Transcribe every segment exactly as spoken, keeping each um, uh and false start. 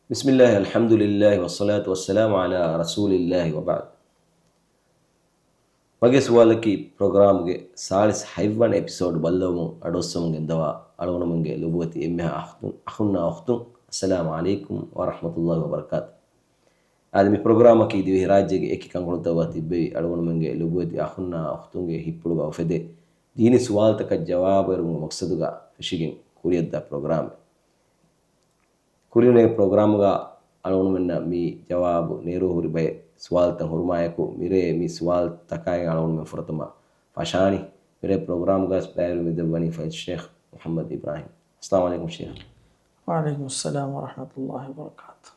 بسم الله، الحمد لله، والصلاة والسلام على رسول الله، وبعد. މަގޭ ސުވާލަކީ ޕްރޮގްރާމްގެ ސާޅީސް ހަތްވަނަ އެޕިސޯޑް ބައްލަވަމުން އަޑުއޮއްސަމުން ގެންދަވާ އަޅުގަނޑުމެންގެ ލޮބުވެތި އެންމެހާ އަޚުތުން، އަޚުންނާ އުޚްތުން، އައްސަލާމު ޢަލައިކުމް ވަރަޙްމަތުﷲި ވަބަރަކާތު. އާދެ، މި ޕްރޮގްރާމަކީ ދިވެހިރާއްޖޭގެ އެކި ކަންކޮޅުތަކުގަ ތިއްބެވި އަޅުގަނޑުމެންގެ ލޮބުވެތި އަޚުންނާ އުޚްތުންގެ ހިތްޕުޅުގަ އުފެދޭ ދީނީ ސުވާލުތަކަށް ޖަވާބު އެރުމުގެ މަޤްޞަދުގަ ފެށިގެން ކުރިއަށްދާ ޕްރޮގްރާމެއް. ކުރިން އެ ޕްރޮގްރާމުގަ އަޅުގަނޑުމެންނަށް މި ޖަވާބު ނޭރު ހުރި ބައެއް ސުވާލުތައް ހުރުމާއެކު، މިރޭ މި ސުވާލުތަކާއި އަޅުގަނޑުމެން ފުރަތަމަ ފަށާނީ. މިރޭ ޕްރޮގްރާމުގަ ބައިވެރިވެ މިދައްވަނީ ފައި ޝޭޚް މުޙައްމަދު އިބްރާހިމް. އައްސަލާމު ޢަލައިކުމް ޝޭޚް. ވަޢަލައިކުމުއްސަލާމް ވަރަޙްމަތުﷲި ވަބަރަކާތު.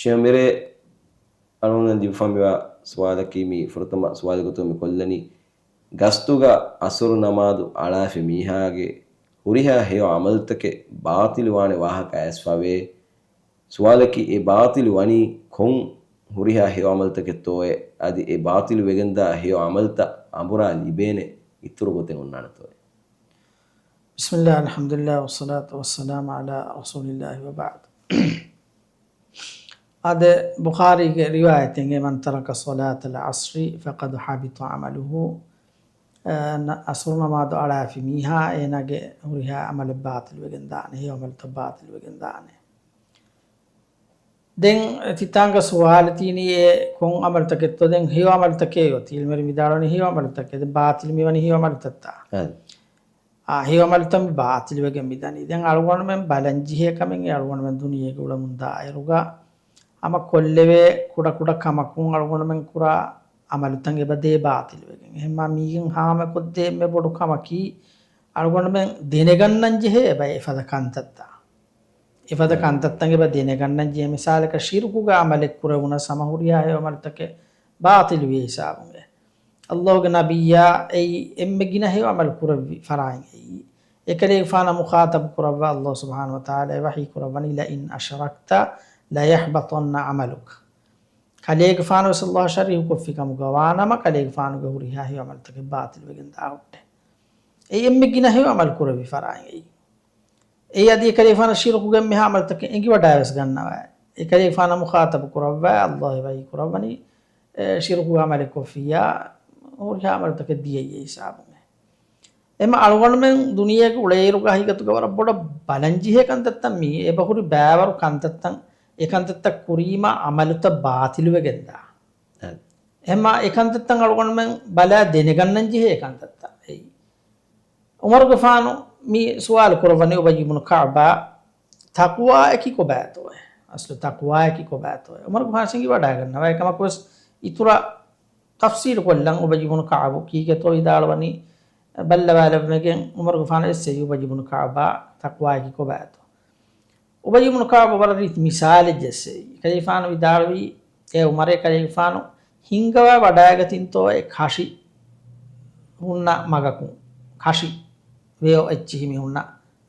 ޝޭޚް، މިރޭ އަޅުގަނޑުމެން ލިބިފަ މިވާ ސުވާލަކީ މި ފުރަތަމަ ސުވާލުގެ ގޮތުން މި ކޮށްލަނީ، ގަސްތުގަ އަސުރު ނަމާދު އަޅާފި މީހާގެ ހުރިހާ ހެޔޮ ޢަމަލުތަކެއް ބާޠިލުވާނެ ވާހަކަ އައިސްފަވޭ. ސުވާލަކީ، އެ ބާޠިލު ވަނީ ކޮން ހުރިހާ ހެޔޮ ޢަމަލުތަކެއްތޯއޭ؟ އަދި އެ ބާޠިލު ވެގެންދާ ހެޔޮ ޢަމަލުތައް އަނބުރާ ލިބޭނެ އިތުރު ގޮތެއް އޮންނާނެތޯއޭ؟ بسم الله، الحمد لله، والصلاة والسلام على رسول الله، وبعد. އާދެ، ބުޚާރީގެ ރިވާޔަތެއް، من ترك صلاة العصر فقد حبط عمله. އަ، ނަ-، އަސުރު ނަމާދު އަޅާފި މީހާ އޭނާގެ ހުރިހާ ޢަމަލެއް ބާޠިލުވެގެން ދާނެ، ހެޔޮ ޢަމަލުތައް ބާޠިލުވެގެން ދާނެ. ދެން ތިތާނގަ ސުވާލު ތީނީ އެ ކޮން ޢަމަލުތަކެއްތޯ؟ ދެން ހެޔޮ ޢަމަލުތަކޭ އޮތީ. ޢިލްމުވެރިން ވިދާޅުވަނީ ހެޔޮ ޢަމަލުތަކޭ. ދެން ބާޠިލު މިވަނީ ހެޔޮ ޢަމަލުތައްތާ. އާ، ހެޔޮ ޢަމަލުތައް މި ބާޠިލުވެގެން މިދަނީ. ދެން އަޅުގަނޑުމެން ބަލަންޖެހޭ ކަމެއް އެ އަޅުގަނޑުމެން ދުނިޔޭގަ އުޅެމުންދާ އިރުގަ ހަމަ ކޮށްލެވޭ ކުޑަކުޑަ ކަމަކުން އަޅުގަނޑުމެން ކުރާ ޢަމަލުތައް އެބަ ދޭ ބާޠިލުވެގެން. އެހެންމާ މީގެން ހާމަކޮށްދޭ އެންމެ ބޮޑު ކަމަކީ އަޅުގަނޑުމެން ދެނެގަންނަން ޖެހޭ އެބަ އެފަދަ ކަންތައްތައް. އެފަދަ ކަންތައްތައް އެބަ ދެނެގަންނަން ޖެހޭ. މިސާލަކަށް ޝިރުކުގެ ޢަމަލެއް ކުރެވުނަސް ހަމަ ހުރިހާ ހެޔޮ ޢަމަލުތަކެއް ބާޠިލުވި ހިސާބުން. އައްލާހުގެ ނަބިއްޔާ އެއީ އެންމެ ގިނަ ހެޔޮ ޢަމަލު ކުރެއްވި ފަރާތް އެއީ. އެކަލޭގެފާނަށް މުޚާޠަބު ކުރައްވާ އައްލާހު ސުބްޙާނަހު ވަތަޢާލާ ވަޙީ ކުރައްވަނީ، لئن أشركت ليحبطن عملك. ކަލޭގެފާނު ވެސް އައްލާހަށް ޝަރީކު ކޮށްފި ކަމުގަ ވާނަމަ، ކަލޭގެފާނުގެ ހުރިހާ ހެޔޮ ޢަމަލުތަކެއް ބާޠިލުވެގެން ދާ ހުއްޓޭ. އެއީ އެންމެ ގިނަ ހެޔޮ ޢަމަލު ކުރެއްވި ފަރާތް އެއީ. އެއީ އަދި އެކަލޭގެފާނަށް ޝިރުކުގެ އެންމެހާ ޢަމަލުތަކެއް އެނގިވަޑާވެސް ގަންނަވާ. އެކަލޭގެފާނަށް މުޚާޠަބު ކުރައްވާ އައްލާހު ވަޙީ ކުރައްވަނީ، އެ، ޝިރުކުގެ ޢަމަލެއް ކޮށްފިއްޔާ، ހުރިހާ ޢަމަލުތަކެއް ދިޔައީ އެ ހިސާބުން. އެމަ އަޅުގަނޑުމެން ދުނިޔޭގަ އުޅޭއިރުގަ ހަގީގަތުގަ ވަރަށް ބޮޑަށް ބަލަންޖެހޭ ކަންތައްތައް މީ. އެބަހުރި ބައިވަރު ކަންތައްތައް، އެ ކަންތައްތައް ކުރީމަ ޢަމަލުތައް ބާޠިލުވެގެންދާ. އެހެންމާ އެ ކަންތައްތައް އަޅުގަނޑުމެން ބަލާ ދެނެގަންނަން ޖެހޭ ކަންތައްތައް އެއީ. ޢުމަރުގެފާނު މި ސުވާލު ކުރައްވަނީ އުބައްޔު ބުނު ކަޢުބާ، ތަޤްވާއަކީ ކޮބާތޯއޭ؟ އަސްލު ތަޤްވާއަކީ ކޮބާތޯއޭ؟ ޢުމަރުގެފާނު އެނގިވަޑައިގަންނަވާ. އެކަމަކުވެސް އިތުރަށް ތަފްސީލު ކޮށްލަން އުބައްޔު ބުނު ކަޢުބު ކީކޭތޯ ވިދާޅުވަނީ، ބައްލަވާލައްވަމެގެން ޢުމަރުގެފާނު އެއްސެވި އުބައްޔު ބުނު ކަޢުބާ، ތަޤްވާއަކީ ކޮބާތޯ؟ އުބައްޔު ބުނު ކަޢުބު ވަރަށް ރީތި މިސާލެއް ޖެއްސެވި. ކަލޭގެފާނު ވިދާޅުވީ، އޭ ޢުމަރޭ، ކަލޭގެފާނު ހިންގަވާ ވަޑައިގަތިންތޯއޭ ކަށި ހުންނަ މަގަކުން، ކަށި ވެޔޮ އެއްޗިހި މި ހުންނަ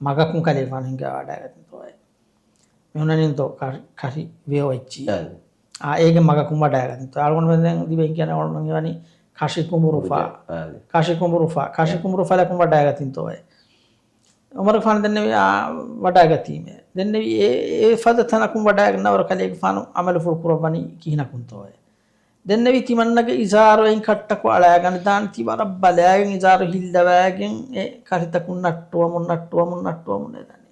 މަގަކުން ކަލޭގެފާނު ހިންގަވާ ވަޑައިގަތިންތޯއޭ؟ މި ހުންނަނީތޯ ކަށި، ކަށި ވެޔޮ އެއްޗިހި. އާ، އޭގެ މަގަކުން ވަޑައިގަތިންތޯ؟ އަޅުގަނޑުމެން ދެން ދިވެހިން ކިޔަނީ އަޅުގަނޑުމެން ހީވަނީ ކަށި ކުނބުރުފާ. ކަށި ކުނބުރުފާ، ކަށި ކުނބުރު ފަލަކުން ވަޑައިގަތިންތޯއޭ؟ ޢުމަރުގެފާނު ދެންނެވި، އާ، ވަޑައިގަތީމޭ. ދެންނެވި އެ، އެ ފަދަ ތަނަކުން ވަޑައިގަންނަވަރު ކަލޭގެފާނު ޢަމަލުފުޅު ކުރައްވަނީ ކިހިނަކުންތޯއޭ؟ ދެންނެވި ތިމަންނަގެ އިޒާރު އެއިން ކައްޓަކޮށް އަޅާގަނެދާނެ، ތި ވަރަށް ބަލާގެން އިޒާރު ހިއްލަވާގެން އެ ކަށިތަކުން ނައްޓުވަމުން، ނައްޓުވަމުން، ނައްޓުވަމުން އެދަނީ.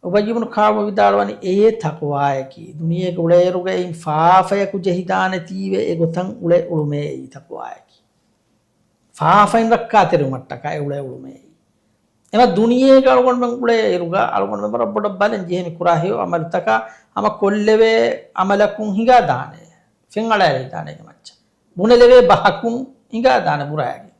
އުބައްޔު ބުނު ކަޢުބު ވިދާޅުވަނީ، އެއީ ތަޤްވާއަކީ. ދުނިޔޭގަ އުޅޭއިރުގަ އެއިން ފާފަޔަކު ޖެހިދާނެތީވެ އެގޮތަށް އުޅެ އުޅުމޭ އެއީ ތަޤްވާއަކީ. ފާފައިން ރައްކާތެރިވުމަށްޓަކާ އެ އުޅެ އުޅުމޭ. އެމަ ދުނިޔޭގަ އަޅުގަނޑުމެން އުޅޭ އިރުގަ އަޅުގަނޑުމެން ވަރަށް ބޮޑަށް ބަލަން ޖެހޭ މި ކުރާ ހެޔޮ ޢަމަލުތަކާ ހަމަ ކޮށްލެވޭ ޢަމަލަކުން ހިނގާދާނެ، ފެންއަޅާލައިދާނެ އޭގެ މައްޗަށް. ބުނެލެވޭ ބަހަކުން ހިނގާދާނެ ބުރައިގެން.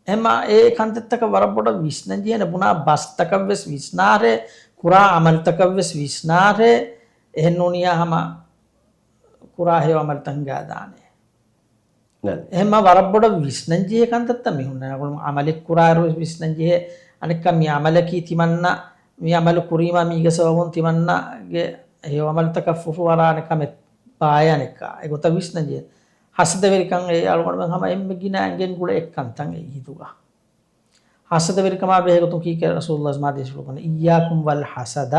އެމަ އެ ކަންތައްތަކަށް ވަރަށް ބޮޑަށް ވިސްނަން ޖެހޭނެ، ބުނާ ބަސްތަކަށްވެސް ވިސްނާހޭ، ކުރާ ޢަމަލުތަކަށްވެސް ވިސްނާހޭ، އެހެންނޫނިއްޔާ ހަމަ ކުރާ ހެޔޮ ޢަމަލުތައް ހިނގާދާނެ. އެހެންމާ ވަރަށް ބޮޑަށް ވިސްނަންޖެހޭ ކަންތައްތައް މި ހުންނަ. އަޅުގަނޑު ޢަމަލެއް ކުރާއިރު ވެސް ވިސްނަންޖެހޭ. އަނެއްކާ މި ޢަމަލަކީ ތިމަންނަ، މި ޢަމަލު ކުރީމާ މީގެ ސަބަބުން ތިމަންނަގެ ހެޔޮ ޢަމަލުތަކަށް ފުފު ވަރާނެ ކަމެއް ބާއޭ އަނެއްކާ. އެގޮތަށް ވިސްނަންޖެހޭ. ހަސަދަވެރިކަން އެ އަޅުގަނޑުމެން ހަމަ އެންމެ ގިނަ އެނގެން ގުޅޭ އެއްކަންތައް އެއީ ހިތުގަ. ހަސަދަވެރިކަމާ ބެހޭގޮތުން ކީކޭ ރަސޫލުﷲ މާ ދޭށިފުޅު ކަން، إياكم والحسد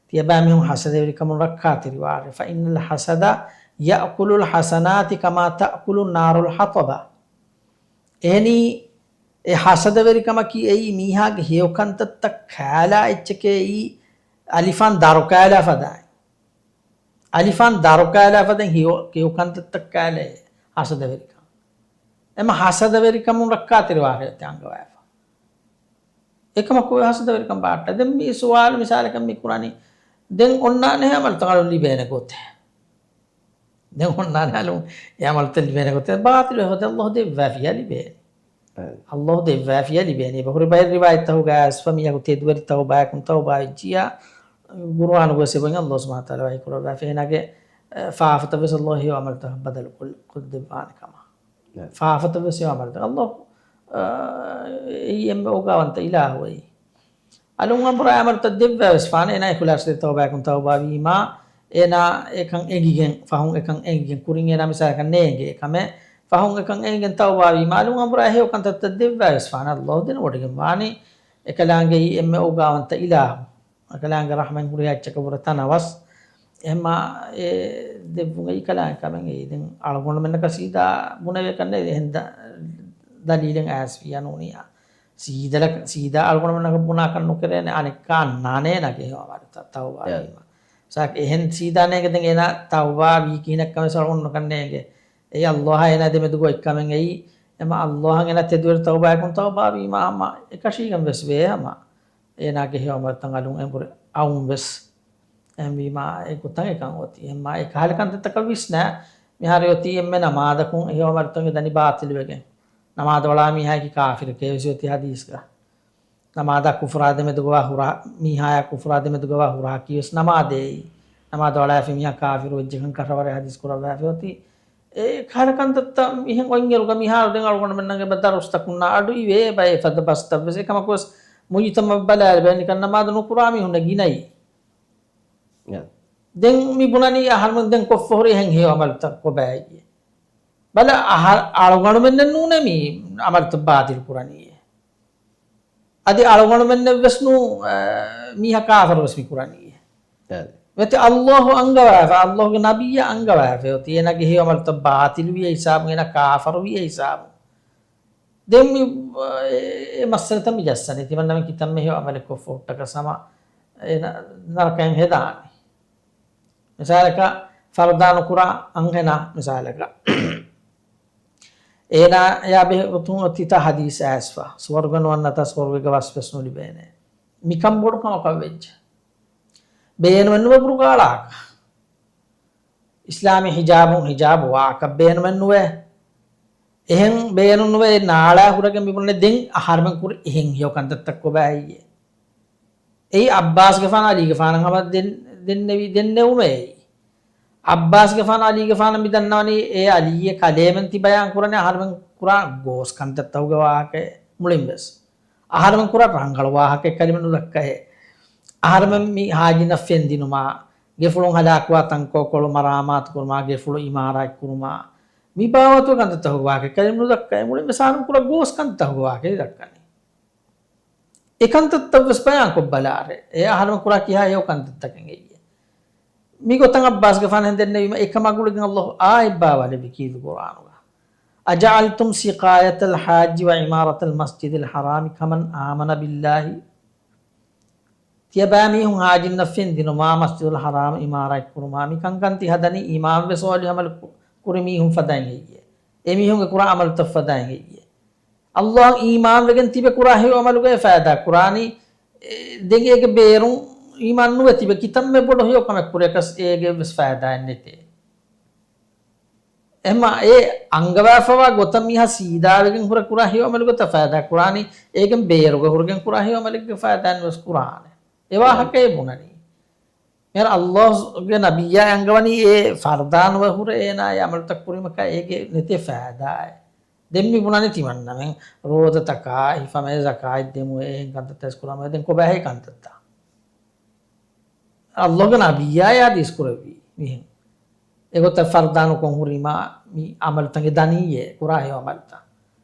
ތިޔަބައިމީހުން ހަސަދަވެރިކަމުން ރައްކާތެރިވާށޭ. فإن الحسد يأكل الحسنات كما تأكل النار الحطب. އެހެނީ، އެ ހަސަދަވެރިކަމަކީ އެއީ މީހާގެ ހެޔޮކަންތައްތައް ކާލާ އެއްޗެކޭ، އެއީ އަލިފާން ދަރު ކާލާ ފަދައިން. އަލިފާން ދަރު ކާލާ ފަދައިން ހެޔޮ، ހެޔޮކަންތައްތައް ކާލައި ހަސަދަވެރިކަން. އެމަ ހަސަދަވެރިކަމުން ރައްކާތެރިވާށޭ އަންގަވާފަ. އެކަމަކު އޮތް ހަސަދަވެރިކަން ބާއްޓާ. ދެން މި ސުވާލު މިސާލަކަށް މި ކުރަނީ، ދެން އޮންނާނެ އަމަލުތައް އަޅުން ލިބޭނެ ގޮތެއް. ދެން އޮންނާނެ އަޅުން އެ އަމަލުތައް ލިބޭނެ ގޮތެއް. ބާތިލު އެ ހޮދެ އައްލާހު ދެއްވާފިޔާ ލިބޭނެ. އައްލާހު ދެއްވާފިޔާ ލިބޭނެ. އެބަހުރި ބައެއް ރިވާޔަތްތަކުގައި އައިސްފަ މީހަކު ތެދުވެރި ތައުބާއަކުން ތައުބާ ވެއްޖިއްޔާ، ގުރުއާނުގައި އެބައިން އައްލާހު ސުބްޙާނަހު ވަތަޢާލާ ވަޙީކުރައްވާފަ އޭނާގެ، އެ، ފާފަތައް ވެސް އައްލާހު ހެޔޮ އަމަލުތަކަށް ބަދަލު ކޮށްދެއްވާނެ ކަމަށް. ފާފަތައް ވެސް އެ އަމަލުތައް. އައްލާހު، އާ، އެއީ އެންމެ އޯގާވަންތަ އިލާހު އެއީ. އަލުން އަނބުރާ އަމަލުތައް ދެއްވާ ވެސް ފާނެ، އޭނާ އިޚްލާޞްތެރި ތައުބާއަކުން ތައުބާވީމާ، އޭނާ އެކަން އެނގިގެން، ފަހުން އެކަން އެނގިގެން، ކުރިން އޭނާ މިސާލަކަށް ނޭނގޭ ކަމެއް، ފަހުން އެކަން އެނގިގެން ތައުބާވީމާ، އަލުން އަނބުރާ ހެޔޮ ކަންތައްތައް ދެއްވާ ވެސް ފާނެ، އައްލާހު ދެނެވޮޑިގެން ވާނީ އެކަލާނގެއީ އެންމެ އޯގާވަންތަ އިލާހު. އެކަލާނގެ ރަޙްމަތް ހުރިހާ އެއްޗަކަށް ވުރެ ތަނަވަސް. އެހެންމާ އެ ދެއްވުން އެއީ ކަލާނގެ ކަމެއް އެއީ. ދެން އަޅުގަނޑުމެންނަކަށް ސީދާ ބުނެވޭކަށް ނެތް އެހެން ދަ-، ދަލީލެއް އައިސްފިޔާ ނޫނިއްޔާ. ސީދަލަ-، ސީދާ އަޅުގަނޑުމެންނަކަށް ބުނާކަށް ނުކެރޭނެ، އަނެއްކާ އަންނާނޭ އޭނާގެ ހެޔޮ އަމަލުތައް ތައުބާވީމަ. ސާކް އެހެން ސީދާ ނޭނގެ ދެން އޭނާ ތައުބާވީ ކިހިނެއްކަމެއް އަޅުގަނޑުމެންނަކަށް ނޭނގެ. އެއީ އައްލާހާ އޭނާ ދެމެދުގަ އޮތްކަމެއް އެއީ. އެމަ އައްލާހަށް އޭނާ ތެދުވެރި ތައުބާއަކުން ތައުބާވީމާ ހަމަ އެކަށީގެން ވެސް ވޭ ހަމަ. އޭނާގެ ހެޔޮ އަމަލުތައް އަލުން އެނބުރި އައުން ވެސް. އެހެންވީމާ އެ ގޮތަށް އެކަން އޮތީ. އެހެންމާ އެ ކަހަލަ ކަންތައްތަކަށް ވިސްނާ، މިހާރު އޮތީ އެންމެ ނަމާދަކުން އެ ހެޔޮ އަމަލުތައް ދަނީ ބާތިލުވެގެން. ނަމާދު ވަޅާ މީހާއަކީ ކާފިރެކޭ ވެސް އޮތީ ހަދީސްގަ. ނަމާދާ ކުފުރާ ދެމެދުގަވާ ހުރާ، މީހާޔާ ކުފުރާ ދެމެދުގަވާ ހުރާ ކީވެސް ނަމާދޭ. ނަމާދު ވަޅާފި މީހާ ކާފިރު ވެއްޖެކަން ކަށަވަރެއް ހަދީސް ކުރައްވާފަ އޮތީ. އެ ކަހަލަ ކަންތައްތައް މިހެން އޮތްއިރުގަ މިހާރު ދެން އަޅުގަނޑުމެންނަށް އެބަ ދަރުސްތަކުންނާ އަޑު އިވޭ ބައެއް ފަދަ ބަސްތައް ވެސް. އެކަމަކު ވެސް މުޖުތަމަޢަށް ބަލާލިބޭ ނިކަން ނަމާދު ނުކުރާ މީހުންނެއް ގިނައީ. އެ. ދެން މި ބުނަނީ އަހަރުމެން ދެން ކޮށްފަ ހުރި އެހެން ހެޔޮ އަމަލުތައް ކޮބާއޭ. ބަލަ އަހަ-، އަޅުގަނޑުމެންނެއް ނޫނޭ މި އަމަލުތައް ބާތިލް ކުރަނީ. އަދި އަޅުގަނޑުމެންނެއް ވެސް ނޫ، އަ، މީހާ ކާފަރު ވެސް މި ކުރަނީ. އެ. ވެތި އައްލާހު އަންގަވާފަ، އައްލާހުގެ ނަބިއްޔާ އަންގަވާފަ އޮތީ އޭނާގެ ހެޔޮ އަމަލުތައް ބާތިލުވިޔަ ހިސާބުން، އޭނާ ކާފަރުވިޔަ ހިސާބުން. ދެން މި، އެ، އެ މައްސަލަތައް މި ޖައްސަނީ. ތިމަންނަމެން ކިތަންމެ ހެޔޮ އަމަލެއް ކޮށްފަ ހުއްޓަކަސް ހަމަ އޭނާ ނަރަކައިން ހެދާނެ. މިސާލަކަށް ފަރުދާ ނުކުރާ އަންހެނާ މިސާލަކަށް. އޭނާޔާ ބެހޭ ގޮތުން އޮތީތާ ހަދީސް އައިސްފަ، ސުވަރުގެ ނުވަންނަތާ ސުވަރުގެގެ ވަސް ވެސް ނުލިބޭނެ. މިކަން ބޮޑު ކަމަކަށް ވެއްޖެ. ބޭނުމެއް ނުވެ ބުރުގާ އަޅާކަށް. އިސްލާމީ ހިޖާބުން ހިޖާބު ވާކަށް ބޭނުމެއް ނުވޭ. އެހެން ބޭނުން ނުވެ އެ ނާޅާ ހުރެގެން މި ބުނަނީ ދެން އަހަރުމެން ކުރި އެހެން ހެޔޮ ކަންތައްތައް ކޮބާ ހެއްޔޭ؟ އެއީ ޢައްބާސްގެފާނު ޢަލީގެފާނަށް ހަމަ ދެން-، ދެންނެވި، ދެންނެވުމޭ އެއީ. ޢައްބާސްގެފާނު ޢަލީގެފާނަށް މި ދަންނަވަނީ އެ ޢަލީއެއް ކަލޭމެން ތި ބަޔާން ކުރަނީ އަހަރުމެން ކުރާ ގޯސް ކަންތައްތަކުގެ ވާހަކައެއް މުޅިން ވެސް. އަހަރުމެން ކުރާ ރަނގަޅު ވާހަކައެއް ކަލޭމެން ނުދައްކައޭ. އަހަރުމެން މި ހާޖިންނަށް ފެން ދިނުމާ، ގެފުޅުން ހަލާކުވާ ތަންކޮޅު މަރާމާތު ކުރުމާ، ގެފުޅު އިމާރާތް ކުރުމާ، މި ބާވަތުގެ ކަންތައްތަކުގެ ވާހަކައެއް ކަލޭމެން ނުދައްކައޭ. މުޅިން ވެސް އަހަރުމެން ކުރާ ގޯސް ކަންތައްތަކުގެ ވާހަކައެއް ދައްކަނީ. އެ ކަންތައްތައް ވެސް ބަޔާންކޮށް ބަލާށޭ. އެ އަހަރުމެން ކުރާ ކިހާ ހެޔޮ ކަންތައްތަކެއް އެއްޔެ. މިގޮތަށް ޢައްބާސްގެފާނު ހެނދެންނެވީމަ އެކަމާ ގުޅިގެން އައްލާހު އާޔަތް ބާވާލެއްވި ކީރިތި ޤުރްއާނުގަ. أجعلتم سقاية الحاج وعمارة المسجد الحرام كمن آمن بالله. ތިޔަބައިމީހުން ހާޖިންނަށް ފެން ދިނުމާ، މަސްޖިދުލް ޙަރާމް ޢިމާރާތް ކުރުމާ، މިކަންކަން ތި ހަދަނީ އީމާންވެސް އޮވާލި ޢަމަލު ކުރި މީހުން ފަދައިން ހެއްޔޭ؟ އެމީހުންގެ ކުރާ ޢަމަލުތައް ފަދައިން ހެއްޔޭ؟ އައްލާހަށް އީމާންވެގެން ތިބެ ކުރާ ހެޔޮ ޢަމަލުގައި ފައިދާ ކުރާނީ، އެ، ދެން އޭގެ ބޭރުން އީމާން ނުވެ ތިބެ ކިތަންމެ ބޮޑު ހެޔޮ ކަމެއް ކުރިޔަކަސް އޭގެ ވެސް ފައިދާއެއް ނެތޭ. އެހެންމާ އެ އަންގަވާފަވާ ގޮތަށް މީހާ ސީދާވެގެން ހުރެ ކުރާ ހެޔޮ ޢަމަލުގޮތަށް ފައިދާ ކުރާނީ، އޭގެން ބޭރުގަ ހުރެގެން ކުރާ ހެޔޮ ޢަމަލެއްގެ ފައިދާއެއް ނުވެސް ކުރާނެ. އެ ވާހަކައެއް ބުނަނީ. މިހާރު އައްލާހުގެ ނަބިއްޔާ އަންގަވަނީ އެ ފަރުދާ ނުވެ ހުރެ އޭނާ އެ ޢަމަލުތައް ކުރީމަކާ އޭގެ ނެތޭ ފައިދާއެއް. ދެން މި ބުނަނީ ތިމަންނަމެން ރޯދަތަކާ، ހިފަމޭ ޒަކާތް ދެމުވެ އެހެން ކަންތައްތައް ވެސް ކުރާމަ ދެން ކޮބާހޭ ކަންތައްތައް؟ އައްލާހުގެ ނަބިއްޔާ ޙަދީސް ކުރެއްވީ މިހެން. އެގޮތަށް ފަރުދާ ނުކޮށް ހުރީމާ މި ޢަމަލުތަނގެ ދަނީއޭ ކުރާ ހެޔޮ ޢަމަލުތައް.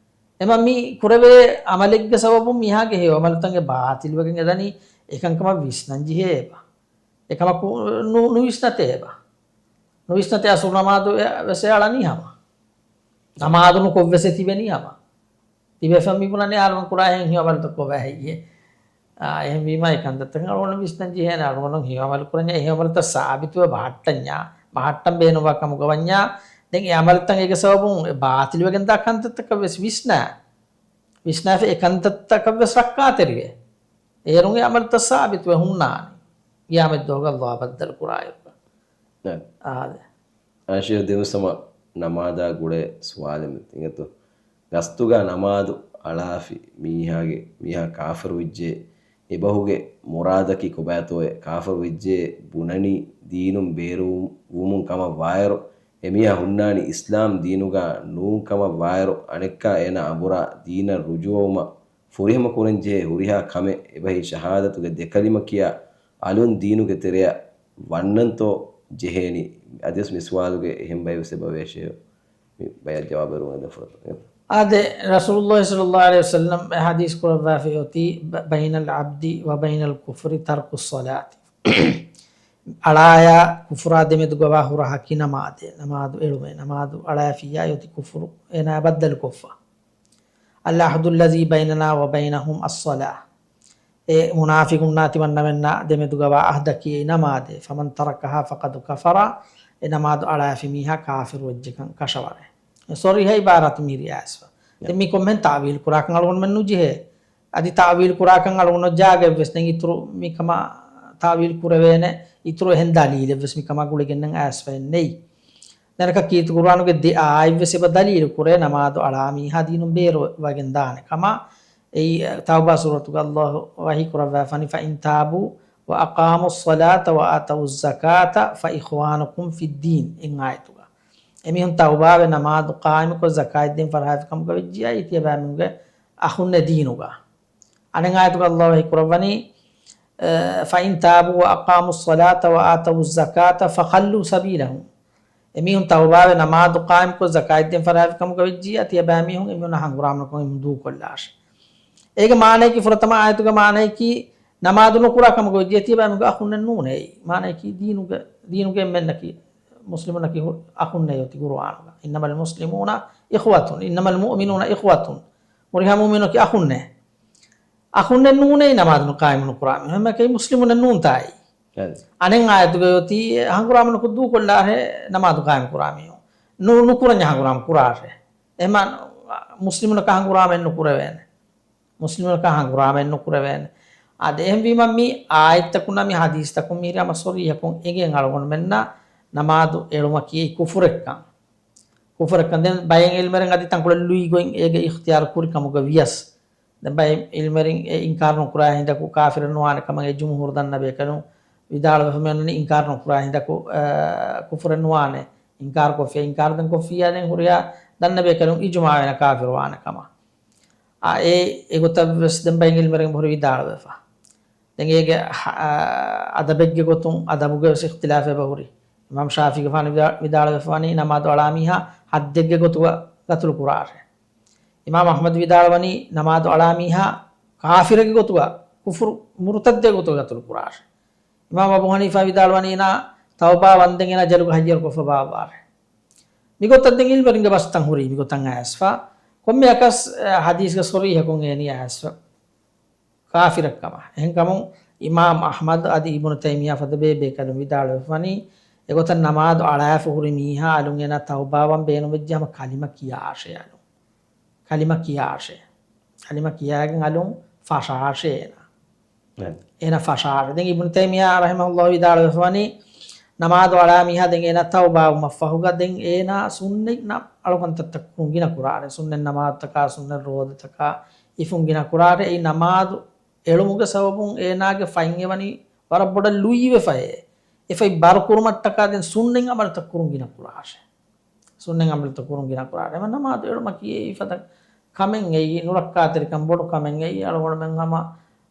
އެމަ މި ކުރެވޭ ޢަމަލެއްގެ ސަބަބުން މީހާގެ ހެޔޮ ޢަމަލުތަނގެ ބާތިލްވެގެން އެދަނީ އެކަންކަމަށް ވިސްނަން ޖެހޭ އެބަ. އެކަމަކު ނު-، ނުވިސްނަތޭ އެބަ. ނުވިސްނަތޭ އަސުލު ނަމާދު އެ-، ވެސް އެ އަޅަނީ ހަމަ. ނަމާދު ނުކޮށް ވެސް އެ ތިބެނީ ހަމަ. ތިބެފަ މި ބުނަނީ އަޅުގަނޑު ކުރާ ހެން ހެޔޮ އަމަލުތައް ކޮބާ ހެއްޔޭ؟ އާ، އެހެންވީމަ އެ ކަންތައްތަކަށް އަޅުގަނޑު ވިސްނަން ޖެހޭނެ އަޅުގަނޑު ހެޔޮ އަމަލު ކުރަންޏާ އެ ހެޔޮ އަމަލުތައް ސާބިތުވެ ބަހައްޓަންޏާ، ބަހައްޓަން ބޭނުންވާ ކަމުގަ ވަންޏާ، ދެން އެ އަމަލުތައް އޭގެ ސަބަބުން އެ ބާތިލްވެގެންދާ ކަންތައްތަކަށް ވެސް ވިސްނާ. ވިސްނާފަ އެ ކަންތައްތަކަށް ވެސް ރައްކާތެރިވޭ. އޭރުން އެ އަމަލުތައް ސާބިތުވެ ހުންނާނެ. ގިޔާމަތްދުވަހުގަ ﷲ ބައްދަލު ކުރާއިރުގަ. ނަ. އާދެ. އާޝިޔަ ދެމުސަމަ ނަމާދާ ގުޅޭ ސުވާލެއް މި އިނގޭތޯ. ގަސްތުގަ ނަމާދު އަޅާފި މީހާގެ، މީހާ ކާފަރު ވެއްޖެ، އެބަހުގެ މުރާދަކީ ކޮބާތޯއޭ؟ ކާފަރު ވެއްޖެ ބުނަނީ ދީނުން ބޭރު ވުމުން ކަމަށް ވާއިރު، އެމީހާ ހުންނާނީ އިސްލާމް ދީނުގަ ނޫން ކަމަށް ވާއިރު، އަނެއްކާ އޭނާ އަނބުރާ ދީނަށް ރުޖޫޢަވުމަށް ފުރިހަމަ ކުރަންޖެހޭ ހުރިހާ ކަމެއް އެބަހީ ޝަހާދަތުގެ ދެކަލިމަ ކިޔާ އަލުން ދީނުގެ ތެރެއަށް ވަންނަންތޯ ޖެހޭނީ؟ އަދިވެސް މި ސުވާލުގެ އެހެން ބައެއް ވެސް އެބަ ވޭށެޔޯ. މި ބަޔަށް ޖަވާބު އެރުވަން ދެން ފުރަތަމަ. އާދެ، ރަސޫލުﷲ ޞައްލަﷲ ޢަލައިހި ވަސައްލަމް އެ ޙަދީޘް ކުރައްވާފައި އޮތީ، ބަ-، بين العبد وبين الكفر ترك الصلاة. އަޅާޔާ ކުފުރާ ދެމެދުގަވާ ހުރަހަކީ ނަމާދޭ. ނަމާދު އެޅުމޭ. ނަމާދު އަޅާފިއްޔާ އޮތީ ކުފުރު. އޭނާ ބައްދަލުކޮށްފަ. العهد الذي بيننا وبينهم الصلاة. އެ މުނާފިގުންނާ ތިމަންނަމެންނާ ދެމެދުގަވާ އަހްދަކީ އެއީ ނަމާދޭ. فمن تركها فقد كفر. އެ ނަމާދު އަޅާފި މީހާ ކާފިރު ވެއްޖެކަން ކަށަވަރޭ. ޞަރީޙަ އިބާރާތު މިހިރީ އައިސްފަ. ދެން މި ކޮންމެހެން ތާވީލް ކުރާކަން އަޅުގަނޑުމެން ނުޖެހޭ. އަދި ތާވީލް ކުރާކަން އަޅުގަނޑު ޖާގައެއްވެސް ނެތް އިތުރު މިކަމާ ތާވީލް ކުރެވޭނެ އިތުރު އެހެން ދަލީލެއްވެސް މިކަމާ ގުޅިގެންނެއް އައިސްފައެއް ނެތް. ދެން ކީރިތި ޤުރުއާނުގެ ދެ އާޔަތްވެސް އެބަ ދަލީލު ކުރޭ ނަމާދު އަޅާ މީހާ ދީނުން ބޭރުވެގެން ދާނެ ކަމަށް. އެއީ، ތައުބާ ސޫރަތުގަ ﷲ ވަޙީ ކުރައްވާފަނީ، فإن تابوا وأقاموا الصلاة وآتوا الزكاة فإخوانكم في الدين އިން އާޔަތުގަ. އެމީހުން ތައުބާވެ ނަމާދު ޤާއިމުކޮށް ޒަކާތްދޭން ފަރާތްވި ކަމުގަ ވެއްޖިއްޔާ އެއީ ތިޔަބައިމީހުންގެ އަޚުންނޭ ދީނުގަ. އަނެއް އާޔަތުގަ ﷲ ވަޙީ ކުރައްވަނީ، އަ، فإن تابوا وأقاموا الصلاة وآتوا الزكاة فخلوا سبيلهم. އެމީހުން ތައުބާވެ ނަމާދު ޤާއިމުކޮށް ޒަކާތްދޭން ފަރާތްވި ކަމުގަ ވެއްޖިއްޔާ ތިޔަބައިމީހުން އެމީހުންނާ ހަނގުރާމަނުކޮށް އެމީހުން ދޫކޮށްލާށޭ. އޭގެ މާނައަކީ ފުރަތަމަ އާޔަތުގެ މާނައަކީ ނަމާދު ނުކުރާ ކަމުގަ ވެއްޖެ ތިޔަބައިމީހުންގެ އަޚުންނެއް ނޫނޭ. މާނައަކީ ދީނުގެ، ދީނުގެ އެންމެންނަކީ މުސްލިމުންނަކީ ހު-، އަޚުންނޭ އޮތީ ޤުރުއާނުގަ. إنما المسلمون إخوة، إنما المؤمنون إخوة. ހުރިހާ މުއުމިނަކީ އަޚުންނޭ. އަޚުންނެއް ނޫނޭ ނަމާދު ޤާއިމު ނުކުރާ މީހުން. އެހެންމަ އެކަން މުސްލިމުންނެއް ނޫންތާއީ. އަނެއް އާޔަތުގައި އޮތީ ހަނގުރާމަނަކު ދޫކޮށްލާށޭ ނަމާދު ޤާއިމު ކުރާ މީހުން. ނު-، ނުކުރަންޏާ ހަނގުރާމަ ކުރާށޭ. އެހެންމަ މުސްލިމުންނަކާ ހަނގުރާމައެއް ނުކުރެވޭނެ. މުސްލިމުންނަކާ ހަނގުރާމައެއް ނުކުރެވޭނެ. އާދެ، އެހެންވީމަ މި އާޔަތްތަކުންނާ މި ޙަދީޘްތަކުން މިހިރީ ހަމަ ޞަރީޙަކޮށް އެނގޭ އަޅުގަނޑުމެންނަށް ނަމާދު އެޅުމަކީ އެއީ ކުފުރެއްކަން. ކުފުރެއްކަން. ދެން ބައެއް ޢިލްމުވެރިން އަދި ތަންކޮޅެއް ލުއިގޮތް އޭގެ އިޚްތިޔާރު ކުރި ކަމުގަ ވިޔަސް، ދެން ބައެއް ޢިލްމުވެރިން އެ އިންކާރު ނުކުރާ ހިނދަކު ކާފިރެއް ނުވާނެ ކަމަށް އެ ޖުމްހޫރު ދަންނަ ބޭކަލުން ވިދާޅުވެފަ މިއޮންނަނީ އިންކާރު ނުކުރާ ހިނދަކު، އަ، ކުފުރެއް ނުވާނެ. އިންކާރު ކޮށްފިއްޔާ، އިންކާރު ދެން ކޮށްފިއްޔާ ދެން ހުރިހާ ދަންނަ ބޭކަލުން އިޖުމާވެނަ ކާފިރު ވާނެ ކަމަށް. އާ، އެ، އެގޮތަށްވެސް ދެން ބައެއް ޢިލްމުވެރިން ބުރި ވިދާޅުވެފަ. ދެން އޭގެ ހ-، އާ، އަދަބެއްގެ ގޮތުން އަދަބުގައި ވެސް އިޚްތިލާފެއް އެބަހުރި. އިމާމް ޝާފިޢީގެފާނު ވިދާ-، ވިދާޅުވެފަވަނީ ނަމާދު އަޅާ މީހާ ޙައްދެއްގެ ގޮތުގަ ގަތުލު ކުރާށޭ. އިމާމް އަޙްމަދު ވިދާޅުވަނީ ނަމާދު އަޅާ މީހާ ކާފިރެއްގެ ގޮތުގަ، ކުފުރު މުރުތައްދެއްގެ ގޮތުގަ ގަތުލު ކުރާށޭ. އިމާމް އަބޫ ޙަނީފާ ވިދާޅުވަނީ އޭނާ ތައުބާ ވަންދެން އޭނާ ޖަލުގަ ހައްޔަރުކޮށްފަ ބާއްވާށޭ. މިގޮތަށް ދެން ޢިލްމުވެރިންގެ ބަސްތައް ހުރީ މިގޮތަށް އައިސްފަ. ކޮންމެއަކަސް، އަ، ޙަދީޘްގެ ޞަރީޙަކޮށް އޭނީ އައިސްފަ ކާފިރެއްކަމަށް. އެހެންކަމުން އިމާމް އަޙްމަދު އަދި އިބްނު ތައިމިއްޔާ ފަދަ ބޭބޭކަލުން ވިދާޅުވެފަވަނީ، އެގޮތަށް ނަމާދު އަޅާފަ ހުރި މީހާ އަލުން އޭނާ ތައުބާވަން ބޭނުންވެއްޖެ ހަމަ ކަލިމަ ކިޔާށޭ އަލުން. ކަލިމަ ކިޔާށޭ. ކަލިމަ ކިޔާގެން އަލުން ފަށާށޭ އޭނާ. އެ. އޭނާ ފަށާށޭ. ދެން އިބްނު ތައިމިއްޔާ ރަޙިމަހުﷲ ވިދާޅުވެފަވަނީ، ނަމާދު އަޅާ މީހާ ދެން އޭނާ ތައުބާވުމަށްފަހުގަ ދެން އޭނާ ސުންނަތް ނަ-، އަޅުކަންތައްތައް ކުރުން ގިނަ ކުރާށޭ. ސުންނަތް ނަމާދުތަކާ، ސުންނަތް ރޯދަތަކާ އިފުން ގިނަ ކުރާށޭ. އެއީ ނަމާދު އެޅުމުގެ ސަބަބުން އޭނާގެ ފަތް އެވަނީ ވަރަށް ބޮޑަށް ލުއިވެފައޭ. އެ ފަތް ބަރު ކުރުމަށްޓަކާ ދެން ސުންނަތް އަމަލުތައް ކުރުން ގިނަ ކުރާށޭ. ސުންނަތް އަމަލުތައް ކުރުން ގިނަ ކުރާށޭ. އެމަ ނަމާދު އެޅުމަކީ އެއީ ފަދަ ކަމެއް އެއީ، ނުރައްކާތެރިކަން ބޮޑު ކަމެއް އެއީ. އަޅުގަނޑުމެން ހަމަ،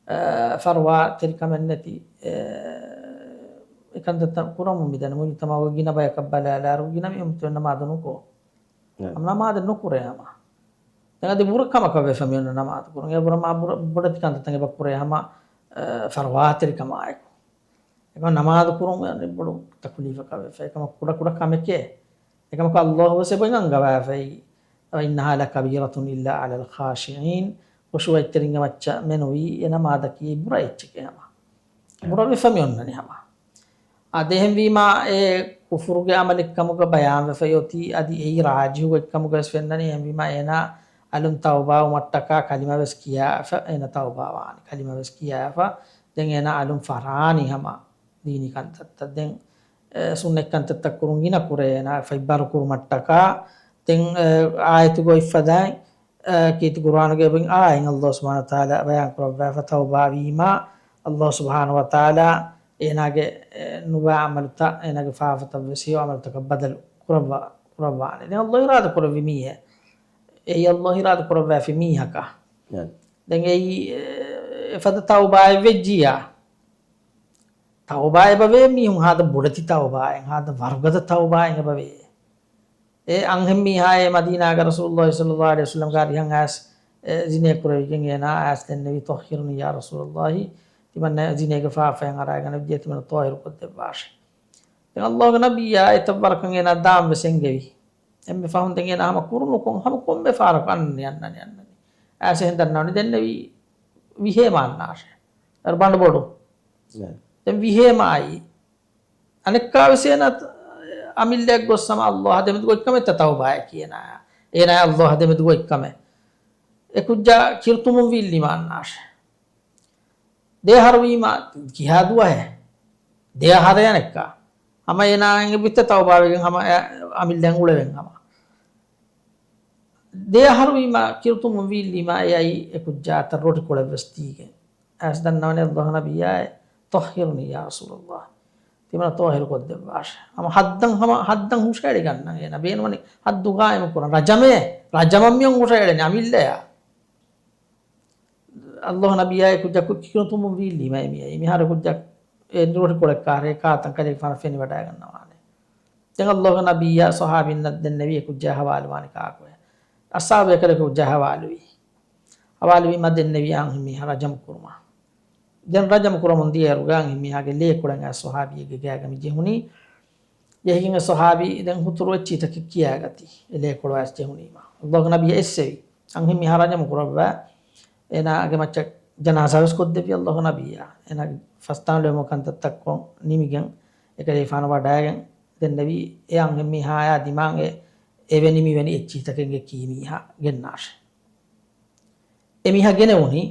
އަ، ފަރުވާތެރިކަމެއް ނެތި، އެ، އެކަންތައްތައް ކުރަމުން މިދަނީ. މުޖުތަމަޢުގަ ގިނަ ބަޔަކަށް ބަލާލާއިރު ގިނަ މީހުން ނަމާދު ނުކޮށް. ނަމާދެއް ނުކުރޭ ހަމަ. ދެން އަދި ބުރަ ކަމަކަށް ވެފަ މިއޮންނަ ނަމާދު ކުރުން. އެ ބުރަ މާ ބުރަ، ބޮޑެތި ކަންތައްތައް އެބަ ކުރޭ ހަމަ، އަ، ފަރުވާތެރިކަމާއެކު. އެކަމަ ނަމާދު ކުރުން އަނެއް ބޮޑު ތަކުލީފަކަށް ވެފަ. އެކަމަ ކުޑަ ކުޑަ ކަމެކޭ. އެކަމަކު ﷲ ވެސް އެބައިން އަންގަވާފައި، وإنها لكبيرة إلا على الخاشعين، ޚުޝޫޢަތްތެރިންގެ މައްޗަށް މެނުވީ އެ ނަމާދަކީ ބުރަ އެއްޗެކޭ ހަމަ. ބުރަވެފަ މި އޮންނަނީ ހަމަ. އާ، ދެހެންވީމާ އެ ކުފުރުގެ އަމަލެއްކަމުގަ ބަޔާންވެފައި އޮތީ، އަދި އެއީ ރާޖިހު ގޮތްކަމުގަވެސް ފެންނަނީ. އެހެންވީމާ އޭނާ އަލުން ތައުބާވުމަށްޓަކާ ކަލިމަވެސް ކިޔާފަ، އޭނަ ތައުބާވާނެ. ކަލިމަވެސް ކިޔާފަ، ދެން އޭނަ އަލުން ފަށާނީ ހަމަ ދީނީ ކަންތައްތައް. ދެން، އެ، ސުންނަތް ކަންތައްތައް ކުރުން ގިނަ ކުރޭ އޭނާ ފައިބަރު ކުރުމަށްޓަކާ. ދެން، އެ، އާޔަތުގަ އޮތްފަދައިން، އެ، ކީރިތި ޤުރުއާނުގެ އެބައިން އާއިން ﷲ ސުބްޙާނަހޫ ވަތަޢާލާ ބަޔާން ކުރައްވާފަ، ތައުބާވީމާ ﷲ ސުބްޙާނަހޫ ވަތަޢާލާ އޭނާގެ، އެ، ނުބައި ޢަމަލުތައް، އޭނާގެ ފާފަތައް ވެސް ހެޔޮ ޢަމަލުތަކަށް ބަދަލު ކުރައްވާ، ކުރައްވާނެ. ދެން ﷲ އިރާދަ ކުރެއްވި މީހެއް. އެއީ ﷲ އިރާދަ ކުރައްވާފި މީހަކަށް. އެ. ދެން އެއީ، އެ، އެފަދަ ތައުބާއެއް ވެއްޖިއްޔާ. ތައުބާ އެބަވޭ މީހުން ހާދަ ބޮޑެތި ތައުބާއެއް، ހާދަ ވަރުގަދަ ތައުބާއެއް އެބަވޭ. އެ އަންހެން މީހާއޭ މަދީނާގަ ރަސޫލުﷲ ޞައްލަﷲ ޢަލައިހި ވަސައްލަމްގެ އަރިހަށް އައިސް، އެ، ޒިނޭ ކުރެވިގެން އޭނާ އައިސް ދެންނެވި، طهرني يا رسول الله، ތިމަންނަ ޒިނޭގެ ފާފައިން އަރާގަނެވިއްޖެ، ތިމަންނަ ޠާހިރު ކޮށްދެއްވާށޭ. ދެން ﷲގެ ނަބިއްޔާ އެތައް ވަރަކަށް އޭނާ ދާން ވެސް އެންގެވި. އެންމެ ފަހުން ދެން އޭނާ ހަމަ ކުރުނުކޮށް، ހަމަ ކޮންމެ ފަހަރަކު އަންނަނީ، އަންނަނީ، އަންނަނީ. އައިސް އެހެން ދަންނަވަނީ ދެންނެވީ ވިހޭ މާންނާށޭ. އަރަ ބަނޑުބޮޑު. އެ. ދެން ވިހޭ މާއި. އަނެއްކާވެސް އޭނާ އަމިއްލައަށް ގޮސް ހަމަ ﷲ އާ ދެމެދު ގޮތްކަމެއް ތަ-، ތައުބާއެކީ އޭނާ. އޭނާ ﷲ އާ ދެމެދު ގޮތްކަމެއް. އެ ކުއްޖާ ކިރުތުމުން ވީއްލި މާންނާށޭ. ދެ އަހަރު ވީމާ ކިހާ ދުވަހެއް؟ ދެ އަހަރެއް އަނެއްކާ. ހަމަ އޭނާ އެނގެ ބިއްތަ ތައުބާވެގެން ހަމަ އެ އަމިއްލައިން އުޅެވެން ހަމަ. ދެ އަހަރު ވީމާ ކިރުތުމުން ވީއްލީމާ އެ އައީ އެ ކުއްޖާ އަތަށް ރޮޓިކޮޅެއް ވެސް ދީގެން. އައިސް ދަންނަވަނީ ﷲ ނަބިއްޔާއޭ، طهرني يا رسول الله. ތިމަންނަ ޠާހިރު ކޮށްދެއްވާށޭ. ހަމަ ހައްދަން ހަމަ ހައްދަން ހުށައެޅިގަންނަން އޭނަ ބޭނުމަނީ ހައްދު ޤާއިމު ކުރަން. ރަޖަމޭ، ރަޖަމަށް މިއޮން ހުށައެޅެނީ އަމިއްލަޔާ. ﷲ ނަބިއްޔާ އެ ކުއްޖާ ކު-، ކިރުތުމުން ވީއްލީމާ އެ މިއައީ. މިހާރު ކުއްޖާ އެ ރޮޓިކޮޅެއް ކާރޭ ކާތަން ކަލޭގެފާނަށް ފެނިވަޑައިގަންނަވާނެ. ދެން ﷲ ނަބިއްޔާ ޞަޙާބީންނަށް ދެންނެވީ އެ ކުއްޖާ ހަވާލުވާނީ ކާކުވެ. އަޞްޙާބު އެކަލޭ ކުއްޖާ ހަވާލުވީ. ހަވާލުވީމާ ދެންނެވީ އަންހެން މީހާ ރަޖަމް ކުރުމަށް. ދެން ރަޖަމް ކުރަމުން ދިޔައިރުގަ އަންހެން މީހާގެ ލޭކޮޅެއް އައިސް ޞަޙާބީއެއްގެ ގާގަ މި ޖެހުނީ. ޖެހިގެން އެ ޞަޙާބީ ދެން ހުތުރު އެއްޗިތަކެއް ކިޔާގަތީ. އެ ލޭކޮޅު އައިސް ޖެހުނީމާ. ﷲ ނަބިއްޔާ އެއްސެވި. އަންހެން މީހާ ރަޖަމް ކުރައްވާ. އޭނާގެ މައްޗަށް ޖަނާޒާ ވެސް ކޮށްދެއްވި ﷲ ނަބިއްޔާ. އޭނާގެ ފަސްދާނުލެވުމުގެ ކަންތައްތައްކޮށް ނިމިގެން އެކަލޭގެފާނަށް ވަޑައިގެން ދެންނެވީ އެ އަންހެން މީހާޔާ ދިމާއަށް އެ އެވެނި މިވެނި އެއްޗިހިތަކެއްގެ ކީ މީހާ ގެންނާށޭ. އެ މީހާ ގެނެވުނީ،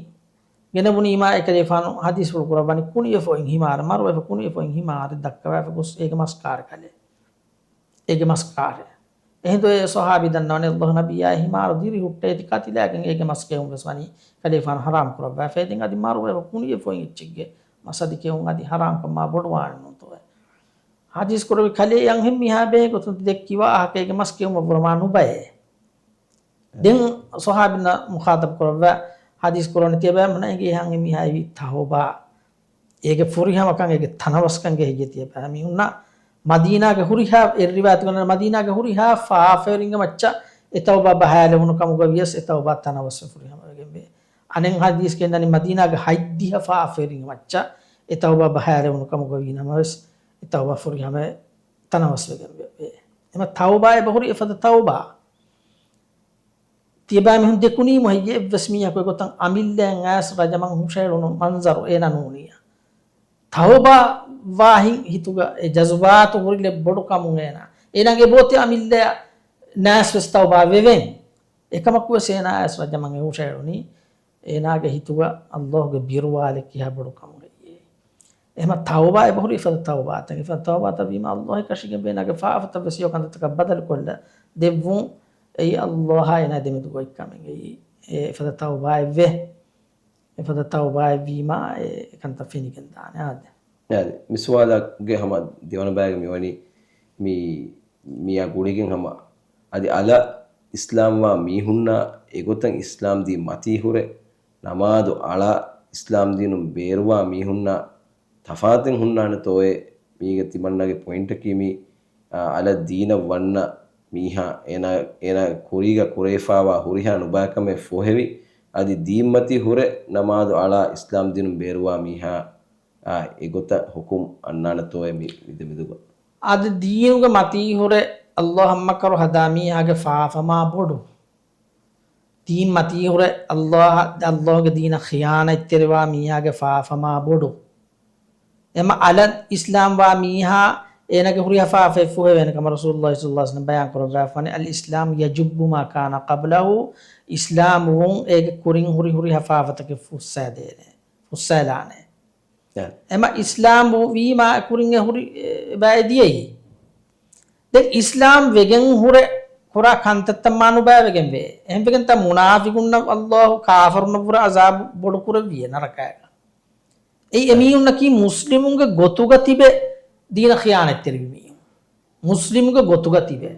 ގެނެވުނީމާ އެކަލޭގެފާނު ޙަދީޘްފުޅު ކުރައްވަނީ ކުނިވެފަ އޮތް ހިމާރެއް، މަރުވެފަ ކުނިވެފަ އޮތް ހިމާރެއް ދައްކަވާފަ ގޮސް އޭގެ މަސް ކާރި ކަލޭ. އޭގެ މަސް ކާރި. އެހިނދު އެ ޞަޙާބީ ދަންނަވަނީ ﷲ ނަބިއްޔާ އެ ހިމާރު ދިރިހުއްޓައި އެތި ކަތިލާގެން އޭގެ މަސް ކެއުން ވެސް ވަނީ ކަލޭގެފާނު ޙަރާމް ކުރައްވާފައި. ދެން އަދި މަރުވެފަ ކުނިވެފަ އޮތް އެއްޗެއްގެ މަސް އަދި ކެއުން އަދި ޙަރާމްކަން މާ ބޮޑުވާނެ ނޫންތޯއޭ. ޙަދީޘް ކުރެވި ކަލޭ އަންހެން މީހާ ބެހޭ ގޮތުން ދެއްކި ވާހަކައިގެ މަސް ކެއުމަށްވުރެ މާ ނުބައޭ. ދެން ޞަޙާބީންނަށް މުޚާޠަބް ކުރައްވާ ޙަދީޘް ކުރަނީ ތިޔަބައިމީހުންނަށް އެނގޭ އެހާ އަންހެން މީހާ އެވީ ތައުބާ. އޭގެ ފުރިހަމަކަން އޭގެ ތަނަވަސްކަން ޖެހިއްޖެ ތިޔަބައިމީހުންނަށް. މަދީނާގެ ހުރިހާ، އެއް ރިވާޔަތުގަ މަދީނާގެ ހުރިހާ ފާފަވެރިންގެ މައްޗަށް އެ ތައުބާ ބަހާލެވުނު ކަމުގަ ވިޔަސް އެ ތައުބާ ތަނަވަސްވެ ފުރިހަމަވެގެންވޭ. އަނެއް ޙަދީޘްގައި އަންނަނީ މަދީނާގެ ހަތްދިހަ ފާފަވެރިންގެ މައްޗަށް އެ ތައުބާ ބަހާލެވުނު ކަމުގަ ވީ ނަމަވެސް އެ ތައުބާ ފުރިހަމަވެ ތަނަވަސްވެގެން ވެ-، ވޭ. އެމަ ތައުބާ އެބަހުރި އެފަދަ ތައުބާ. ތިޔަބައިމީހުން ދެކުނީމު ހެއްޔޭ އެއްވެސް މީހަކު އެގޮތަށް އަމިއްލައަށް އައިސް ރަޖަމަށް ހުށައެޅުނު މަންޒަރު އޭނަ ނޫނިއްޔާ. ތައުބާ ވާހިން ހިތުގަ އެ ޖަޒުބާތު ހުރިލެއް ބޮޑު ކަމުން އޭނަ. އޭނަގެ ބޯތި އަމިއްލައަށް ނާސްވެސް ތައުބާ ވެވެން. އެކަމަކުވެސް އޭނަ އައިސް ރަޖަމަށް އެ ހުށައެޅުނީ. އޭނާގެ ހިތުގަ ﷲގެ ބިރުވާލެއް ކިހާ ބޮޑު ކަމުގައި. އެހެމަ ތައުބާ އެބަހުރި އެފަދަ ތައުބާތައް. އެފަދަ ތައުބާތައް ވީމަ ﷲ އެކަށީގެން އޭނާގެ ފާފަތައް ވެސް ހެޔޮ ކަންތައްތަކަށް ބަދަލުކޮށްލަ ދެއްވުން. އެއީ ﷲ އާ އޭނާ ދެމެދު ގޮތްކަމެއް. އެއީ އެ އެފަދަ ތައުބާއެއްވެ. އެފަދަ ތައުބާއެއްވީމާ އެ ކަންތައް ފެނިގެން ދާނެ އާދެ. އާދެ. މި ސުވާލަށް ގެ ހަމަ ދެވަނަ ބަޔަކަށް މިވަނީ މި މިއާ ގުޅިގެން ހަމަ އަދި އަލަށް އިސްލާމްވާ މީހުންނާ އެގޮތަށް އިސްލާމް ދީން މަތީ ހުރެ ނަމާދު އަޅާ އިސްލާމް ދީނުން ބޭރުވާ މީހުންނާ ތަފާތެއް ހުންނާނެތޯއޭ؟ މީގެ ތިމަންނަގެ ޕޮއިންޓަކީ މި، އަ، އަލަށް ދީނަށް ވަންނަ މީހާ އޭނާ، އޭނާ ކުރީގަ ކުރެވިފާވާ ހުރިހާ ނުބައިކަމެއް ފޮހެވި އަދި ދީންމަތީ ހުރެ ނަމާދު އަޅާ އިސްލާމް ދީނުން ބޭރުވާ މީހާ އާ، އެގޮތަށް ހުކުމް އަންނާނެތޯއޭ މި މިދެމެދުގަ؟ އަދި ދީނުގެ މަތީ ހުރެ އައްލާހަށް މަކަރު ހަދާ މީހާގެ ފާފަ މާ ބޮޑު. ދީން މަތީ ހުރެ އައްލާހަށް، އައްލާހުގެ ދީނަށް ޚިޔާނަތްތެރިވާ މީހާގެ ފާފަ މާ ބޮޑު. އެމަ އަލަށް އިސްލާމްވާ މީހާ އޭނާގެ ހުރިހާ ފާފައެއް ފުހެވޭނެ ކަމަށް ރަސޫލުﷲ ޞައްލަﷲު ޢަލައިހި ވަސައްލަމް ބަޔާން ކުރައްވާފާނެ، އަލް އިސްލާމް ޔަޖުއްބު މާ ކާނަ ޤަބްލަހު، އިސްލާމް ވުން އޭގެ ކުރިން ހުރި ހުރިހާ ފާފަތަކެއް ފުއްސައިދޭނެ، ފުއްސައިލާނެ. އެމަ އިސްލާމް ވީމާ ކުރިން އެ ހުރި ބައެއް ދިޔައީ. ދެން އިސްލާމް ވެގެން ހުރެ ކުރާ ކަންތައްތައް މާ ނުބައިވެގެން ވޭ. އެހެންވެގެންތާ މުނާފިޤުންނަށް އައްލާހު ކާފަރުންނަށްވުރެ ޢަޒާބު ބޮޑު ކުރެއްވިޔޭ ނަރަކައިގަ. އެއީ އެމީހުންނަކީ މުސްލިމުންގެ ގޮތުގަ ތިބެ ދީނަށް ޚިޔާނަތްތެރިވި މީހުން. މުސްލިމުގެ ގޮތުގަ ތިބެ.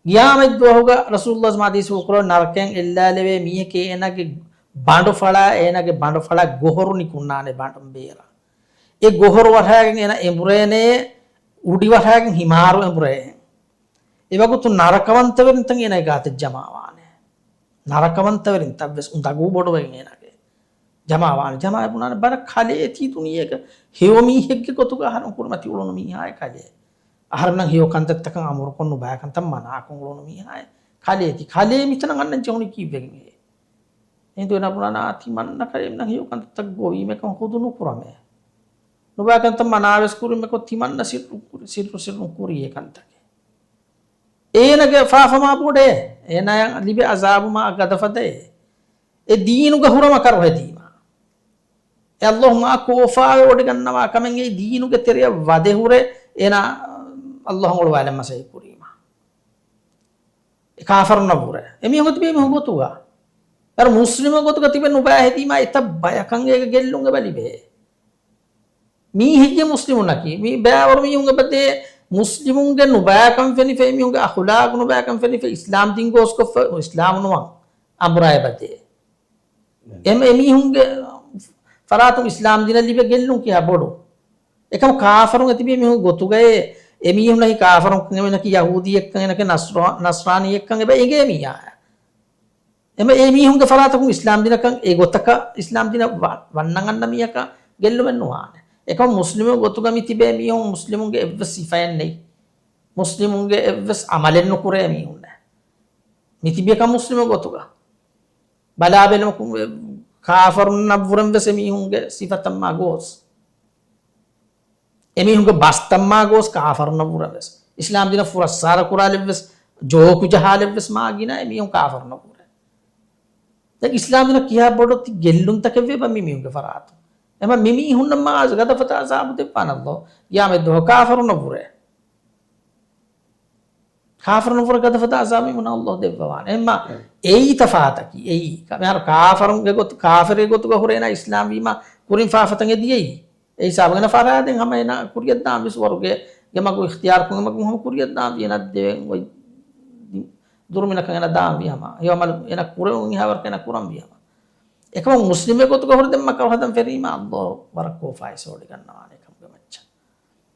ގިޔާމަތްދުވަހުގަ ރަސޫލުﷲ ޙަދީޘްފުޅު ކުރައްވަނީ ނަރަކައިން އެއްލާލެވޭ މީހެކޭ އޭނާގެ ބަނޑުފަޅާ، އޭނާގެ ބަނޑުފަޅާ ގޮހޮރު ނިކުންނާނެ ބަނޑުން ބޭރަށް. އެ ގޮހޮރު ވަށާގެން އޭނާ އެނބުރޭނެ، އުޑި ވަށާގެން ހިމާރު އެނބުރޭ. އެވަގުތު ނަރަކަވަންތަވެރިންތައް އޭނާގެ ގާތަށް ޖަމާވާނެ. ނަރަކަވަންތަވެރިންތައް ވެސް އުނދަގޫ ބޮޑުވެގެން އޭނާގެ ޖަމާވާނެ. ޖަމާވާނެ ބުނާނެ ބަރަށް ކަލޭ ތީ ދުނިޔޭގަ ހެޔޮ މީހެއްގެ ގޮތުގަ އަހަރެން ކުރިމަތި އުޅުނު މީހާއެއް ކަލޭ. އަހަރެންނަށް ހެޔޮ ކަންތައްތަކަށް އަމުރުކޮށް ނުބައިކަންތައް މަނާކޮށް އުޅުނު މީހާއެއް ކަލޭ ތި. ކަލޭ މިތަނަށް އަންނަން ޖެހުނީ ކީއްވެގެން ހޭ؟ އެހިނދު އޭނާ ބުނާނެ ތިމަންނަ ކަލޭ މިނަށް ހެޔޮ ކަންތައްތައް ގޮވީމެކަން ހުދު ނުކުރަމޭ. ނުބައިކަންތައް މަނާވެސް ކުރީމެކޮށް ތިމަންނަ ސިއްރު، ސިއްރު، ސިއްރުން ކުރީ އެ ކަންތަކެއް. އޭނަގެ ފާފަ މާ ބޮޑޭ. އޭނާޔަށް ލިބޭ އަޒާބު މާ ގަދަފަދައޭ. އެ ދީނުގަ ހުރަ މަކަރު ހެދީމާ. އެ އައްލާހު މާ ކޯފާވެ ވޮޑިގަންނަވާ ކަމެއް އެއީ ދީނުގެ ތެރެއަށް ވަދެ ހުރެ އޭނާ އައްލާހު އޮޅުވާލަން މަސައްކަތް ކުރީމާ. އެ ކާފަރުންނަށްވުރެ. އެމީހުން ތިބޭ މީހުން ގޮތުގަ. އަރަ މުސްލިމު ގޮތުގަ ތިބެ ނުބައި ހެދީމާ އެތައް ބަޔަކަށް އޭގެ ގެއްލުން އެބަ ލިބޭ. މީހެއްގެ މުސްލިމުންނަކީ، މީ ބައިވަރު މީހުން އެބަދޭ، މުސްލިމުންގެ ނުބައިކަން ފެނިފަ، މީހުންގެ އަޚުލާގު ނުބައިކަން ފެނިފަ، އިސްލާމް ދީން ގޯސްކޮށްފަ، އިސްލާމް ނުވަން އަނބުރާ އެބަދޭ. އެމް އެމީހުންގެ ފަރާތުން އިސްލާމް ދީނަށް ލިބޭ ގެއްލުން ކިހާ ބޮޑު. އެކަމު ކާފަރުން އެތިބީ މީހުން ގޮތުގައޭ، އެމީހުންނަކީ ކާފަރުން ކަން، އެމީހުންނަކީ ޔަހޫދީއެއްކަން، އޭނަކީ ނަސްރާ-، ނަސްރާނީއެއްކަން އެބަ އެނގޭ މީހާ. އެމަ އެ މީހުންގެ ފަރާތަކުން އިސްލާމް ދީނަކަށް އެ ގޮތަކަށް އިސްލާމް ދީނަށް ވަ-، ވަންނަން އަންނަ މީހަކަށް ގެއްލުމެއް ނުވާނެ. އެކަމަ މުސްލިމު ގޮތުގަ މި ތިބޭ މީހުން މުސްލިމުންގެ އެއްވެސް ސިފައެއް ނެތް. މުސްލިމުންގެ އެއްވެސް އަމަލެއް ނުކުރޭ މީހުންނެއް. މި ތިބިޔަކަށް މުސްލިމު ގޮތުގަ. ބަލާބެލުމަކުން ކާފަރުންނަށްވުރެން ވެސް އެމީހުންގެ ސިފަތައްމާ ގޯސް. އެމީހުންގެ ބަސްތައްމާ ގޯސް ކާފަރުންނަށްވުރެން ވެސް. އިސްލާމް ދީނަށް ފުރައްސާރަ ކުރާލެއްވެސް، ޖޯކު ޖަހާލެއްވެސް މާ ގިނަ އެމީހުން ކާފަރުންނަށްވުރެ. ދެން އިސްލާމް ދީނަށް ކިހާ ބޮޑު ތި ގެއްލުންތަކެއް ވޭބަ މި މީހުންގެ ފަރާތުން. އެމަ މި މީހުންނަށް މާ ގަދަފަދަ އަޒާބު ދެއްވާނަށްލޯ. ގިޔާމަތް ދުވަހު ކާފަރުންނަށްވުރެ. ކާފަރުންނަށްވުރެ ގަދަފަދަ އަޒާބު މީހުންނަށް އައްލާހު ދެއްވަވާނެ. އެއްމަ އެއީ ތަފާތަކީ. އެއީ. މިހާރު ކާފަރުންގެ ގޮތު، ކާފަރެއް ގޮތުގަ ހުރޭ އޭނާ އިސްލާމް ވީމަ ކުރިން ފާފަތައް އެ ދިޔައީ. އެ ހިސާބުގަ އޭނަ ފަރާތުން ހަމަ އޭނާ ކުރިޔަށް ދާން ވިސް ވަރުގެ ގެ މަގު އިޚްތިޔާރުކޮށް ގެ މަގު ހަމަ ކުރިޔަށް ދާން ވީ އޭނާ ދެވެން އޮތް ދުރުމިނަކަށް އޭނާ ދާން ވީ ހަމަ. އެ އަމަލު އޭނާ ކުރެވުން އެހާ ވަރަކަށް އޭނާ ކުރަން ވީ ހަމަ. އެކަމަ މުސްލިމެއް ގޮތުގަ ހުރެ ދެން މަކަރު ހަދަން ފެށީމަ އައްލާހު ވަރަށް ކޯފާވެސް ވޮޑިގަންނަވާނެ އެކަމުގެ މައްޗަށް.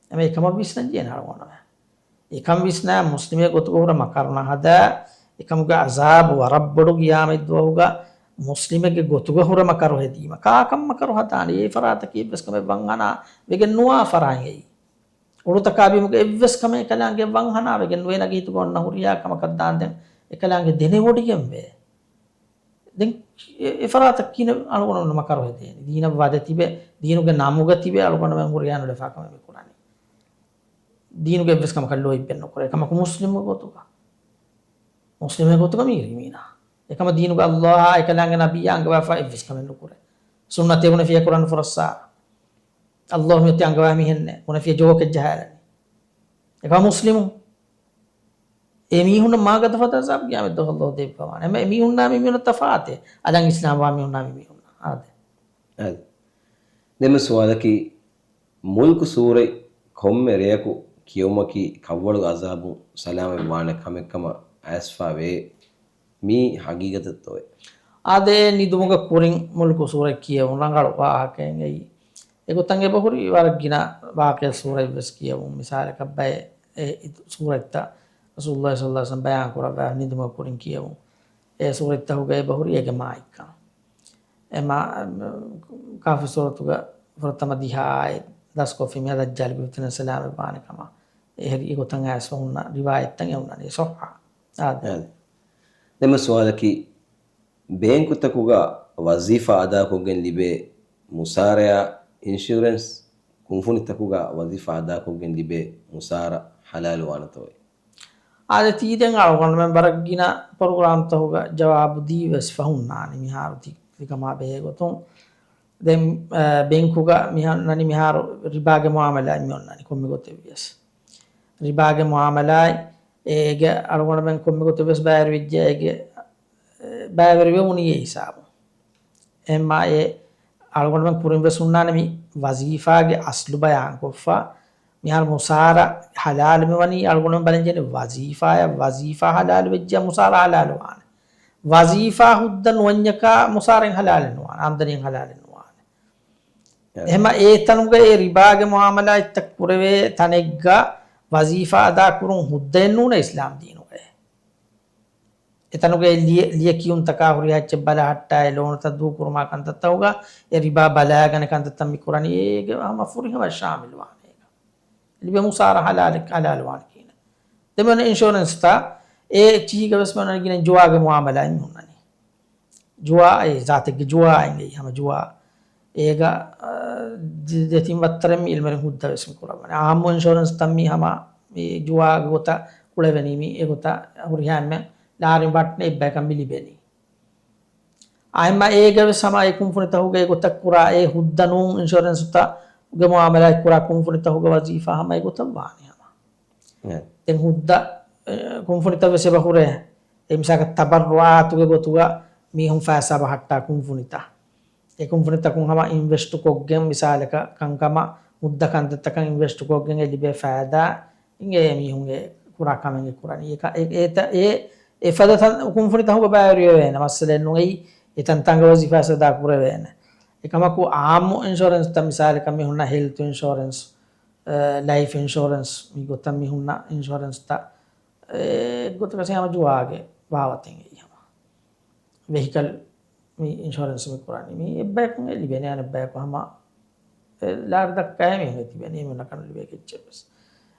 އެމަ އެކަމަށް ވިސްނަން ޖެހޭނެ އަޅުގަނޑުމެން. އެކަން ވިސްނާ މުސްލިމެއް ގޮތުގަ ހުރެ މަކަރު ނަހަދާ، އެކަމުގެ އަޒާބު ވަރަށް ބޮޑު ގިޔާމަތް ދުވަހުގަ މުސްލިމެއްގެ ގޮތުގަ ހުރެ މަކަރު ހެދީމަ. ކާކަށް މަކަރު ހަދާނީ؟ އެ ފަރާތަކީ އެއްވެސް ކަމެއް ވަންހަނާ ވެގެން ނުވާ ފަރާތް އެއީ. އުޑުތަކާ ބިމުގެ އެއްވެސް ކަމެއް އެކަލާނގެ ވަންހަނާ ވެގެން ނުވޭ. ނަގީތުގަ އޮންނަ ހުރިހާ ކަމަކަށް ދާންދެން އެކަލާނގެ ދެނެވޮޑިގެންވޭ. ދެން އެ، އެ ފަރާތަށް ކިހިނެއް އަޅުގަނޑު މަކަރު ހެދޭނީ؟ ދީނަށް ވަދެ ތިބެ، ދީނުގެ ނަމުގަ ތިބެ އަޅުގަނޑުމެން ހުރިހާ ނުލަފާ ކަމެއް މި ކުރަނީ. ދީނުގެ އެއްވެސް ކަމަކަށް ލޯތްބެއް ނުކުރޭ. އެކަމަކު މުސްލިމު ގޮތުގަ، މުސްލިމެއް ގޮތުގަ މީރި މީނާ. އެކަމަ ދީނުގަ އައްލާހާ އެކަލާނގެ ނަބިއްޔާ އަންގަވާފަ އެއްވެސް ކަމެއް ނުކުރޭ. ސުންނަތޭ ބުނެފިޔާ ކުރާން ފުރައްސާރަ. އައްލާހު މިއޮތީ އަންގަވާ މީހެއްނެއް. ބުނެފިޔާ ޖޯކެއް ޖަހާލަނީ. އެކަމަ މުސްލިމު. އެ މީހުންނަށް މާ ގަދަފަދަ އަޒާބު ގިޔާމަތް ދުވަހު އައްލާހު ދެއްވަވާނެ. އެމަ އެ މީހުންނާ މި މީހުންނަށް ތަފާތެއް. އަލަން އިސްލާމް ވާ މީހުންނާ މި މީހުންނާ. އާދެ. އާދެ. ދެންމެ ސުވާލަކީ، މުލްކު ސޫރަތް ކޮންމެ ރެޔަކު ކިޔެވުމަކީ ކަށްވަޅުގެ އަޒާބުން ސަލާމަތް ވާނެ ކަމެއް ކަމަށް އައިސްފާ ވޭ. މީ ހަގީގަތެއްތޯއޭ؟ އާދެ، ނިދުމުގެ ކުރިން މުލްކު ސޫރަތް ކިޔެވުން ރަނގަޅު ވާހަކައެއް އެއީ. އެގޮތަށް އެބަހުރި ވަރަށް ގިނަ ވާޤިޢަ ސޫރަތްވެސް ކިޔެވުން. މިސާލަކަށް ބައެއް އެ ސޫރަތްތައް ރަސޫލުﷲ ޞައްލަﷲު ޢަލައިހި ވަސައްލަމަ ބަޔާން ކުރައްވާ ނިދުމުގެ ކުރިން ކިޔެވުން. އެ ސޫރަތްތަކުގައި އެބަހުރި އޭގެ މާތްކަން. އެމާ، ކާފި ސޫރަތުގަ ފުރަތަމަ ދިހަ އާޔަތް ދަސްކޮށްފި މީހާ ދައްޖާލުގެ ފިތުނައިން ސަލާމަތްވާނެ ކަމަށް. އެހެރީ އެގޮތަށް އައިސްފަ ހުންނަ ރިވާޔަތްތައް އެ ހުންނަނީ ޞައްޙަ. އާދެ. އާދެ. ދެން ސުވާލަކީ، ބޭންކުތަކުގަ ވަޒީފާ އަދާކޮށްގެން ލިބޭ މުސާރަޔާ އިންޝުރެންސް ކުންފުނިތަކުގަ ވަޒީފާ އަދާކޮށްގެން ލިބޭ މުސާރަ ޙަލާލުވާނެތޯއޭ؟ އާދެ، ތީ ދެން އަޅުގަނޑުމެން ވަރަށް ގިނަ ޕްރޮގްރާމްތަކުގަ ޖަވާބު ދީވެސް ފަހުންނާނެ މިހާރު ތި، ތިކަމާ ބެހޭ ގޮތުން. ދެން، އަ، ބޭންކުގަ މިހަން ނަނި މިހާރު ރިބާގެ މުއާމަލާތް މި އޮންނަނީ ކޮންމެ ގޮތެއް ވިޔަސް. ރިބާގެ މުއާމަލާތް އޭގެ އަޅުގަނޑުމެން ކޮންމެ ގޮތެއް ވެސް ބައިވެރިވެއްޖެ އޭގެ، އެ، ބައިވެރިވެވުނީ އެ ހިސާބުން. އެހެންމާ އެ އަޅުގަނޑުމެން ކުރިން ވެސް ހުންނާނެ މި ވަޒީފާގެ އަސްލު ބަޔާންކޮށްފަ. މިހާރު މުސާރަ ޙަލާލު މިވަނީ އަޅުގަނޑުމެން ބަލަންޖެހޭނީ ވަޒީފާއަށް، ވަޒީފާ ޙަލާލު ވެއްޖެއްޔާ މުސާރަ ޙަލާލު ވާނެ. ވަޒީފާ ހުއްދަ ނުވަންޏަކާ މުސާރައެއް ޙަލާލެއް ނުވާނެ، އާމްދަނީއެއް ޙަލާލެއް ނުވާނެ. އެ. އެހެމަ އެ ތަނުގައި ރިބާގެ މުއާމަލާތްތައް ކުރެވޭ ތަނެއްގަ ވަޒީފާ އަދާކުރުން ހުއްދައެއް ނޫނޭ އިސްލާމް ދީނުގައި. އެތަނުގައި ލިޔެ-، ލިޔެ ކިޔުންތަކާ ހުރިހާ އެއްޗެއް ބަލަހައްޓާ އެ ލޯނުތައް ދޫކުރުމާ ކަންތައްތަކުގަ އެ ރިބާ ބަލާގަނެ ކަންތައްތައް މި ކުރަނީ އޭގެ ހަމަ ފުރިހަމަ ޝާމިލްވާނެ އޭގަ. ލިބޭ މުސާރަ ޙަލާލެއް، ޙަލާލުވާނެ ކިޔަނީ. ދެން އިންޝުރެންސްތައް އެ އެއްޗިހީގަ ވެސް މި އޮންނަނީ ގިނަ ޖުވާގެ މުއާމަލާތް މި ހުންނަނީ. ޖުވާ އެ ޒާތެއްގެ ޖުވާ އިނގޭ ހަމަ ޖުވާ. އޭގަ، އަ، ދެ-، ދެތިން ވައްތަރެއް މި އިލްމުވެރިން ހުއްދަ ވެސް މި ކުރައްވަނީ. އާއްމު އިންޝުރެންސްތައް މީ ހަމަ މި ޖުވާގެ ގޮތަށް ކުޅެވެނީ މީ އެ ގޮތަށް ހުރިހާ އެންމެން ލާރިން ވައްޓަނީ އެއްބަޔަކަށް މި ލިބެނީ. އާއްމު އޭގަ ވެސް ހަމަ އެ ކުންފުނިތަކުގެ އެ ގޮތަށް ކުރާ އެ ހުއްދަ ނޫން އިންޝުރެންސުތަކުގެ މުއާމަލާތް ކުރާ ކުންފުނިތަކުގެ ވަޒީފާ ހަމަ އެ ގޮތަށް ވާނެ ހަމަ. އެ. ދެން ހުއްދަ، އެ، ކުންފުނިތައް ވެސް އެބަ ހުރޭ. އެ މިސާލަކަށް ތަބައްރުއާތުގެ ގޮތުގަ މީހުން ފައިސާ ބަހައްޓާ ކުންފުނިތައް. އެ ކުންފުނިތަކުން ހަމަ އިންވެސްޓުކޮށްގެން މިސާލަކަށް ކަންކަމަށް ހުއްދަ ކަންތައްތަކަށް އިންވެސްޓުކޮށްގެން އެ ލިބޭ ފައިދާ އިނގޭ މީހުން އެ ކުރާ ކަމެއް އެ ކުރަނީ. އެ ކަ-، އެ-، އެ-، އެ-، އެފަދަ ތަން ކުންފުނިތަކުގަ ބައިވެރިވެވޭނެ މައްސަލައެއް ނޫން. އެއީ އެތަންތާނގަ ވަޒީފާ ސަދާ ކުރެވޭނެ. އެކަމަކު އާއްމު އިންޝުރެންސްތައް މިސާލަކަށް މި ހުންނަ ހެލްތު އިންޝުރެންސް، އެ، ލައިފް އިންޝުރެންސް މި ގޮތަށް މި ހުންނަ އިންޝުރެންސްތައް އެއްގޮތަކަށް ހަމަ ޖުވާގެ ބާވަތެއް އެއީ ހަމަ. ވެހިކަލް މި އިންޝުރެންސް މި ކުރަނީ މީ އެއްބަޔަކުން އެ ލިބެނީ އަނެއްބަޔަކު ހަމަ އެ ލާރި ދައްކާ މީހުން އެ ތިބެނީ މި ނަކަން ލިބޭ ކެއްޗެއް ވެސް.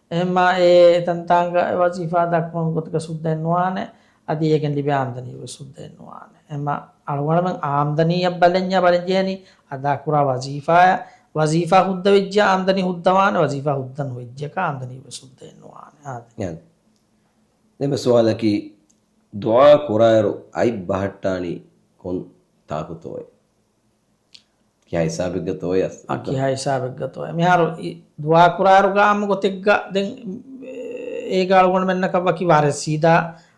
އެހެންމާ އެ ތަންތާނގަ އެ ވަޒީފާ ދައްކުން ގޮތަކަށް ހުއްދައެއް ނުވާނެ، އަދި އޭގެން ލިބޭ އާމްދަނީ ވެސް ހުއްދައެއް ނުވާނެ. އެހެންމާ އަޅުގަނޑުމެން އާމްދަނީއަށް ބަލަންޏާ ބަލަންޖެހޭނީ އަދާކުރާ ވަޒީފާއަށް، ވަޒީފާ ހުއްދަ ވެއްޖެ އާމްދަނީ ހުއްދަވާނެ، ވަޒީފާ ހުއްދަ ނުވެއްޖެކާ އާމްދަނީ ވެސް ހުއްދައެއް ނުވާނެ. އާދެ. އެހެން. ދެން ސުވާލަކީ، ދުޢާ ކުރާއިރު އަތް ބަހައްޓާނީ ކޮން ތާކުތޯއޭ؟ ކިހާ ހިސާބެއްގަތޯއޭ އަސް؟ އާ، ކިހާ ހިސާބެއްގަތޯއޭ؟ މިހާރު އި-، ދުޢާ ކުރާއިރު ގާމު ގޮތެއްގަ ދެން އޭގަ އަޅުގަނޑުމެންނަކަށް ވަކި ވާރެއް ސީދާ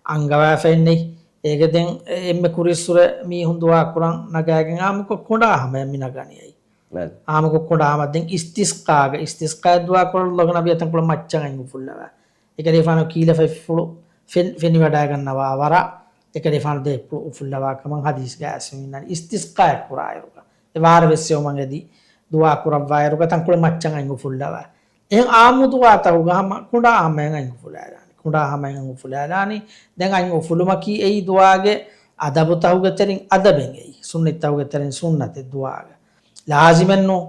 އަންގަވާފައެއް ނެތް. އޭގެ ދެން އެންމެ ކުރިއްސުރެ މީހުން ދުޢާ ކުރަން ނަގާގެން އާއްމުކޮށް ކޮނޑާ ހަމަޔަށް މި ނަގަނީ އައި. އާއްމުކޮށް ކޮނޑާ ހަމަ ދެން އިސްތިސްޤާގަ، އިސްތިސްޤާއަށް ދުޢާ ކުރައްލަވަން ނަބިއްޔާ ތަންކޮޅެއް މައްޗަށް އަތް އުފުއްލަވާ. އެކަލޭފާނު ކީލަފަތްފުޅު ފެން-، ފެނިވަޑައިގަންނަވާ ވަރަށް، އެކަލޭފާނު ދޭފުޅު އުފުއްލަވާ ކަމަށް ޙަދީޘްގައި އައިސްފަ މިންނަނީ. އިސްތިސްޤާއެއް ކުރާއިރުގަ، އެ ވާރަށް ވެއްސެވުމަށް އެދި ދުޢާ ކުރައްވާއިރުގަ ތަންކޮޅެއް މައްޗަށް އަތް އުފުއްލަވާ. އެހެން އާއްމު ދުޢާތަކުގަ ހަމަ ކޮނޑާ ހަމަޔަށް އަތް އުފުލާލާނީ. ކޮނޑާ ހަމަޔަށް އަތް އުފުލާލާނީ. ދެން އަތް އުފުލުމަކީ އެއީ ދުޢާގެ އަދަބުތަކުގެ ތެރެއިން އަދަބެއް އެއީ. ސުންނަތްތަކުގެ ތެރެއިން ސުންނަތެއް ދުޢާގެ. ލާޒިމެއް ނޫން.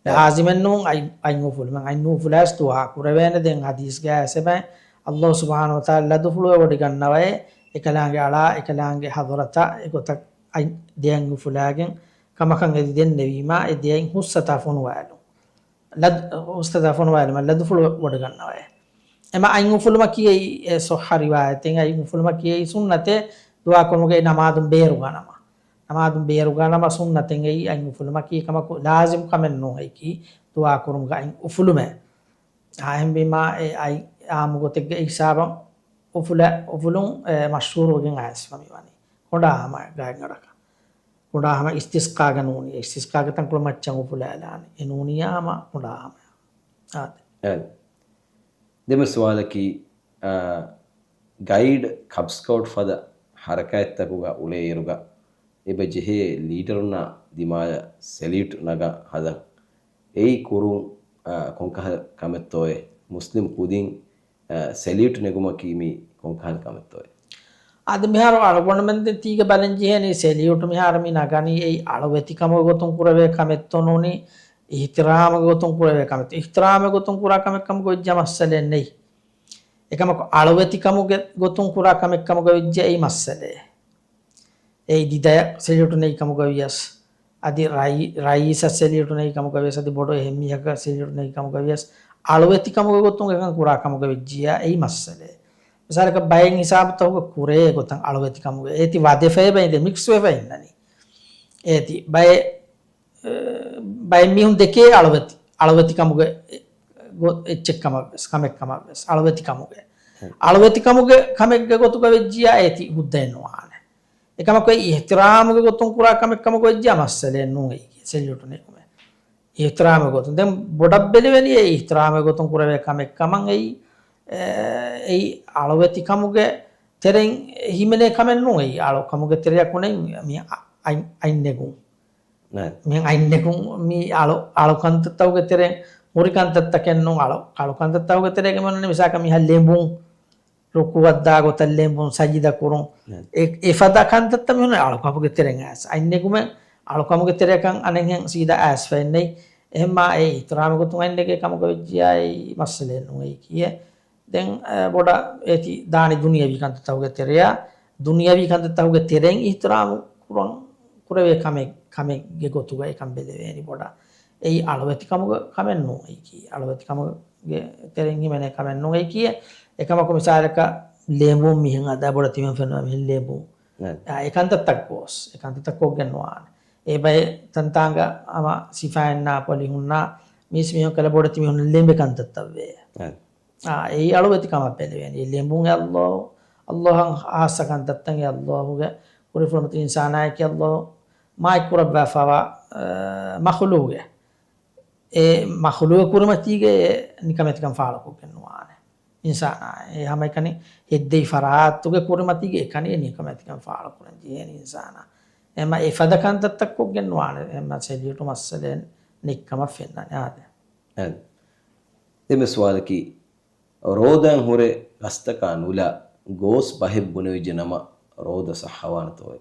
އެ. ލާޒިމެއް ނޫން އަތް، އަތް އުފުލުމެއް. އަތް ނުއުފުލާސް ދުޢާ ކުރެވޭނެ. ދެން ޙަދީޘްގައި އައިސްފަ އެބައި ﷲ ސުބްޙާނަހޫ ވަތަޢާލާ ލަދުފުޅު ވޮޑިގަންނަވައޭ، އެކަލާނގެ އަޅާ، އެކަލާނގެ ޙަޟްރަތަށް އެގޮތަށް އަތް ދެއަތް އުފުލާގެން ކަމަކަށް އެދި ދެންނެވީމާ، އެ ދެއަތް ހުސްއަތާ ފޮނުވާލުން. ލަދު-، ހުސްއަތާ ފޮނުވާލުމަށް ލަދުފުޅު ވޮޑިގަންނަވައޭ. އެމަ އަތް އުފުލުމަކީ އެއީ އެ ޞައްޙަ ރިވާޔަތެއް، އަތް އުފުލުމަކީ އެއީ ސުންނަތެއް ދުޢާ ކުރުމުގައި ނަމާދުން ބޭރުގަނަމަ. ނަމާދުން ބޭރުގަނަމަ ސުންނަތެއް އެއީ އަތް އުފުލުމަކީ ކަމަކު ލާޒިމް ކަމެއް ނޫން އެއީކީ ދުޢާ ކުރުމުގަ އަތް އުފުލުމެއް. އެހެންވީމާ އެ އަތް އާއްމު ގޮތެއްގެ ހިސާބަށް އުފުލަ-، އުފުލުން އެ މަޝްހޫރުވެގެން އައިސްފަ މިވަނީ. ކޮނޑާ ހަމަ ގާތްގަނޑަކަށް. ކޮނޑާ ހަމަ އިސްތިސްޤާގަ ނޫނީ. އިސްތިސްޤާގެ ތަންކޮޅެއް މައްޗަށް އުފުލާލާނެ. އެ ނޫނިއްޔާ ހަމަ ކޮނޑާ ހަމަ. އާދެ. އާދެ. ދެން ސުވާލަކީ، އާ، ގައިޑް ކަބް ސްކައުޓް ފަދަ ޙަރަކާތްތަކުގަ އުޅޭއިރުގަ އެބަ ޖެހޭ ލީޑަރުންނާ ދިމާޔަށް ސެލިއުޓް ނަގަ ހަދަން. އެއީ ކުރުން، އާ، ކޮންކަހަލަ ކަމެއްތޯއޭ؟ މުސްލިމް ކުދިން، އާ، ސެލިއުޓް ނެގުމަކީ މީ ކޮންކަހަލަ ކަމެއްތޯއޭ؟ އަދި މިހާރު އަޅުގަނޑުމެން ދެން ތީގަ ބަލަން ޖެހޭނީ ސެލިއުޓު މިހާރު މި ނަގަނީ އެއީ އަޅުވެތިކަމުގެ ގޮތުން ކުރެވޭ ކަމެއްތޯ ނޫނީ އިހްތިރާމުގެ ގޮތުން ކުރެވޭ ކަމެއްތޯ. އިހްތިރާމުގެ ގޮތުން ކުރާ ކަމެއް ކަމުގަ ވެއްޖެ މައްސަލައެއް ނެތް. އެކަމަކު އަޅުވެތިކަމުގެ ގޮތުން ކުރާ ކަމެއް ކަމުގަ ވެއްޖެ އެއީ މައްސަލައެއް. އެއީ ދިދަޔަށް ސެލިއުޓު ނެތް ކަމުގަ ވިޔަސް، އަދި ރައީ-، ރައީސަށް ސެލިއުޓު ނެތް ކަމުގަ ވިޔަސް، އަދި ބޮޑު އެހެން މީހަކަށް ސެލިއުޓު ނެތް ކަމުގަ ވިޔަސް، އަޅުވެތި ކަމުގެ ގޮތުން އެކަން ކުރާ ކަމުގަ ވެއްޖިއްޔާ އެއީ މައްސަލައެއް. މިސާލަކަށް ބައެއް ހިސާބުތަކުގަ ކުރޭ ގޮތަށް އަޅުވެތި ކަމުގެ އޭތި ވަދެފައި ބައި ދެ މިކްސް ވެފަ އިންނަނީ. އޭތި ބައެއް، އެ، ބައެއް މީހުން ދެކޭ އަޅުވެތި، އަޅުވެތި ކަމުގެ ގޮ-، އެއްޗެއް ކަމަށް ވެސް، ކަމެއް ކަމަށް ވެސް، އަޅުވެތި ކަމުގެ. އަޅުވެތި ކަމުގެ ކަމެއްގެ ގޮތުގަ ވެއްޖިއްޔާ އޭތި ހުއްދައެއް ނުވާނެ. އެކަމަކު އެއީ އިހްތިރާމުގެ ގޮތުން ކުރާ ކަމެއް ކަމަކު ވެއްޖިއްޔާ މައްސަލައެއް ނޫން އެއީ ސެލިއުޓު ނެތުމެއް. އިހްތިރާމުގެ ގޮތުން. ދެން ބޮޑަށް ބެލެވެނީ އެއީ އިހްތިރާމުގެ ގޮތުން ކުރެވޭ ކަމެއް ކަމަށް އެއީ، އެ، އެއީ އަޅުވެތި ކަމުގެ ތެރެއިން ހިމެނޭ ކަމެއް ނޫން އެއީ. އަޅު ކަމުގެ ތެރެއަކު ނެތް މި އަ-، އައި-، އައިން ނެގުން. ނައި. މިހެން އައިން ނެގުން މީ އަޅު، އަޅު ކަންތައްތަކުގެ ތެރެއިން ހުރި ކަންތައްތަކެއް ނޫން. އަޅު، އަޅު ކަންތައްތަކުގެ ތެރޭގަ މި އޮންނަނީ މިސާލަކަށް މިހާ ލެނބުން، ރުކޫޢަށް ދާ ގޮތަށް ލެނބުން، ސަޖިދަ ކުރުން. ނައި. އެ، އެފަދަ ކަންތައްތައް މި އޮންނަނީ އަޅު ކަމުގެ ތެރެއިން އައިސް. އައިން ނެގުމެއް އަޅު ކަމުގެ ތެރެއަކަށް އަނެއްހެން ސީދާ އައިސްފައެއް ނެތް. އެހެންމާ އެ އިހްތިރާމުގެ ގޮތުން އައިން ނެގޭ ކަމުގަ ވެއްޖިއްޔާ އެއީ މައްސަލައެއް ނޫން އެއީ ކީއެއް. ދެން، އެ، ބޮޑަށް އޭތި ދާނީ ދުނިޔަވީ ކަންތައްތަކުގެ ތެރެއަށް. ދުނިޔަވީ ކަންތައްތަކުގެ ތެރެއިން އިހްތިރާމު ކުރަން ކުރެވޭ ކަމެއް، ކަމެއްގެ ގޮތުގަ އެކަން ބެލެވޭނީ ބޮޑަށް. އެއީ އަޅުވެތި ކަމުގެ ކަމެއް ނޫން އެއީކީ. އަޅުވެތި ކަމުގެ ތެރެއިން ހިމެނޭ ކަމެއް ނޫން އެއީކީ. އެކަމަކު މިސާލަކަށް ލޭބުން މިހެން އަދާ ބޮޑަށް ތިމަން ފެނުނާ މިހެން ލޭބުން. އާ، އެކަންތައްތައް ގޯސް، އެކަންތައްތައް ކޮށްގެން ނުވާނެ. އެ ބައެއް ތަންތާނގަ ހަމަ ސިފައިންނާ ޕޮލިހުންނާ މީސް މީހުން ކަލަ ބޮޑަށް ތިމީހުން ލެނބޭ ކަންތައްތައް ވޭ. އާ، އެއީ އަޅުވެތި ކަމަށް ބެލެވޭނީ. ލެނބުން އެ ﷲ، ﷲ އަށް ޚާއްޞަ ކަންތައްތައް އެ ﷲ ގެ ކުރިފުޅުމަތި އިންސާނާއެކީ ﷲ މާތް ކުރައްވާފަވާ، އަ، މަޚުލޫގެ. އެ މަޚުލޫގެ ކުރިމަތީގެ އެ ނިކަމެތިކަން ފާޅުކޮށްގެން ނުވާނެ އިންސާނާ. އެ ހަމައެކަނި ހެއްދެވި ފަރާތުގެ ކުރިމަތީގެ އެކަނި އެ ނިކަމެތިކަން ފާޅުކުރަން ޖެހޭނީ އިންސާނާ. އެމަ އެ ފަދަ ކަންތައްތައް ކޮށްގެން ނުވާނެ. އެމަ ސެލިއުޓު މައްސަލައެއް ނެތްކަމަށް ފެންނާނެ. އާދެ. އެ. ދެންމެ ސުވާލަކީ، ރޯދައިން ހުރެ ގަސްތަކާ ނުލާ، ގޯސް ބަހެއް ބުނެވިއްޖެ ނަމަ، ރޯދަ ޞައްޙަވާނެތޯއޭ؟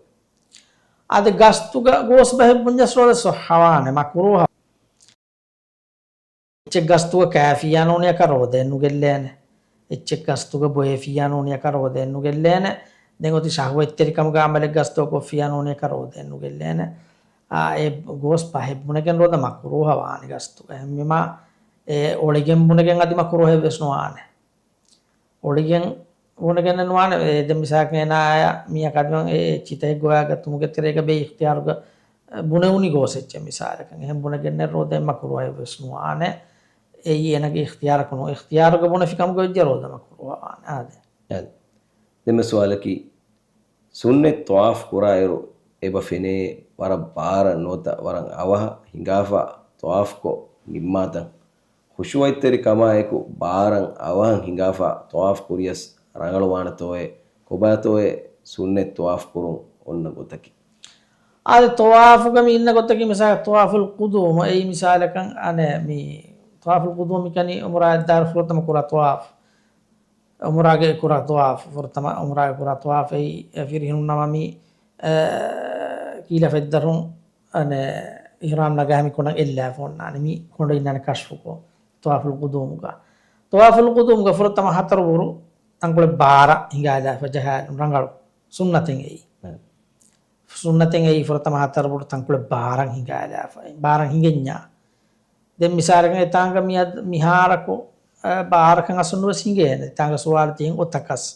އަދި ގަސްތުގަ ގޯސް ބަހެއް ބުންޏަސް ރޯދަ ޞައްޙަވާނެ، މަކުރޫހަ. އެއްޗެއް ގަސްތުގަ ކާފިއްޔާ ނޫނިއަކަށް ރޯދައެއް ނުގެއްލޭނެ. އެއްޗެއް ގަސްތުގަ ބޮއެފިއްޔާ ނޫނިއަކަށް ރޯދައެއް ނުގެއްލޭނެ. ދެން އޮތީ ޝަހުވަތްތެރިކަމުގަ އަމަލެއް ގަސްތުގަ ކޮށްފިއްޔާ ނޫނިއަކަށް ރޯދައެއް ނުގެއްލޭނެ. އާ، އެ ގޯސް ބަހެއް ބުނެގެން ރޯދަ މަކުރޫހަ ވާނެ ގަސްތުގަ. އެހެންވީމާ، އެ އޮޅިގެން ބުނެގެން އަދި މަކުރޫހެއް ވެސް ނުވާނެ. އޮޅިގެން ބުނެގެން ނުވާނެ. އެ ދެން މިސާލަކަށް އޭނާއާ މީހަކާ ދިމާ އެ އެއްޗިތައް ގޮވާގަތުމުގެ ތެރޭގަ ބޭ އިޚްތިޔާރުގަ ބުނެވުނީ ގޯސް އެއްޗެއް މިސާލަކަށް. އެހެން ބުނެގެންނެއް ރޯދައެއް މަކުރޫހެއް ވެސް ނުވާނެ. އެއީ އޭނާގެ އިޚްތިޔާރަކު ނޫން. އިޚްތިޔާރުގަ ބުނެފި ކަމުގަ ވެއްޖެ ރޯދަ މަކުރޫހަ ވާނެ. އާދެ. އާދެ. ދެންމެ ސުވާލަކީ، ސުންނަތް ޠަވާފް ކުރާއިރު އެބަ ފެނޭ ވަރަށް ބާރަށް ނުވަތަ ވަރަށް އަވަހަށް ހިނގާފަ ޠަވާފްކޮށް ނިންމާތަން. ޚުޝޫޢަތްތެރި ކަމާއެކު ބާރަށް އަވަހަށް ހިނގާފަ ޠަވާފް ކުރިޔަސް ރަނގަޅުވާނެތޯއޭ؟ ކޮބާތޯއޭ ސުންނަތް ޠަވާފް ކުރުން އޮންނަ ގޮތަކީ؟ އާދެ، ޠަވާފުގަ މި އިންނަ ގޮތަކީ މިސާލަށް ޠަވާފުލް ޤުދޫމު. އެއީ މިސާލަކަށް އަނެއް މި ޠަވާފުލް ޤުދޫމު މިކަނީ ޢުމްރާއަށް ދާއިރު ފުރަތަމަ ކުރާ ޠަވާފު. ޢުމްރާގެ ކުރާ ޠަވާފު، ފުރަތަމަ ޢުމްރާގެ ކުރާ ޠަވާފު. އެއީ ފިރިހެނުން ނަމަ މި، އަ، ކީލަ ފެއްދަރުން އަނެއް އިޙްރާމް ނަގާ މި ކޮނޑަށް އެއްލާފަ އޮންނާނެ. މި ކޮނޑު އިންނާނެ ކަޝްފުކޮށް، ޠަވާފުލް ޤުދޫމުގަ. ޠަވާފުލް ޤުދޫމުގަ ފުރަތަމަ ހަތަރު ބުރު ތަންކޮޅެއް ބާރަށް ހިނގާލާފަ ޖަހާލުން ރަނގަޅު ސުންނަތެއް އެއީ. އެ. ސުންނަތެއް އެއީ ފުރަތަމަ ހަތަރު ބުރު ތަންކޮޅެއް ބާރަށް ހިނގާލާފަ. ބާރަށް ހިނގެންޏާ. ދެން މިސާލަކަށް އެތާނގަ މިއަދު މިހާރަކު، އަ، ބާރަކަށް އަސްލުން ވެސް ހިނގޭނެ. އެތާނގަ ސުވާލު ތިހެން އޮތަކަސް.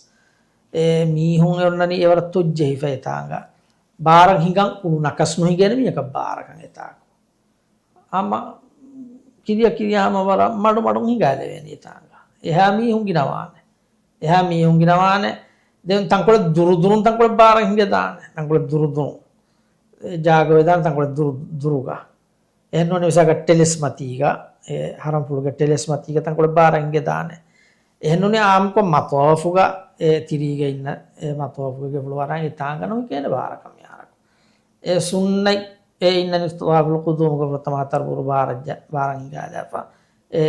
އެ މީހުން އެ އޮންނަނީ އެވަރަށް ތޮއްޖެހިފަ އެތާނގަ. ބާރަށް ހިނގަން އުޅުނަކަސް ނުހިނގޭނެ މީހަކަށް ބާރަކަށް އެތާކު. ހަމަ ކިރިޔަ ކިރިޔާ ހަމަ ވަރަށް މަޑު މަޑުން ހިނގާލެވޭނެ އެތާނގަ. އެހާ މީހުން ގިނަވާނެ. އެހާ މީހުން ގިނަވާނެ. ދެން ތަންކޮޅެއް ދުރުދުރުން ތަންކޮޅެއް ބާރަށް ހިނގެދާނެ. ތަންކޮޅެއް ދުރުދުރުން. އެ ޖާގަ ވެދާނެ ތަންކޮޅެއް ދުރު، ދުރުގަ. އެހެން ނޫނީ މިސާލަކަށް ޓެލެސް މަތީގަ، އެ ހަރަމްފުޅުގެ ޓެލެސް މަތީގަ ތަންކޮޅެއް ބާރަށް ހިނގެދާނެ. އެހެން ނޫނީ އާއްމުކޮށް މަޠާފުގަ، އެ ތިރީގަ އިންނަ، އެ މަޠާފުގެ ގެފުޅު ވަރަށް އެތާނގަ ނުހިނގޭނެ ބާރަކަށް މިހާރަކު. އެ ސުންނަތް އެ އިންނަނީ ޠަވާފުލް ޤުދޫމުގަ ފުރަތަމަ ހަތަރު ބުރު ބާރަށް ޖަ-، ބާރަށް ހިނގާލާފަ. އެ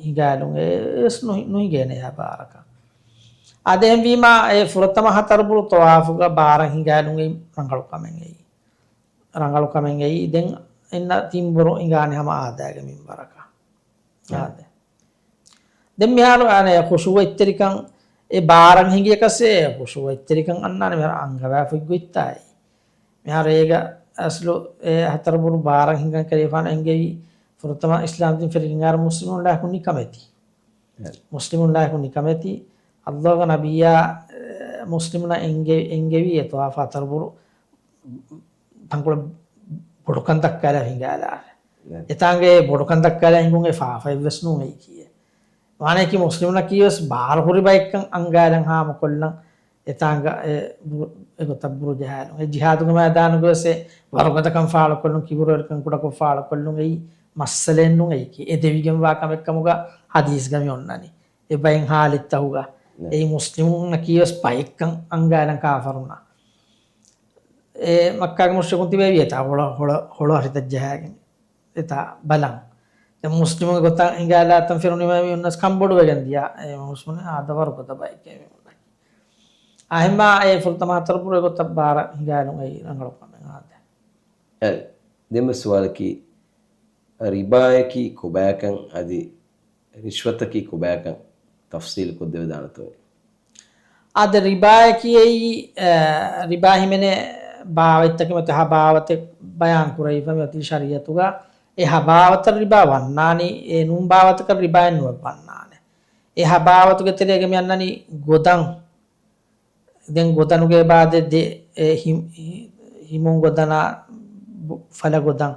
ހިނގާލުން އެ ވެސް ނުހި-، ނުހިނގޭނެ އެހާ ބާރަކަށް. އާދެ، އެހެންވީމާ، އެ ފުރަތަމަ ހަތަރުބުރު ޠަވާފުގަ ބާރަށް ހިނގާލުން އެއީ ރަނގަޅު ކަމެއް އެއީ. ރަނގަޅު ކަމެއް އެއީ. ދެން އިންނަ ތިންބުރު ހިނގާނެ ހަމަ އާދައިގެ މިންވަރަކަށް. އާދެ. ދެން މިހާރު އަނެ ޚުޝޫޢަތްތެރިކަން އެ ބާރަށް ހިނގިޔަކަސް އެ ޚުޝޫޢަތްތެރިކަން އަންނާނެ މިހާރު އަންގަވާފައި ގޮތްތާއި. މިހާރު އޭގަ އަސްލު އެ ހަތަރުބުރު ބާރަށް ހިނގަން ކަލޭފާނު އެންގެވީ ފުރަތަމަ އިސްލާމްދީން ފެށިގެން އައިރު މުސްލިމުން ލާހިކު ނިކަމެތި. މުސްލިމުން ލާހިކު ނިކަމެތި. އައްލާހުގެ ނަބިއްޔާ، އެ، މުސްލިމުންނަށް އެންގެ-، އެންގެވީ އެ ޠަވާފު ހަތަރުބުރު ތަންކޮޅެއް ބޮޑުކަން ދައްކާލާ ހިނގާލާ. އެތާނގެ ބޮޑުކަން ދައްކާލާ ހިނގުން އެ ފާފައެއްވެސް ނޫން އެއީކީއެއް. ވާނެކީ މުސްލިމުންނަކީވެސް ބާރު ހުރި ބައެއްކަން އަންގާލަން ހާމަކޮށްލަން އެތާނގަ އެ ބުރު-، އެގޮތަށް ބުރު ޖަހާލުން. އެ ޖިހާދުގެ މައިދާނުގަވެސް އެ ވަރުގަދަކަން ފާޅުކޮށްލުން، ކިބުރުވެރިކަން ކުޑަކޮށް ފާޅުކޮށްލުން އެއީ މައްސަލައެއް ނޫން އެއީކީ. އެ ދެވިގެންވާ ކަމެއްކަމުގަ ހަދީސްގަ މި އޮންނަނީ. އެ ބައެއް ހާލަތްތަކުގަ އެއީ މުސްލިމުންނަކީވެސް ބައެއްކަން އަންގާލަން ކާފަރުންނަށް. އެ މައްކާގެ މުޝްރިކުން ތިބެވި އެތާ ހޮޅަ-، ހޮޅަ-، ހޮޅު ހަށިތައް ޖަހާގެން އެތާ ބަލަން. ދެން މުސްލިމުންގެ ގޮތަށް ހިނގާލާތަން ފިރުނިމާ މީހުންނަސް ކަންބޮޑުވެގެން ދިޔަ. އެ މުސްލިމުން އާދަ ވަރުގަދަ ބައެއްގެ މީހުންނަކީ. އާ ހެންމާ އެ ފުރަތަމަ ހަތަރުބުރު އެގޮތަށް ބާރަށް ހިނގާލުން އެއީ ރަނގަޅު ކަމެއް އާދެ. އެ، ދެން ސުވާލަކީ، ރިބާޔަކީ ކޮބާކަން އަދި ރިޝްވަތަކީ ކޮބާކަން ތަފްސީލު ކޮށްދެވިދާނެތޯއޭ؟ އާދެ، ރިބާޔަކީ އެއީ، އަ، ރިބާ ހިމެނޭ ބާވަތްތަކެއް މަތި ހަބާވަތެއް ބަޔާން ކުރެވިފަ މިއޮތީ ޝަރީއަތުގަ. އެ ހަބާވަތަށް ރިބާ ވަންނާނީ، އެ ނޫން ބާވަތަކަށް ރިބާއެއް ނުވެ ވަންނާނެ. އެ ހަބާވަތުގެ ތެރޭގަ މި އަންނަނީ ގޮދަން. ދެން ގޮދަނުގެ ބާދެ ދެ، އެ، ހި-، ހި-، ހިމުން ގޮދަނާ ބު-، ފަލަ ގޮދަން.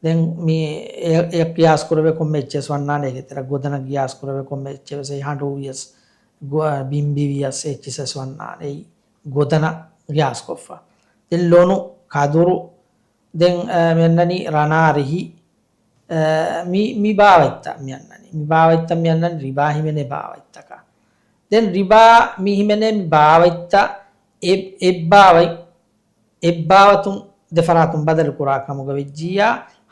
ދެން މި އެ-، އެ ގިޔާސް ކުރެވޭ ކޮންމެ އެއްޗެއް ވެސް ވަންނާނެ އޭގެ ތެރޭ. ގޮދަނަށް ގިޔާސް ކުރެވޭ ކޮންމެ އެއްޗެއް ވެސް، އެ ހަނޑޫ ވިޔަސް، ގޮ-، ބިނބި ވިޔަސް އެއްޗިސް ވެސް ވަންނާނެ. އެއީ ގޮދަނަށް ގިޔާސް ކޮށްފަ. ދެން ލޮނު، ކަދުރު، ދެން، އަ، މި އަންނަނީ ރަނާ ރިހި، އަ، މި، މި ބާވަތްތައް މި އަންނަނީ. މި ބާވަތްތައް މި އަންނަނީ ރިބާ ހިމެނޭ ބާވަތްތަކަށް. ދެން ރިބާ މި ހިމެނޭ މި ބާވަތްތައް އެ-، އެއްބާވަތް އެއްބާވަތުން ދެފަރާތުން ބަދަލުކުރާ ކަމުގަ ވެއްޖިއްޔާ،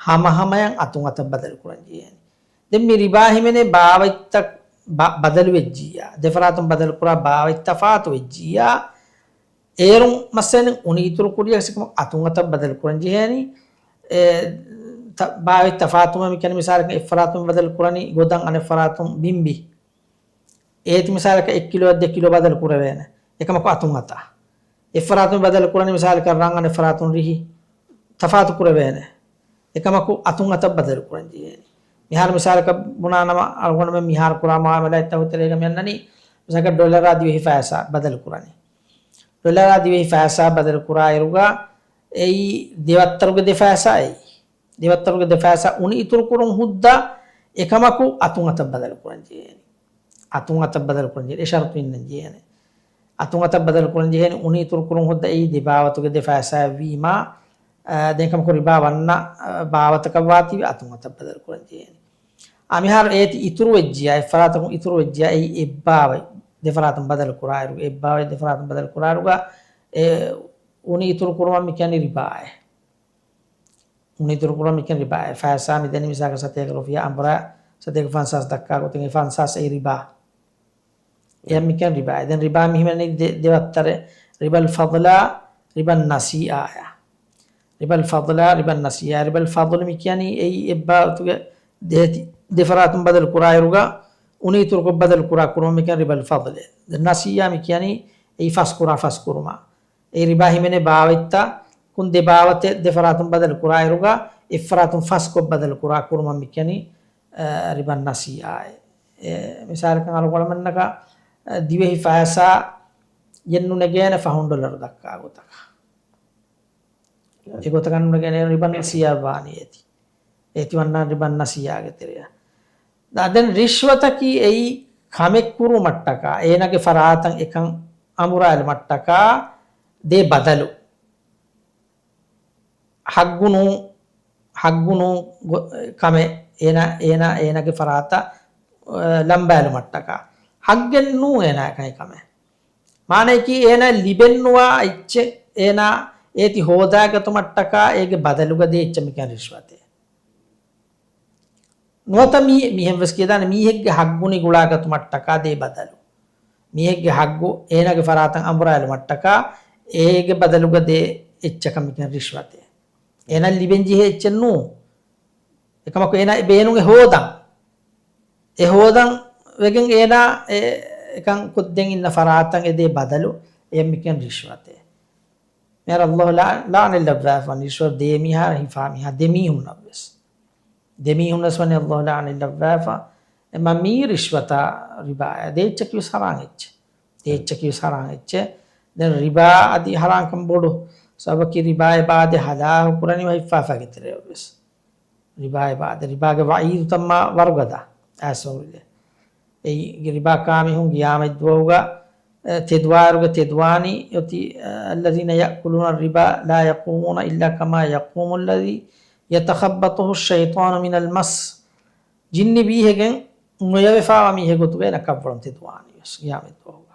ހަމަހަމަޔަށް އަތުން އަތަށް ބަދަލުކުރަން ޖެހޭނެ. ދެން މި ރިބާ ހިމެނޭ ބާވަތްތައް ބަ-، ބަދަލު ވެއްޖިއްޔާ، ދެފަރާތުން ބަދަލުކުރާ ބާވަތް ތަފާތު ވެއްޖިއްޔާ، އޭރުން މައްސަލައިން އުނި އިތުރު ކުރިޔަސް އެކަމަކު އަތުން އަތަށް ބަދަލުކުރަން ޖެހޭނީ. އެ، ތަ-، ބާވަތް ތަފާތުމަށް މި ކިޔަނީ މިސާލަކަށް އެއްފަރާތުން ބަދަލުކުރަނީ ގޮދަން އަނެއްފަރާތުން ބިނބި. އޭތި މިސާލަކަށް އެއް ކިލޯއަށް ދެ ކިލޯ ބަދަލު ކުރެވޭނެ. އެކަމަކު އަތުން އަތާ. އެއްފަރާތުން ބަދަލު ކުރަނީ މިސާލަކަށް ރަން އަނެއްފަރާތުން ރިހި. ތަފާތު ކުރެވޭނެ. އެކަމަކު އަތުން އަތަށް ބަދަލު ކުރަން ޖެހޭނެ. މިހާރު މިސާލަކަށް ބުނާނަމަ، އަޅުގަނޑުމެން މިހާރު ކުރާ މުއާމަލާތްތަކުގެ ތެރޭގަ މި އަންނަނީ، މިސާލަކަށް ޑޮލަރާ ދިވެހި ފައިސާ ބަދަލު ކުރަނީ. ޑޮލަރާ ދިވެހި ފައިސާ ބަދަލު ކުރާއިރުގަ އެއީ ދެވައްތަރުގެ ދެ ފައިސާ އެއީ. ދެވައްތަރުގެ ދެ ފައިސާ އުނި އިތުރު ކުރުން ހުއްދަ އެކަމަކު އަތުން އަތަށް ބަދަލު ކުރަން ޖެހޭނެ. އަތުން އަތަށް ބަދަލު ކުރަން ޖެހޭނެ. އެ ޝަރުތު އިންނަން ޖެހޭނެ. އަތުން އަތަށް ބަދަލު ކުރަން ޖެހޭނެ އުނި އިތުރު ކުރުން ހުއްދަ އެއީ ދެ ބާވަތުގެ ދެ ފައިސާއެއް ވީމާ، އަ، ދެން ކަމަކު ރިބާ ވަންނަ، އަ، ބާވަތަކަށް ވާތީވެ އަތުން އަތަށް ބަދަލު ކުރަން ޖެހޭނެ. އަ، މިހާރު އޭތި އިތުރު ވެއްޖިޔާ، އެއްފަރާތަކުން އިތުރު ވެއްޖިޔާ އެއީ އެއްބާވަތް، ދެފަރާތުން ބަދަލު ކުރާއިރު، އެއްބާވަތް ދެފަރާތުން ބަދަލު ކުރާއިރުގަ، އެ އުނި އިތުރު ކުރުމަށް މި ކިޔަނީ ރިބާއޭ. އުނި އިތުރު ކުރުމަށް މި ކިޔަނީ ރިބާއޭ. ފައިސާ މި ދެނީ މިސާލަކަށް ސަތޭކަ ރުފިޔާ އަނބުރާ ސަތޭކަ ފަންސާސް ދައްކާ ގޮތުން އެ ފަންސާސް އެއީ ރިބާ. އެއަށް މި ކިޔަން ރިބާ. ދެން ރިބާ މި ހިމެނެނީ ދެ-، ދެވައްތަރެއް. ރިބަލް ފަޟްލާ، ރިބަލް ނަސީއާއާ. ރިބަލް ފަޟްލާ، ރިބަލް ނަސީއާ. ރިބަލް ފަޟްލު މި ކިޔަނީ އެއީ އެއްބާވަތުގެ ދޭތި ދެފަރާތުން ބަދަލު ކުރާއިރުގަ އުނި އިތުރުކޮށް ބަދަލު ކުރާ ކުރުމަށް މި ކިޔަން ރިބަލް ފަޟްލޭ. ދެން ނަސީއާ މި ކިޔަނީ އެއީ ފަސްކުރާ ފަސްކުރުމާ. އެ ރިބާ ހިމެނޭ ބާވަތްތައް ކުން ދެ ބާވަތެއް ދެފަރާތުން ބަދަލު ކުރާއިރުގަ އެއްފަރާތުން ފަސްކޮށް ބަދަލު ކުރާ ކުރުމަށް މި ކިޔަނީ، އަ، ރިބަން ނަސީއާއޭ. އެ، މިސާލަކަށް އަޅުގަނޑުމެންނަކަށް، އަ، ދިވެހި ފައިސާ ގެންނުނެގޭނެ ފަހުން ޑޮލަރު ދައްކާ ގޮތަކަށް. އެގޮތަކަށް ނުނެގޭނެ ރިބަން ނަސީއާ ވާނީ އޭތި. އޭތި ވަންނާނެ ރިބަން ނަސީއާގެ ތެރެއަށް. ދާ ދެން ރިޝްވަތަކީ އެއީ ކަމެއް ކުރުމަށްޓަކާ، އޭނާގެ ފަރާތަށް އެކަން އަނބުރާލުމަށްޓަކާ ދޭ ބަދަލު. ހައްގު ނޫން، ހައްގު ނޫން ގޮ-، ކަމެއް އޭނާ، އޭނާ، އޭނާގެ ފަރާތަށް، އަ، ލަނބާލުމަށްޓަކާ. ހައްގެއް ނޫން އޭނާ ކަން ކަމެއް. މާނަޔަކީ އޭނާ ލިބެންނުވާ އެއްޗެއް އޭނާ އޭތި ހޯދާގަތުމަށްޓަކާ އޭގެ ބަދަލުގަ ދޭ އެއްޗަށް މި ކިޔަން ރިޝްވަތޭ. ނުވަތަ މީ-، މިހެން ވެސް ކިޔަދާނެ މީހެއްގެ ހައްގު ނިގުޅާގަތުމަށްޓަކާ ދޭ ބަދަލު. މީހެއްގެ ހައްގު އޭނާގެ ފަރާތަށް އަނބުރާލުމަށްޓަކާ އޭގެ ބަދަލުގަ ދޭ އެއްޗަކަށް މިކަން ރިޝްވަތޭ. އޭނާ ލިބެން ޖެހޭ އެއްޗެއް ނޫ. އެކަމަކު އޭނާ އެ ބޭނުން އެ ހޯދަން. އެ ހޯދަން ވެގެން އޭނާ އެ އެކަން ކޮށްދޭން އިންނަ ފަރާތަށް އެ ދޭ ބަދަލު އެއަށް މިކަން ރިޝްވަތޭ. މިހާރު އައްލާހު ލާ-، ލާނެއް ލައްވާފަ ރިޝްވަތް ދޭ މީހާ ހިފާ މީހާ ދެ މީހުންނަށް ވެސް. ދެ މީހުންނަސް ވަނީ އައްލާހު ލަޢުނަތް ލައްވާފަ. އެމަ މީ ރިޝްވަތާ ރިބާއާ ދޭ އެއްޗަކީ ވެސް ހަރާން އެއްޗެއް. ދޭ އެއްޗަކީ ވެސް ހަރާން އެއްޗެއް. ދެން ރިބާ އަދި ހަރާންކަން ބޮޑު ސަބަބަކީ ރިބާ އެބަ އާދޭ ހަލާކު ކުރަނީ ހިފާފާގެ ތެރެއަށް ވެސް. ރިބާ އެބަ އާދޭ ރިބާގެ ވަޢީދުތައް މާ ވަރުގަދަ އާސްވަރުލެ. އެއީ ރިބާ ކާމިހުން ގިޔާމަތްދުވަހުގަ، އެ، ތެދުވާއިރުގަ ތެދުވާނީ އޮތީ، އެ، الذين يأكلون الربا لا يقومون إلا كما يقوم الذي يتخبطه الشيطان من المس. ޖިންނި ބީހެގެން ނުޔަވެފާވާ މީހެއް ގޮތުގަ އޭނަ ކަށްވަޅުން ތެދުވާނީ ވެސް ގިޔާމަތްދުވަހުގަ.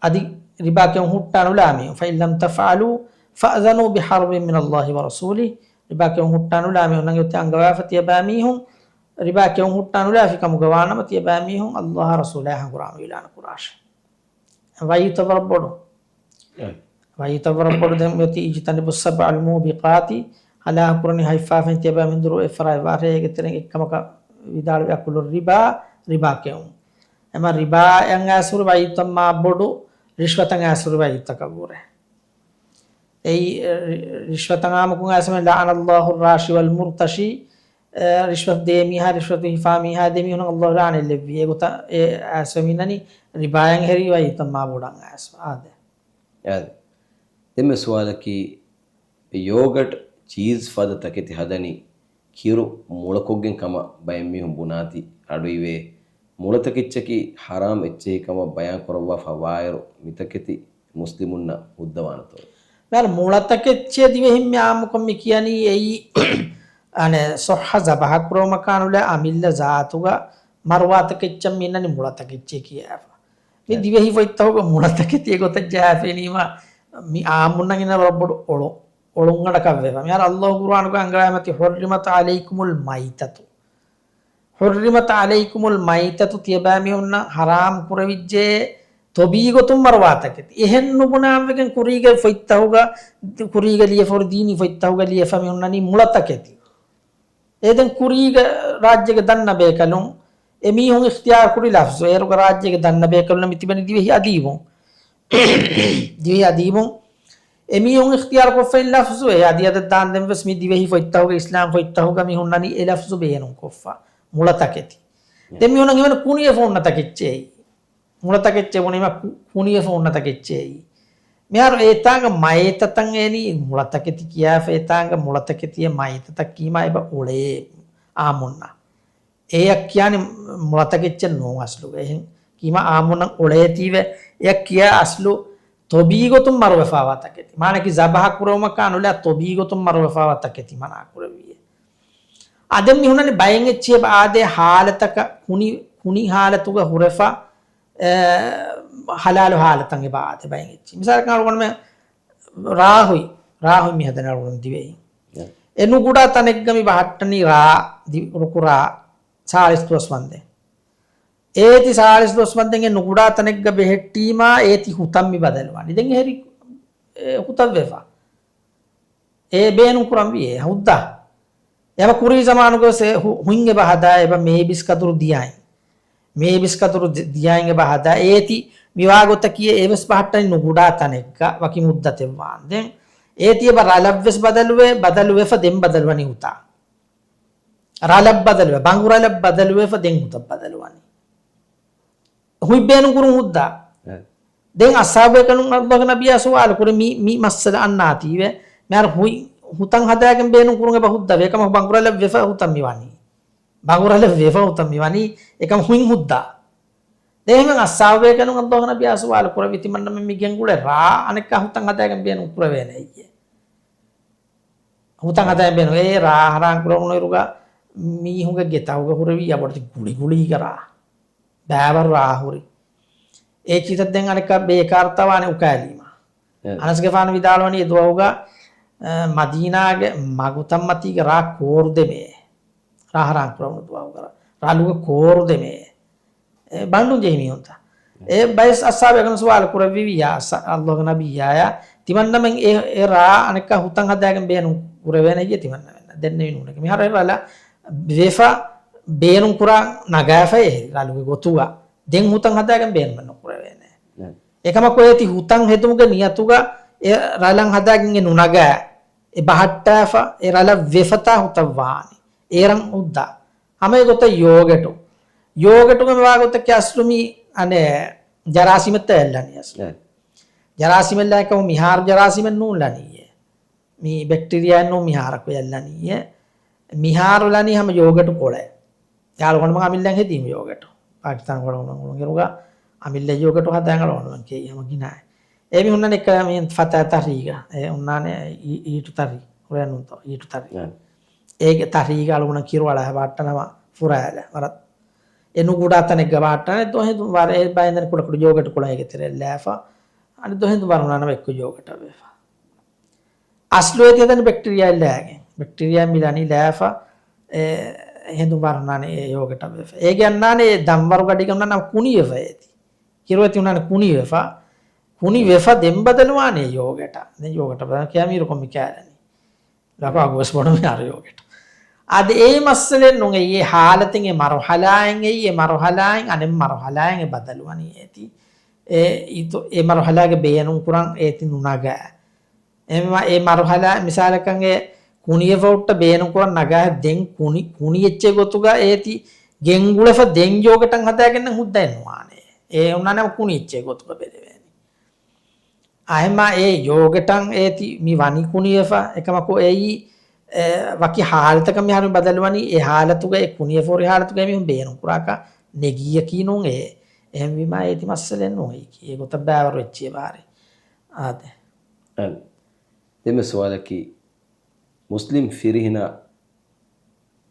އަދި ރިބާ ކެއުން ހުއްޓާ ނުލާ މީހުން، فإن لم تفعلوا فأذنوا بحرب من الله ورسوله. ރިބާ ކެއުން ހުއްޓާ ނުލާ މީހުންނަށް އޮތީ އަންގަވާފަ ތިޔަބައިމީހުން، ރިބާ ކެއުން ހުއްޓާ ނުލާފި ކަމުގަ ވާނަމަ، ތިޔަބައިމީހުން އައްލާހާ ރަސޫލާ ހަނގުރާމަ އިޢުލާނު ކުރާށޭ. ވަޢީދުތައް ވަރަށް ބޮޑު. އެ. ވަޢީދުތައް ވަރަށް ބޮޑު. ދެން އޮތީ اجتنبوا السبع الموبقات، ހަލާކު ކުރަނީ ހަތް ފާފައިން ތިޔަބައިމީހުން ދުރު އެއްފަރާތް ވާށޭ، އޭގެ ތެރެއިން އެއްކަމަކަށް ވިދާޅުވި أكل الربا، ރިބާ ކެއުން. އެމަ ރިބާއަށް އައިސް ހުރި ވަޢީދުތައް މާ ބޮޑު، ރިޝްވަތަށް އައިސް ހުރި ވަޢީދުތަކަށްވުރެ. އެއީ، ރި-، ރިޝްވަތަށް އާއްމުކޮށް އައިސް ހުރި، لعن الله الراشي والمرتشي، އެ، ރިޝްވަތު ދޭ މީހާ، ރިޝްވަތު ހިފާ މީހާ، ދެ މީހުނަށް އައްލާހު ލަޢުނަތް ލެއްވި. އެގޮތަށް އެ އައިސް މިނަނީ ރިބާއަށް ހެރީ ވަޢީދުތައް މާ ބޮޑަށް އައިސް އާދެ. އާދެ. ދެންމެ ސުވާލަކީ، ޔޯގަޓް، ޗީޒް ފަދަ ތަކެތި ހަދަނީ ކިރު މުޅަކޮށްގެން ކަމަށް ބައެއް މީހުން ބުނާތީ އަޑުއިވޭ. މުޅަތަކެއްޗަކީ ޙަރާމް އެއްޗެހި ކަމަށް ބަޔާން ކުރައްވާފަ ވާއިރު، މިތަކެތި މުސްލިމުންނަށް ހުއްދަވާނެތޯ؟ މިހާރު މުޅަތަކެއްޗޭ ދިވެހިން މި އާއްމުކޮށް މި ކިޔަނީ އެއީ، އަނެއް، ޞައްޙަ ޒަބަޙަ ކުރުމަކާ ނުލާ އަމިއްލަ ޒާތުގަ މަރުވާތަކެއްޗަށް މި އިންނަނީ މުޅަތަކެއްޗޭ ކިޔާފަ. މި އެ. ދިވެހި ފޮތްތަކުގަ މުޅަތަކެތި އެގޮތަށް ޖަހާފައިނީމަ، މި އާއްމުންނަށް އިންނަ ވަރަށް ބޮޑު އޮޅު-، އޮޅުންގަނޑަކަށް ވެފަ. މިހާރު އައްލާހު ޤުރުއާނުގަ އަންގަވާފައި މަތި، حُرِّمَتْ عَلَيْكُمُ الْمَيْتَةُ. حُرِّمَتْ عَلَيْكُمُ الْمَيْتَةُ، ތިޔަބައިމީހުންނަށް ޙަރާމް ކުރެވިއްޖެ ތޮބީގޮތުން މަރުވާތަކެތި. އެހެން ނުބުނާން ވެގެން ކުރީގެ ފޮތްތަކުގަ، ކުރީގަ ލިޔެފަ ހުރި ދީނީ ފޮތްތަކުގަ ލިޔެފަ މި ހުންނަނީ މުޅަތަކެތި. އެ ދެން ކުރީގެ ރާއްޖޭގެ ދަންނަ ބޭކަލުން އެ މީހުން އިޚްތިޔާރު ކުރި ލަފްޒު، އޭރުގެ ރާއްޖޭގެ ދަންނަ ބޭކަލުންނަށް މި ތިބެނީ ދިވެހި އަދީބުން. ދިވެހި އަދީބުން އެ މީހުން އިޚްތިޔާރު ކޮށްފައި ލަފްޒު އެ އަދި އަދަށް ދާންދެން ވެސް މި ދިވެހި ފޮތްތަކުގަ، އިސްލާމް ފޮތްތަކުގަ މި ހުންނަނީ އެ ލަފްޒު ބޭނުން ކޮށްފަ މުޅަތަކެތި. ދެން މި ހުންނަނީ ކުނިއެފަ ހުންނަ ތަކެއްޗޭ. މުޅަތަކެއްޗޭ ބުނީމަ ކު-، ކުނިއެފަ ހުންނަ ތަކެއްޗޭ. މިހާރު އެތާނގަ މައިތަތަށް އެނީ މުޅަތަކެތި ކިޔާފަ، އެތާނގަ މުޅަތަކެތިއެއް މައިތަތަށް ކީމާ އެބަ އުޅޭ އާއްމުންނަށް. އެއަށް ކިޔާނީ މުޅަތަކެއްޗެއް ނޫން އަސްލުގަ. އެހެން ކީމާ އާއްމުންނަށް އުޅޭތީވެ، އެއަށް ކިޔާ އަސްލު ތޮބީގޮތުން މަރުވެފާވާ ތަކެތި. މާނައަކީ ޒަބަހަ ކުރެވުމަކާ ނުލާ ތޮބީގޮތުން މަރުވެފާވާ ތަކެތި މަނާ ކުރެއްވިއޭ. އާ ދެން މި ހުންނަނީ ބައެއް އެއްޗެއް އާދޭ ހާލަތަކަށް ކުނި، ކުނި ހާލަތުގަ ހުރެފަ، އެ، ހަލާލު ހާލަތަށް އެބަ އާދޭ ބައެއް އެއްޗެއް. މިސާލަކަށް އަޅުގަނޑުމެން ރާ ހުތް، ރާ ހުތް މި ހަދަނީ އަޅުގަނޑު ދިވެހިން. އެ ނުގުޑާ ތަނެއްގަ މި ބަހައްޓަނީ ރާ، ދި-، ރުކުރާ ސާޅީސް ދުވަސް ވަންދެން. އޭތި ސާޅީސް ދުވަސް ވަންދެން އެ ނުގުޑާ ތަނެއްގަ ބެހެއްޓީމާ އޭތި ހުތަށް މި ބަދަލުވާނީ. ދެން އެހެރީ، އެ، ހުތަށް ވެފަ. އެ ބޭނުން ކުރަންވީ އެ ހުއްދަ. އެބަ ކުރީ ޒަމާނުގަ ވެސް އެ ހު-، ހުތް އެބަ ހަދާ އެބަ މޭބިސް ކަދުރު ދިޔައިން. މޭބިސް ކަދުރު ދި-، ދިޔައިން އެބަ ހަދާ އޭތި މިވާ ގޮތަކީ އެވެސް ބަހައްޓަނީ ނުގުޑާ ތަނެއްގަ ވަކި މުއްދަތެއް ވާންދެން. އޭތި އެބަ ރަލަށްވެސް ބަދަލުވެ، ބަދަލުވެފަ ދެން ބަދަލުވަނީ ހުތާ. ރަލަށް ބަދަލުވެ، ބަނގުރަލަށް ބަދަލުވެފަ ދެން ހުތަށް ބަދަލުވަނީ. ހުތް ބޭނުން ކުރުން ހުއްދަ. އެ. ދެން އަޞްޙާބު ބޭކަލުން އައްލާހުގެ ނަބިއްޔާ ސުވާލު ކުރި މި، މި މައްސަލަ އަންނާތީވެ. މިހާރު ހުތް، ހުތަން ހަދާގެން ބޭނުން ކުރުން އެބަ ހުއްދަ ވޭ. އެކަމަކު ބަނގުރަލަށް ވެފަ ހުތަން މި ވަނީ. ބަނގުރަލަށް ވެފަ ހުތަން މި ވަނީ. އެކަމަ ހުތް ހުއްދަ. ދެން އައްޞާބު ބޭކަލުން އައްލާހުގެ ނަބިއްޔާ ސުވާލު ކުރެއްވި ތިމަންނަމެން މި ގެންގުޅޭ ރާ އަނެއްކާ ހުތަން ހަދާގެން ބޭނުން ކުރެވޭނެ އެއްޔެ. ހުތަން ހަދާ ބޭނުން. އެ ރާ ހަރާން ކުރެވުނު އިރުގަ މީހުންގެ ގެތަކުގަ ހުރެވިއްޔާ ބޮޑެތި ގުޅިގުޅީގަ ރާ. ބައިވަރު ރާ ހުރި. އޭ ޗިތަށް ދެން އަނެއްކާ ބޭކާރުތައް ވާނެ އުކާލީމަ. އެ. އަނަސްގެފާނު ވިދާޅުވަނީ އެ ދުވަހުގަ، އަ، މަދީނާގެ މަގުތައްމަތީގަ ރާ ކޯރު ދެމޭ. ރާ ހަރާން ކުރެވުނު ދުވަހުގަ ރާ. ރަލުގަ ކޯރު ދެމޭ. ބަނޑުން ޖެހި މީހުންތަ؟ އެ ބައެސް އަސްހާބެއް ސުވާލު ކުރެއްވިވިއްޔާ، އަސް-، އައްލާހުގެ ނަބިއްޔާޔާ، ތިމަންނަމެން އެ، އެ ރާ އަނެއްކާ ހުތަން ހަދާގެން ބޭނުން ކުރެވޭނެ އެއްޔެ ތިމަންނަމެންނަށް ދެންނެވި ނޫނެކެ. މިހާރު އެ ރަލަށް ވެފަ ބޭނުން ކުރާ ނަގާފައި އެ ރަލުގެ ގޮތުގަ ދެން ހުތަން ހަދާގެން ބޭނުމެއް ނުކުރެވޭނެ. އެކަމަކު އޭތި ހުތަން ހެދުމުގެ ނިޔަތުގަ އެ ރަލަށް ހަދާގެން އެ ނުނަގާ، އެ ބަހައްޓާފަ، އެ ރަލަށް ވެފަތާ ހުތަށް ވާނީ. އޭރަން ހުއްދާ. ހަމަ އެގޮތަށް ޔޯގެޓު. ޔޯގެޓުގެ ވާގޮތަކީ އަސްލު މީ އަނެއް ޖަރާސީމެއްތަ އެއްލަނީ އަސްލު. އެ. ޖަރާސީމެއް ލާއިކަމު މިހާރު ޖަރާސީމެއް ނޫން ލަނީއޭ. މީ ބެކްޓީރިއާއެއް ނޫން މިހާރަކު އެއްލަނީއޭ. މިހާރު ލަނީ ހަމަ ޔޯގެޓު ކޮޅެއް. އަޅުގަނޑުމެން އަމިއްލައިން ހެދީމު ޔޯގެޓު. ޕާކިސްތާން ގޮޅުން އުޅުނު އިރުގަ އަމިއްލަ ޔޯގެޓު ހަދާ އަޅުގަނޑުމެން ކެއީ ހަމަ ގިނައި. އެ މިހުންނަނީ އެއްކަލަ މި ފަތާ ތަށީގަ. އެ އޮންނާނެ އީ-، އީޓު ތަށި. ހުރޭ ނޫންތޯ އީޓު ތަށި. އެ. އޭގެ ތަށީގަ އަޅުގަނޑަށް ކިރު އަޅާ ބާއްޓަނަމަ ފުރާލެ. ވަރަށް އެ ނުގުޑާ ތަނެއްގަ ބާއްޓަނެ ދޮހެދު ވަރަށް އެ ބައިން ދަނި ކުޑަކުޑަ ޔޯގެޓު ކޮޅެއް އޭގެ ތެރެއަށް ލާފަ. އަނެއް ދޮހެދު ވަރުނާނަމަ އެއްކޮށް ޔޯގެޓަށް ވެފަ. އަސްލު އޭތި ހަދަނީ ބެކްޓީރިއާ އެއްލާގެން. ބެކްޓީރިއާ މި ލަނީ ލާފަ، އެ، ހެނދުން ވަރުނާނެ އެ ޔޯގެޓަށް ވެފަ. އޭގެ އަންނާނެ އެ ދަންވަރު ގަޑީގަ އޮންނާނެ ކުނި ވެފަ އޭތި. ކިރު އޭތި އޮންނާނެ ކުނި ވެފަ. ކުނި ވެފަ ދެން ބަދަލުވާނެ ޔޯގެޓަށް. ދެން ޔޯގެޓަށް ބަދަލު ކިޔާ މީރު ކޮން މި ކާލަނީ. ލަކު އަގުވެސް ބޮޑު މިހާރު ޔޯގެޓް. އަދި އެއީ މައްސަލައެއް ނޫން. އެއީ އެ ހާލަތެއް އެ މަރުހަލާއެއް އެއީ އެ މަރުހަލާއެއް އަނެއް މަރުހަލާއެއް އެ ބަދަލުވަނީ އޭތި. އެ އިތު-، އެ މަރުހަލާގެ ބޭނުން ކުރަން އޭތި ނުނަގާ. އެ މަ-، އެ މަރުހަލާ މިސާލަކަށް އެ ކުނިވެފަ ހުއްޓަ ބޭނުން ކުރަން ނަގާ ދެން ކުނި، ކުނި އެއްޗެއް ގޮތުގަ އޭތި ގެންގުޅެފަ ދެން ޔޯގެޓަށް ހަދާގެން ހުއްދައެއް ނުވާނެ. އެ އޮންނާނެ ކުނި އެއްޗެއް ގޮތުގަ ބެލެވޭނެ. އަހެމާ އެ ޔޯގެޓަށް އޭތި މި ވަނީ ކުނިވެފަ، އެކަމަކު އެއީ، އެ، ވަކި ހާލަތަކަށް މިހާރު ބަދަލުވަނީ، އެ ހާލަތުގަ އެ ކުނިވެފަ ހުރި ހާލަތުގަ މީހުން ބޭނުން ކުރާކަށް ނެގިޔަކީ ނޫން އެ. އެހެންވީމާ އޭތި މައްސަލައެއް ނޫން އެއީކީ. އެ ގޮތަށް ބާވަރު އެއްޗެއް ވާރޭ. އާދެ. އަން. ދެންމެ ސުވާލަކީ، މުސްލިމް ފިރިހެނާ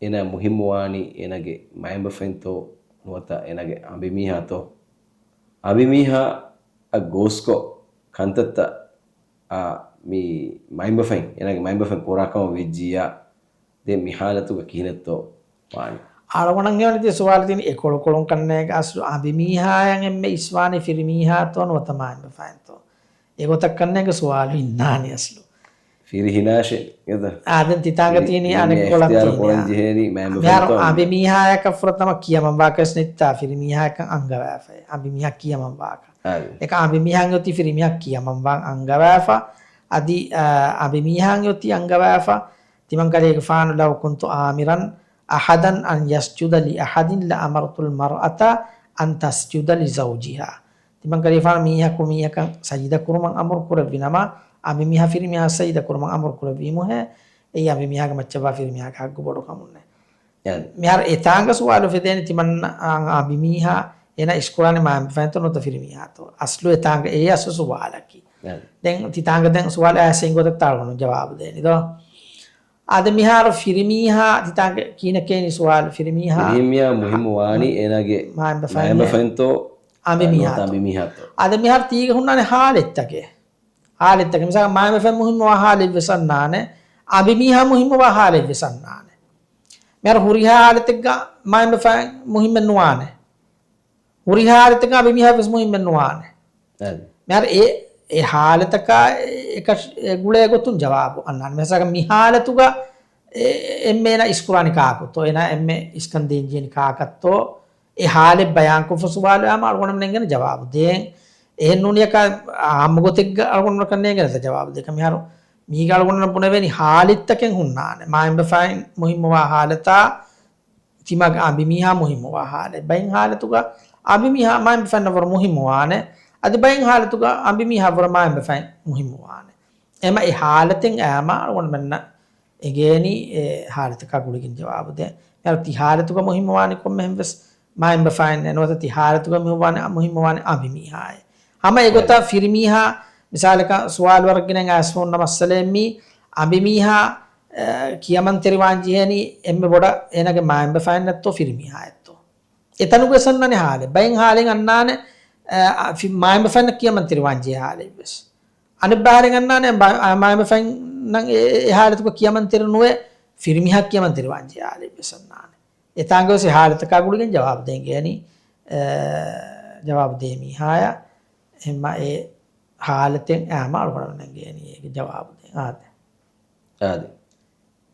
އޭނާ މުހިއްމުވާނީ އޭނާގެ މައިންބަފައިންތޯ ނުވަތަ އޭނާގެ އަނބިމީހާތޯ؟ އަނބިމީހާއަށް ގޯސްކޮށް ކަންތައްތައް އާ މި މައިންބަފައިން، އޭނާގެ މައިންބަފައިން ކުރާ ކަމަށް ވެއްޖިއްޔާ، ދެން މި ހާލަތުގަ ކިހިނެއްތޯ ވާނީ؟ އަޅުގަނޑަށް ހީވަނީ ތި ސުވާލު ތިން އެކޮޅުކޮޅުން ކަންނޭގެ އަސްލު އަނބިމީހާޔަށް އެންމެ އިސްވާނީ ފިރިމީހާތޯ ނުވަތަ މައިންބަފައިންތޯ؟ އެގޮތަށް ކަންނޭނގެ ސުވާލު އިންނާނީ އަސްލު. ފިރިހެނާށޭ އެދަ. އާ، ދެން ތިތާނގަ ތި-، ތިނީ ތި-، އަނެއް ކޮޅަށް އިޚްތިޔާރު ތިނީ. ކުރަން ޖެހޭނީ މައިންބަފައިންތޯ މިހާރު އަނބިމީހާޔަކަށް ފުރަތަމަ ކިޔަމަންވާކަށް ނެތްތާ ފިރިމީހާޔަކަށް އަންގަވާފައި. އަނބިމީހާ ކިޔަމަންވާކަށް. އާ. އެކަ އަނބިމީހާއަށް އޮތީ ފިރިމީހާ ކިޔަމަންވާން އަންގަވާފަ. އަދި، އާ، އަނބިމީހާއަށް އޮތީ އަންގަވާފަ. ތިމަން ކަލޭގެފާނު لو كنت آمرا أحدا أن يسجد لأحد لأمرت المرأة أن تسجد لزوجها. ތިމަން ކަލޭގެފާނު މީހަކު މީހަކަށް ސަޖިދަ ކުރުމަށް އަމުރު ކުރެއްވި ނަމަ، އަނބިމީހާ ފިރިމީހާ ސަޖިދަ ކުރުމަށް އަމުރު ކުރެއްވީމުހޭ، އެއީ އަނބިމީހާގެ މައްޗަށްވާ ފިރިމީހާގެ ހައްގު ބޮޑު ކަމުންނޭ. އެ. މިހާރު އެތާނގަ ސުވާލު ފެދޭނެ ތިމަން އަ-، އަނބިމީހާ އޭނާ އިސްކުރާނެ މައިންބަފައިންތޯ ނުވަތަ ފިރިމީހާތޯ؟ އަސްލު އެތާނގަ އެއީ އަސްލު ސުވާލަކީ. އެ. ދެން ތިތާނގަ ދެން ސުވާލު އައިސް އެނގި ގޮތަށް ތާޅުގަނޑު ޖަވާބު ދޭނެ ދޯ. އާދެ، މިހާރު ފިރިމީހާ ތިތާނގަ ކިހިނެއް ކިޔަނީ ސުވާލު ފިރިމީހާ. ފިރިމީހާ މުހިއްމު ވާނީ އޭނާގެ މައިންބަފައިން މައިންބަފައިންތޯ ނުވަތަ އަނބިމީހާތޯ؟ އަނބިމީހާތޯ. އާދެ، މިހާރު ތީގަ ހުންނާނެ ހާލަތްތަކެއް. ހާލަތްތަކެއް. މިސާލަކަށް މައިންބަފައިން މުހިއްމުވާ ހާލެއްވެސް އަންނާނެ. އަނބިމީހާ މުހިއްމުވާ ހާލެއްވެސް އަންނާނެ. މިހާރު ހުރިހާ ހާލަތެއްގަ މައިންބަފައިން މުހިއްމެއް ނުވާނެ. ހުރިހާ ހާލަތެއްގަ އަނބިމީހާވެސް މުހިއްމެއް ނުވާނެ. އެ. މިހާރު އެ، އެ ހާލަތަކާ އެ، އެކަށް، އެ ގުޅޭ ގޮތުން ޖަވާބު އަންނާނެ. މިސާލަކަށް މި ހާލަތުގަ އެ، އެންމެ އޭނާ އިސްކުރާނީ ކާކުތޯ؟ އޭނާ އެންމެ އިސްކަން ދޭން ޖެހެނީ ކާކަށްތޯ؟ އެ ހާލެއް ބަޔާންކޮށްފަ ސުވާލު އައީމަ އަޅުގަނޑުމެން އެނގޭނެ ޖަވާބު ދޭން. އެހެން ނޫނިއްޔާ އާއްމު ގޮތެއްގަ އަޅުގަނޑުމެން ނޭނގޭނެތަ ޖަވާބު ދޭކަށް؟ މިހާރު މީގަ އަޅުގަނޑުމެން ބުނެވޭނީ ހާލަތްތަކެއް ހުންނާނެ. މައިންބަފައިން މުހިއްމުވާ ހާލަތާ، ތިމާގެ އަނބިމީހާ މުހިއްމުވާ ހާލަތް. ބައެއް ހާލަތުގަ އަނބިމީހާ މައިންބަފައިންނަށް ވަރަށް މުހިއްމުވާނެ. އަދި ބައެއް ހާލަތުގަ އަނބިމީހާ ވަރަށް މައިންބަފައިން މުހިއްމުވާނެ. އެމަ އެ ހާލަތެއް އައީމަ އަޅުގަނޑުމެންނަށް އެނގޭނީ އެ ހާލަތަކާ ގުޅިގެން ޖަވާބު ދޭން. މިހާރު ތި ހާލަތުގަ މުހިއްމުވާނީ ކޮންމެހެން ވެސް މައިންބަފައިންނެއް ނުވަތަ ތި ހާލަތުގަ މުހިއްމުވާނީ، މުހިއްމުވާނީ އަނބިމީހާއޭ. ހަމަ އެގޮތަށް އެ. ފިރިމީހާ މިސާލަކަށް ސުވާލު ވަރަށް ގިނަ އައިސްފަ ހުންނަ މައްސަލައެއް މީ އަނބިމީހާ، އެ، ކިޔަމަންތެރިވާން ޖެހޭނީ އެންމެ ބޮޑަށް އޭނާގެ މައިންބަފައިންނަށްތޯ ފިރިމީހާއަށްތޯ؟ އެތަނުގަވެސް އަންނާނެ ހާލެއް. ބައެއް ހާލެއް އަންނާނެ، އެ، އަ، ފި-، މައިންބަފައިންނަށް ކިޔަމަންތެރިވާން ޖެހޭ ހާލެއްވެސް. އަނެއް ބައެއް ހާލެއް އަންނާނެ ބަ-، އަ، މައިންބަފައިންނަށް އެ، އެ ހާލަތުގަ ކިޔަމަންތެރި ނުވެ ފިރިމީހާ ކިޔަމަންތެރިވާން ޖެހޭ ހާލެއްވެސް އަންނާނެ. އެތާނގަވެސް އެ ހާލަތަކާ ގުޅިގެން ޖަވާބު ދޭން އެނގޭނީ އެ، ޖަވާބު ދޭ މީހާޔަށް. އެހެންމާ އެ ހާލަތެއް އާމަ އަޅުގަނޑުމެން ގޭނީ އޭގެ ޖަވާބު ދޭން. އާދެ. އާދެ.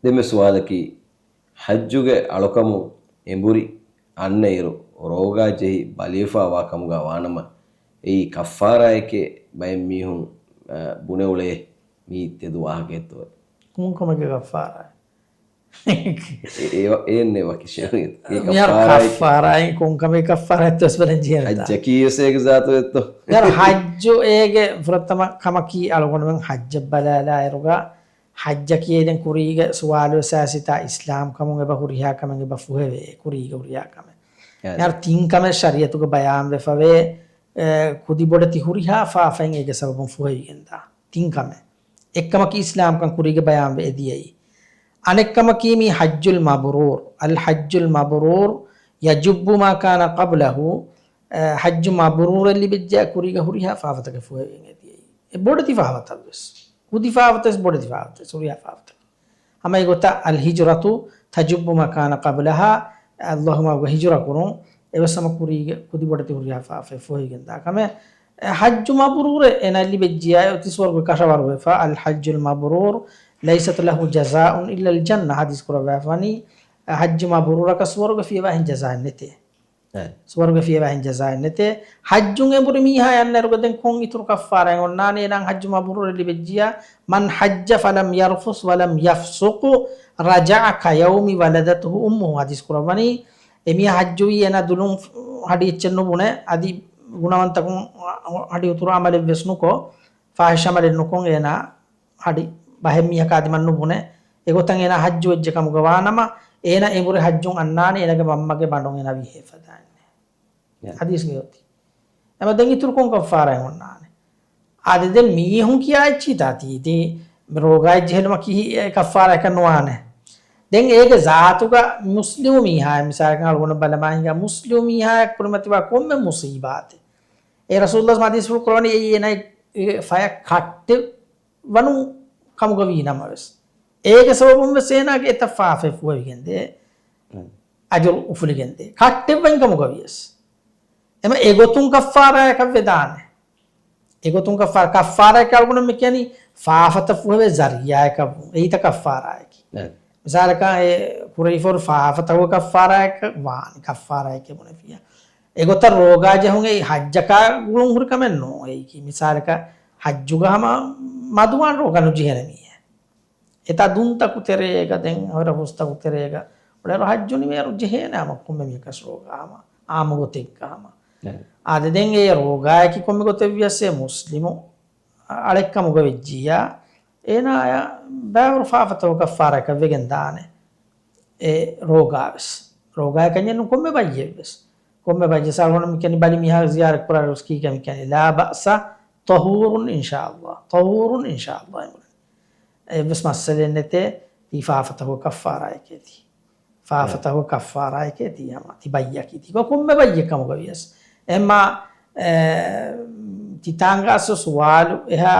ދެންމެ ސުވާލަކީ، ޙައްޖުގެ އަޅުކަމުން އެނބުރި އަންނައިރު ރޯގާ ޖެހި ބަލިވެފާވާ ކަމުގަ ވާނަމަ، އެއީ ކައްފާރާއެކޭ ބައެއް މީހުން، އަ، ބުނެ އުޅޭ މީ ތެދު ވާހަކައެއްތޯ؟ ކޮންކަމެއްގެ ކައްފާރާ؟ އެ-، އެ-، އެއެއްނެއް ވަކި ޝެއު. އެ މިހާރު ކައްފާރާއެކޭ. ކައްފާރާއިން ކޮންކަމެއް ކައްފާރާއެއްތޯ ވެސް ބަލަން ޖެހޭނެތާ. ޙައްޖަކީ ވެސް އޭގެ ޒާތު އެއްތޯ؟ މިހާރު ޙައްޖު އޭގެ ފުރަތަމަ ކަމަކީ އަޅުގަނޑުމެން ޙައްޖަށް ބަލާލާއިރުގަ ޙައްޖަކީ ދެން ކުރީގެ ސުވާލު އެސާސީތާ އިސްލާމް ކަމުން އެބަ ހުރިހާ ކަމެއް އެބަ ފުހެވޭ ކުރީގެ ހުރިހާ ކަމެއް. އެ. މިހާރު ތިން ކަމެއް ޝަރީޢަތުގަ ބަޔާންވެފަވޭ، އެ، ކުދި ބޮޑެތި ހުރިހާ ފާފައެއް އޭގެ ސަބަބުން ފުހެވިގެންދާ. ތިން ކަމެއް. އެއްކަމަކީ އިސްލާމްކަން ކުރީގެ ބަޔާންވެ އެދިޔައީ. އަނެއްކަމަކީ މީ ޙައްޖުލް މަބްރޫރު. އަލް ޙައްޖުލް މަބްރޫރު ޔަޖުއްބު މާ ކާނަ ޤަބްލަހު، އެ، ޙައްޖު މަބްރޫރެއް ލިބިއްޖެ ކުރީގެ ހުރިހާ ފާފަތަކެއް ފުހެވިގެން އެދިޔައީ. އެ ބޮޑެތި ފާފަތައްވެސް. ކުދި ފާފަތައްވެސް ބޮޑެތި ފާފަތައްވެސް ހުރިހާ ފާފަތަކެއް. ހަމަ އެގޮތަށް އަލް ހިޖުރަތު ތަޖުއްބު މާ ކާނަ ޤަބްލަހާ، އައްލާހު މަގުގަ ހިޖުރަ ކުރުން، އެވެސް ހަމަ ކުރީގެ ކުދި ބޮޑެތި ހުރިހާ ފާފައެއް ފުހެވިގެންދާ ކަމެއް. އެ، ޙައްޖު މަބްރޫރެއް އޭނާ ލިބެއްޖިޔާ އޮތީ ސުވަރުގެ ކަށަވަރުވެފަ. އަލް ޙައްޖުލް މަބްރޫރު ލައިސަތު ލަހު ޖަޒާއުން އިއްލަލް ޖަންނަ ޙަދީޘް ކުރައްވާފަވަނީ، އެ، ޙައްޖު މަބްރޫރަކަށް ސުވަރުގެ ފިޔަވާހެން ޖަޒާއެއް ނެތޭ. އެ. ސުވަރުގެ ފިޔަވާހެން ޖަޒާއެއް ނެތޭ. ޙައްޖުން އެނބުރި މީހާ އަންނައިރުގަ ދެން ކޮން އިތުރު ކައްފާރާއެއް އޮންނާނެ؟ އޭނާ ޙައްޖު މަބްރޫރެއް ލިބެއްޖިޔާ، مَنْ حَجَّ فَلَمْ يَرْفُثْ وَلَمْ يَفْسُقْ رَجَعَ كَيَوْمِ وَلَدَتْهُ أُمُّهُ ޙަދީޘް ކުރައްވަނީ. އެމީހާ ޙައްޖުވީ އޭނާ ދުލުން ހަޑި އެއްޗެއް ނުބުނެ، އަދި ގުނަވަންތަކުން ހަޑި އުތުރު ޢަމަލެއްވެސް ނުކޮށް، ފާޙިޝް ޢަމަލެއް ނުކޮށް އޭނާ ހަޑި ބަހެއް މީހަކާ ދިމަން ނުބުނެ، އެގޮތަށް އޭނާ ޙައްޖު ވެއްޖެ ކަމުގަ ވާނަމަ، އޭނާ އެނބުރި ޙައްޖުން އަންނާނެ އޭނާގެ މަންމަގެ ބަނޑުން އޭނާ ވީހޭ ފަދައިން. ޔާ. ޙަދީޘްގައި އޮތީ. އެމަ ދެން އިތުރު ކޮން ކައްފާރާއެއް އޮންނާނެ؟ އާދެ، ދެން މީހުން ކިޔާ އެއްޗިތާ ތީ، ތީ ރޯގާއެއް ޖެހެލުމަކީ ކައްފާރާއަކަށް ނުވާނެ. ދެން އޭގެ ޒާތުގަ މުސްލިމު މީހާއެއް، މިސާލަކަށް އަޅުގަނޑު ބަލަމާ ހިނގާ މުސްލިމު މީހާއަށް ކުރިމަތިވާ ކޮންމެ މުޞީބާތެއް، އެ ރަސޫލުﷲ ޙަދީޘްފުޅު ކުރައްވަނީ އެއީ އޭނާގެ ފަޔަށް ކައްޓެއް ވަނު ކަމުގަ ވީ ނަމަވެސް، އޭގެ ސަބަބުން ވެސް އޭނާގެ އެތައް ފާފައެއް ފުހެވިގެންދޭ، އަޖުރު އުފުލިގެންދޭ، ކައްޓެއް ވަން ކަމުގަ ވިޔަސް. އެމަ އެގޮތުން ކައްފާރާއަކަށް ވެދާނެ. އެގޮތުން ކައްފާރާ، ކައްފާރާއަކީ އަޅުގަނޑު މި ކިޔަނީ ފާފަތައް ފުހެވޭ ޒަރީޢާއަކަށް ވުން. އެއީތަ ކައްފާރާއަކީ. އެ. މިސާލަކަށް އެ ކުރެވިފަހުރި ފާފަތަކުގެ ކައްފާރާއަކަށް ވާނެ، ކައްފާރާއަކީ ބުނެފިޔާ. އެގޮތަށް ރޯގާ ޖެހުން އެއީ ޙައްޖަކާ ގުޅުން ހުރި ކަމެއް ނޫން. އެއީކީ މިސާލަކަށް ޙައްޖުގަ ހަމަ މަދުވާން ރޯގާ ނުޖެހޭނެ މީހެއް. އެތާ ދުންތަކު ތެރޭގަ ދެން ހޮރަ ހުސްތަކު ތެރޭގަ އުޅޭރު ޙައްޖު ނިމޭރު ޖެހޭނެ ހަމަ ކޮންމެ މީހަކަސް ރޯގާ ހަމަ އާއްމު ގޮތެއްގަ ހަމަ. އެ. އާދެ، ދެން އެ ރޯގާއަކީ ކޮންމެ ގޮތެއް ވިޔަސް އެ މުސްލިމު އަޅެއްކަމުގަ ވެއްޖިއްޔާ، އޭނާޔަށް ބައިވަރު ފާފަތަކު ކައްފާރާއަކަށް ވެގެން ދާނެ. އެ ރޯގާވެސް. ރޯގާއަކަށް ނޫން ކޮންމެ ބައްޔެއްވެސް. ކޮންމެ ބައްޔެއް ސާޅު މި ކިޔަނީ ބަލި މީހާ ޒިޔާރަތް ކުރާ ރުސްކީގަ މި ކިޔަނީ، لا بأس طهور إن شاء الله. طهور إن شاء الله. އެއްވެސް މައްސަލައެއް ނެތޭ، ތީ ފާފަތަކުގެ ކައްފާރާއެކޭ ތީ. ފާފަތަކުގެ ކައްފާރާއެކޭ ތީ ހަމަ. ތި ބައްޔަކީ ތީ. ކޮ-، ކޮންމެ ބައްޔެއް ކަމުގަ ވިޔަސް. އެހެންމާ، އެ، ތިތާނގަ އަސްލު ސުވާލު އެހާ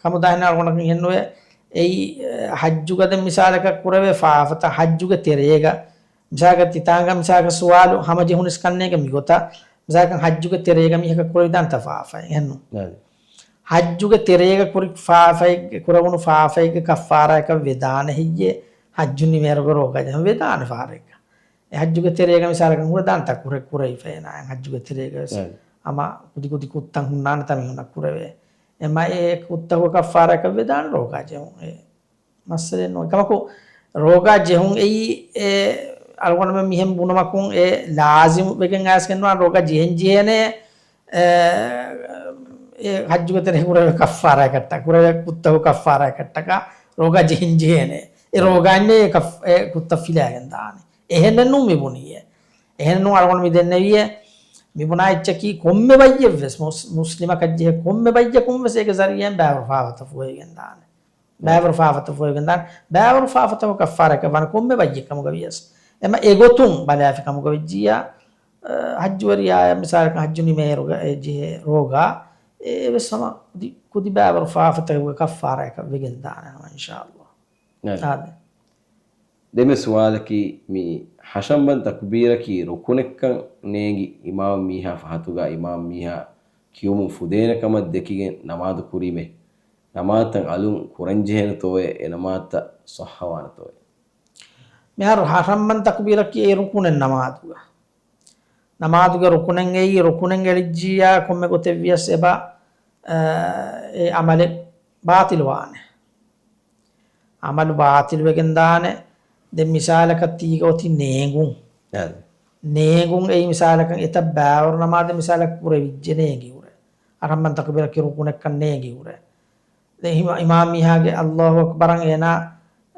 ކަމުދާހެން އަޅުގަނޑަކަށް އެހެންނުވޭ. އެއީ، އެ، ޙައްޖުގަ ދެން މިސާލަކަށް ކުރެވޭ ފާފަތައް ޙައްޖުގެ ތެރޭގަ މިސާލަކަށް ތިތާނގަ މިސާލަކަށް ސުވާލު ހަމަޖެހުނިސް ކަންނޭނގެ މިގޮތަށް، މިސާލަކަށް ޙައްޖުގެ ތެރޭގަ މީހަކަށް ކުރެވިދާނެތަ ފާފައެއް އެހެންނު؟ އަދި. ޙައްޖުގެ ތެރޭގަ ކުރި ފާފައެއްގެ، ކުރެވުނު ފާފައެއްގެ ކައްފާރާއަކަށް ވެދާނެ ހެއްޔޭ؟ ޙައްޖު ނިމޭރުގަ ރޯގާ ޖެހުން ވެދާނެ ފަހަރެއްގަ. އެ ޙައްޖުގެ ތެރޭގަ މިސާލަކަށް ކުރެދާނެތަ ކުރެ، ކުރެވިފަ އޭނާ ޙައްޖުގެ ތެރޭގަ ވެސް. އަދި. ހަމަ ކުދި ކުދި ކުށްތައް ހުންނާނެތަ މީހުންނަށް ކުރެވޭ. އެމަ އެ ކުށްތަކުގެ ކައްފާރާއަކަށް ވެދާނެ ރޯގާ ޖެހުން. އެ މައްސަލައެއް ނޫން. އެކަމަކު، ރޯގާ ޖެހުން އެއީ، އެ، އަޅުގަނޑުމެން މިހެން ބުނުމަކުން އެ ލާޒިމު ވެގެން އައިސްގެން ނުވާ ރޯގާ ޖެހެން ޖެހޭނެ، އެ، އެ ޙައްޖުގެ ތެރޭ ކުރެވޭ ކައްފާރާއަކަށްޓަކާ، ކުރެވޭ ކުށްތަކުގެ ކައްފާރާއަކަށްޓަކާ ރޯގާ ޖެހެން ޖެހޭނެ. އެ ރޯގާއިންނޭ ކަފް-، އެ ކުށްތައް ފިލާގެން ދާނެ. އެހެނެއް ނޫން މި ބުނީއޭ. އެހެނެއް ނޫން އަޅުގަނޑު މި ދެންނެވިއޭ. މި ބުނާ އެއްޗަކީ ކޮންމެ ބައްޔެއްވެސް މުސް-، މުސްލިމަކަށް ޖެހޭ ކޮންމެ ބައްޔަކުން ވެސް އޭގެ ޒަރީޢާއިން ބައިވަރު ފާފަތައް ފުހެވިގެން ދާނެ. ބައިވަރު ފާފަތައް ފުހެވިގެން ދާނެ. ބައިވަރު ފާފަތަކުގެ ކައްފާރާއަކަށް ވާނެ ކޮންމެ ބައްޔެއް ކަމުގަ ވިޔަސް. އެމަ އެގޮތުން ބަލާފި ކަމުގަ ވެއްޖިއްޔާ، އަ، ޙައްޖުވެރިޔާއަށް މިސާލަކަށް ޙައްޖު ނިމޭއިރުގަ އެ ޖެހޭ ރޯގާ، އެ ވެސް ހަމަ ކުދި، ކުދި ބައިވަރު ފާފަތަކުގެ ކައްފާރާއަކަށް ވެގެން ދާނެ ހަމަ އިންޝާﷲ. އަދި. އާދެ. ދެން ސުވާލަކީ، މި ހަށަނބަން ތަކުބީރަކީ ރުކުނެއްކަން ނޭނގި އިމާމް މީހާ ފަހަތުގަ އިމާމް މީހާ ކިޔުމުން ފުދޭނެ ކަމަށް ދެކިގެން ނަމާދު ކުރީމޭ. ނަމާދުތައް އަލުން ކުރަންޖެހޭނެތޯއޭ؟ އެ ނަމާދުތައް ޞައްޙަވާނެތޯއޭ؟ މިހާރު ހަށަނބަން ތަކުބީރަކީ އެ ރުކުނެއް ނަމާދުގަ. ނަމާދުގެ ރުކުނެއް އެއީ، ރުކުނެއް އެޅިއްޖިއްޔާ ކޮންމެ ގޮތެއް ވިޔަސް އެބަ، އަ، އެ އަމަލެއް ބާޠިލްވާނެ. އަމަލު ބާޠިލްވެގެން ދާނެ. ދެން މިސާލަކަށް ތީގަ އޮތީ ނޭނގުން. އަދި. ނޭނގުން އެއީ މިސާލަކަށް އެތައް ބައިވަރު ނަމާދެއް މިސާލަކަށް ކުރެވިއްޖެ ނޭނގި ހުރެ. ހަށަނބަން ތަކުބީރަކީ ރުކުނެއްކަން ނޭނގި ހުރެ. ދެން އިމާ-، އިމާމް މީހާގެ އައްލާހު އަކްބަރަށް އޭނާ،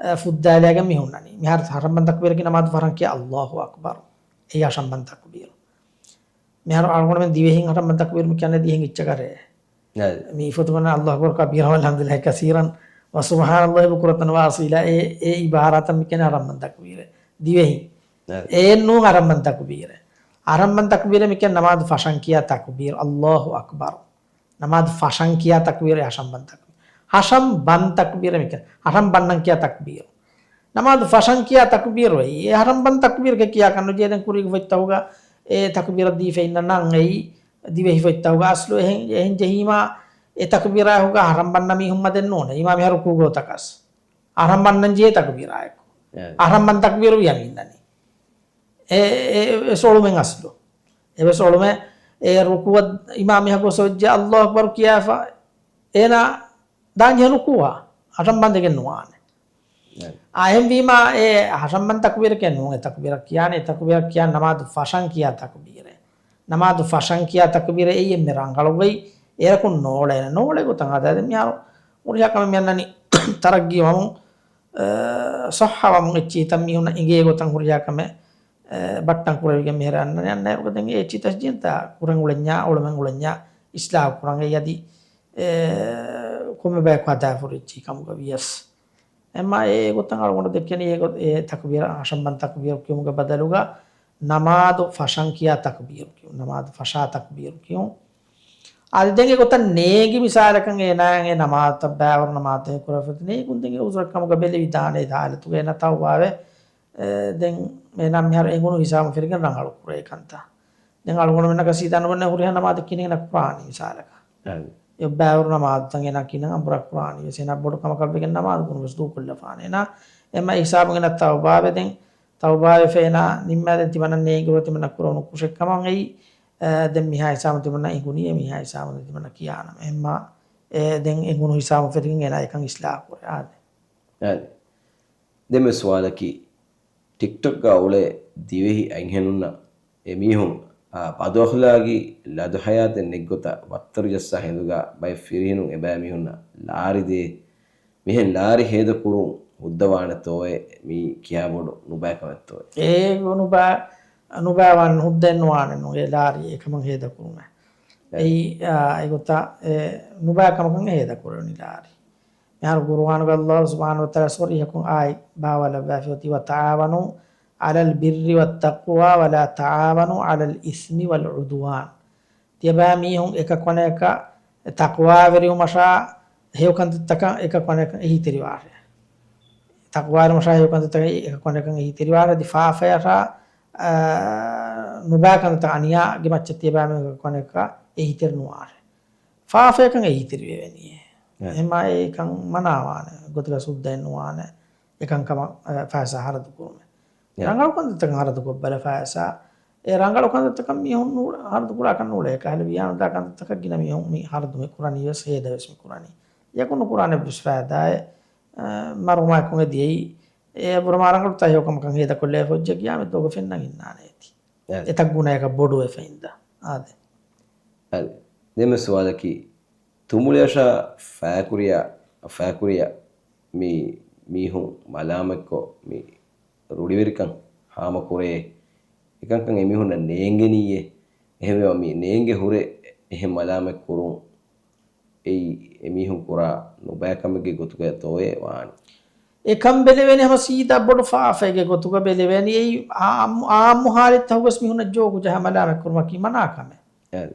އަ، ފުއްދާލިއަގެން މި ހުންނަނީ. މިހާރު ހަށަނބަން ތަކުބީރަކީ ނަމާދު ފަށަން ކިޔާ އައްލާހު އަކްބަރު. އެއީ ހަށަނބަން ތަކުބީރު. މިހާރު އަޅުގަނޑުމެން ދިވެހިން ހަށަނބަން ތަކުބީރު މި ކިޔަން ދިވެހިން އިއްޗަކަށް ރޭ. އަދި. މި އިފަތުގަންނަ އައްލާހު އަކްބަރު ކަބީރަ ވަލްހަމްދުލިއްލާހި ކަސީރަން ވަ ސުބްޙާނައްލާހި ބުކުރަތަން ވައަޞީލާ އެ، އެ އިބާރާތަށް މި ކިޔަނީ ހަށަނބަން ތަކުބީރޭ. ދިވެހިން. އަދި. އެއެއް ނޫން ހަށަނބަން ތަކުބީރޭ. ހަށަނބަން ތަކުބީރޭ މި ކިޔަނީ ނަމާދު ފަށަން ކިޔާ ތަކުބީރު. އައްލާހު އަކްބަރު. ނަމާދު ފަށަން ކިޔާ ތަކުބީރު އެ ހަށަނބަން ތަކުބީރު. ހަށަނބަން ތަކުބީރު މި ކިޔަނީ. ހަށަނބަންނަން ކިޔާ ތަކުބީރު. ނަމާދު ފަށަން ކިޔާ ތަކުބީރު އެއީ. އެ ހަށަނބަން ތަކުބީރުގެ ކިޔާކަށް ނުޖެހޭ. ދެން ކުރީގެ ފޮތްތަކުގަ އެ ތަކުބީރަށް ދީފަ އިންނަ ނަން އެއީ ދިވެހި ފޮތްތަކުގަ އަސްލު. އެހެން، އެހެން ޖެހީމާ އެ ތަކުބީރާ ހުގަ ހަށަނބަންނަ މީހުން މަދެއް ނޫނޭ. އިމާމް މިހާރު ރުކޫގަ އޮތަކަސް. ހަށަނބަންނަން ޖެހޭ ތަކުބީރާއެކު. އެ. ހަށަނބަން ތަކުބީރު ވިޔަމިންނަނީ. އެ، އެ، އެ، އެ އޮޅުމެއް އަސްލު. އެވެސް އޮޅުމެއް އެ ރުކުއަށް އިމާމް މީހާ ގޮސް އޮތްޖެ އައްލާހު އަކްބަރު ކިޔާފަ އޭނާ ދާންޖެހޭ ރުކޫއަށް ހަށަނބަންދެގެން ނުވާނެ. އެ. އާ، އެހެންވީމާ އެ ހަށަނބަން ތަކުބީރަކީ ނޫން އެ ތަކުބީރަށް ކިޔާނެ. އެ ތަކުބީރަށް ކިޔާ ނަމާދު ފަށަން ކިޔާ ތަކުބީރެއް. ނަމާދު ފަށަން ކިޔާ ތަކުބީރެއް އެއީ އެންމެ ރަނގަޅު ގޮތް. އޭރަކުން ނޯޅޭނެ. ނޯޅޭ ގޮތަށް އާދެ. މިހާރު ހުރިހާ ކަމެއް މި އަންނަނީ ތަރައްގީ ވަމުން، އަ، ޞައްޙަ ވަމުން އެއްޗިހިތައް މީހުންނަށް އެނގޭ ގޮތަށް ހުރިހާ ކަމެއް، އަ، ބައްޓަން ކުރެވިގެން މިހިރަ އަންނަނީ. އަންނައިރުގަ ދެން އެ އެއްޗިހިތައް ޖެހޭނެތާ ކުރަން އުޅެންޏާ، އޮޅުމެން އުޅެންޏާ، އިސްލާހު ކުރަން. އެއީ އަދި، އެ، ކޮންމެ ބަޔަކު ހަދާފަ ހުރި އެއްޗިހި ކަމުގަ ވިޔަސް. އެމާ އެ ގޮތަށް އަޅުގަނޑު ދެކެނީ އެ ގޮ-، އެ ތަކުބީރަށް، ހަށަނބަން ތަކުބީރު ކިޔުމުގެ ބަދަލުގަ ނަމާދު ފަށަން ކިޔާ ތަކުބީރު ކިޔުން، ނަމާދު ފަށާ ތަކުބީރު ކިޔުން. އަދި ދެން އެ ގޮތަށް ނޭނގި މިސާލަކަށް އޭނާއަށް އެ ނަމާދުތައް ބައިވަރު ނަމާދުތައް ކުރެވިފަ ނޭނގުން ދެން އެ އުޒުރަށް ކަމުގަ ބެލެވިދާނެ އެ ހާލަތުގަ އޭނާ ތައުބާވެ، އެ، ދެން އޭނާ މިހާރު އެނގުނު ހިސާބުން ފެށިގެން ރަނގަޅު ކުރޭ ކަންތައް. ދެން އަޅުގަނޑުމެންނަކަށް ސީދާ ނުބުނެ ހުރިހާ ނަމާދެއް ކިހިނެއް ކުރާނީ މިސާލަކަށް. އެ. އެ ބައިވަރު ނަމާދުތައް އޭނާ ކިހިނެއް އަނބުރާ ކުރާނީ ވެސް އޭނާ ބޮޑު ކަމަކަށް ވެގެން ނަމާދު ކުރުން ވެސް ދޫކޮށްލަފާނެ. އޭނާ އެމަ ހިސާބުން އޭނާ ތައުބާވެ ދެން ތައުބާވެފަ އޭނާ ނިންމާ ދެން ތިމަންނަ ނޭނގި ހުރެ ތިމަންނަ ކުރެވުނު ކުށެއް ކަމަށް އެއީ، އެ، ދެން މިހާ ހިސާބުން ތިމަންނަ އެނގުނީ އެ މިހާ ހިސާބުން ދެން ތިމަންނަ ކިޔާނަމަ. އެހެންމާ، އެ، ދެން އެނގުނު ހިސާބުން ފެށިގެން އޭނާ އެކަން އިސްލާހު ކުރޭ. އާދެ. އާދެ. ދެން ވެސް ސުވާލަކީ، ޓިކްޓޮކްގަ އުޅޭ ދިވެހި އަންހެނުންނަށް އެމީހުން، އާ، ބަދުއަޚްލާގީ ލަދު ހަޔާތެއް ނެތްގޮތަށް ވައްތަރު ޖައްސާ ހިނދުގަ ބައެއް ފިރިހެނުން އެބައިމީހުންނަށް ލާރި ދޭ. މިހެން ލާރި ހޭދަކުރުން ހުއްދަވާނެތޯއޭ؟ މީ ކިހާ ބޮޑު ނުބައިކަމެއްތޯއޭ؟ އޭ ނުބައި، ނުބައިވާން ހުއްދައެއް ނުވާނެ ނޫން އެ ލާރި އެކަމަށް ހޭދަކުރުމެއް. އެ. އެއީ، އާ، އެގޮތަށް އެ ނުބައިކަމަކަށް ހޭދަކުރެވެނީ ލާރި. މިހާރު ގުރުއާނުގަ އައްލާހު ސުބްޙާނަހު ވަތަޢާލާ ސޮރީޙަކޮށް އާޔަތް ބާވާލައްވާފި އޮތީ، وتعاونوا على البر والتقوى ولا تعاونوا على الإثم والعدوان. ތިޔަބައިމީހުން އެކަކު އަނެކަކަށް ތަޤްވާވެރިވުމަށާ ހެޔޮކަންތައްތަކަށް އެކަކު އަނެކަކަށް އެހީތެރިވާށޭ. ތަޤްވާވެރިވުމަށާ ހެޔޮކަންތައްތަކަށް އެކަކު އަނެކަކަށް އެހީތެރިވާށޭ. އަދި ފާފަޔަށާ، އާ، ނުބައި ކަންތައްތަކަށް އަނިޔާގެ މައްޗަށް ތިޔަބައިމީހުން އެކަކު އަނެކަކަށް އެހީތެރި ނުވާށޭ. ފާފަޔަކަށް އެހީތެރިވެވެނީ. އެ. އެހެންމާ އެކަން މަނާވާނެ. ގޮތުގަ ސުއްދައެއް ނުވާނެ. އެކަންކަމަށް، އެ، ފައިސާ ހަރަދު ކުރުމެއް. އެ. ރަނގަޅު ކަންތައްތަކަށް ހަރަދު ކޮށްބަލަ ފައިސާ. އެ ރަނގަޅު ކަންތައްތަކަށް މީހުން ނޫ-، ހަރަދު ކުރާކަށް ނޫޅޭ. ކަހަލަ ވިޔާނުދާ ކަންތައްތަކަށް ގިނަ މީހުން މި ހަރަދު މި ކުރަނީ ވެސް ހޭދަ ވެސް މި ކުރަނީ. އެކު ނުކުރާނެ ވެސް ފައިދާއެއް، އެ، މަރުމާ އެކުން އެ ދިޔައީ. އެ ބުރަމާ ރަނގަޅު ތަހި ހެޔޮކަމަކަށް ހޭދަކޮށްލެވޭ ފޮއްޖެ ގިޔާމެ ދޯގަ ފެންނަން އިންނާނެ އޭތި. އެ. އެތައް ގުނަޔަކަށް ބޮޑުވެފަ އިންދާ. އާދެ. އަދި ދެންމެ ސުވާލަކީ، ތުނބުޅިއަށާ ފައިކުރިއަށް، ފައިކުރިއަށް މި މީހުން މަލާމަތްކޮށް، މި ރުޅިވެރިކަން ހާމަކުރޭ، އެކަންކަން އެމީހުންނަށް ނޭނގެނީއޭ؟ އެހެންވީމަ މި ނޭނގެ ހުރެ އެހެން މަލާމަތް ކުރުން އެއީ އެމީހުން ކުރާ ނުބައިކަމެއްގެ ގޮތުގައި ތޯއޭ ވާނީ؟ އެކަން ބެލެވޭނީ ހަމަ ސީދާ ބޮޑު ފާފައެއްގެ ގޮތުގަ ބެލެވޭނީ. އެއީ އާއްމު، އާއްމު ހާލަތްތަކުގަސް މީހުންނަށް ޖޯގުޖަހާ މަލާމަތްކުރުމަކީ މަނާކަމެއް. އަދި.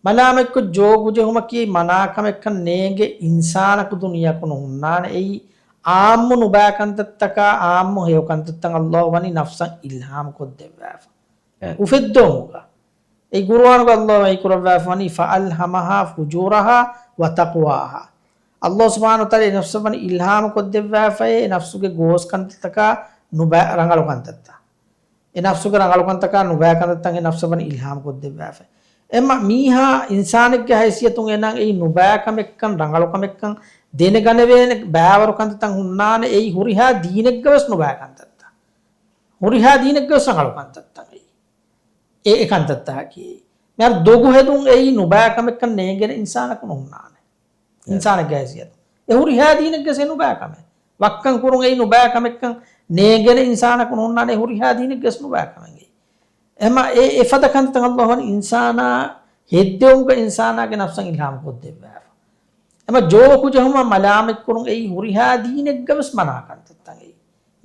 މަލާމަތްކޮށް ޖޯގުޖެހުމަކީ މަނާކަމެއްކަން ނޭނގެ އިންސާނަކު ދުނިޔެއަކު ނުހުންނާނެ. އެއީ އާއްމު ނުބައި ކަންތައްތަކާ އާއްމު ހެޔޮ ކަންތައްތައް އައްލާހު ވަނީ ނަފްސަށް އިލްހާމް ކޮށްދެއްވާފަ. އެ. އުފެއްދުމުގަ. އެ ގުރުއާނުގަ އައްލާހު ވަޙީ ކުރައްވާފަ ވަނީ، "ފައަލްހަމަހާ ފުޖޫރަހާ ވަ ތަޤްވާހާ." އައްލާހު ސުބްޙާނަހު ވަތަޢާލާ އެ ނަފްސަށް ވަނީ އިލްހާމް ކޮށްދެއްވާފައޭ، އެ ނަފްސުގެ ގޯސް ކަންތައްތަކާ ނުބައި ރަނގަޅު ކަންތައްތައް. އެ ނަފްސުގެ ރަނގަޅު ކަންތަކާ ނުބައި ކަންތައްތައް އެ ނަފްސަށް ވަނީ އިލްހާމް ކޮށްދެއްވާފަ. އެމަ މީހާ އިންސާނެއްގެ ހައިސިއްޔަތުން އޭނާ އެއީ ނުބައި ކަމެއްކަން، ރަނގަޅު ކަމެއްކަން ދެނެގަނެވޭނެ ބައިވަރު ކަންތައްތައް ހުންނާނެ، އެއީ ހުރިހާ ދީނެއްގަވެސް ނުބައި ކަންތައްތައް. ހުރިހާ ދީނެއްގަވެސް ރަނގަޅު ކަންތައްތައް އެއީ. އެ، އެ ކަންތައްތަކީ. މިހާރު ދޮގު ހެދުން އެއީ ނުބައި ކަމެއްކަން ނޭނގޭނެ އިންސާނަކު ނުހުންނާނެ. އެ. އިންސާނެއްގެ ހައިސިއްޔަތު. އެ ހުރިހާ ދީނެއްގެ އެ ނުބައި ކަމެއް. ވައްކަން ކުރުން އެއީ ނުބައި ކަމެއްކަން ނޭނގޭނެ އިންސާނަކު ނުހުންނާނެ، އެ ހުރިހާ ދީނެއްގެ އެ ނުބައި ކަމެއް އެއީ. އެމަ އެ، އެފަދަ ކަންތައް އައްލާހު ވަނީ އިންސާނާ ހެއްދެވުމުގަ އިންސާނާގެ ނަފްސަށް އިލްހާމް ކޮށްދެއްވާފަ. އެމަ ޖޯކު ޖެހުމަށް މަލާމަތްކުރުން އެއީ ހުރިހާ ދީނެއްގަވެސް މަނާ ކަންތައްތައް އެއީ.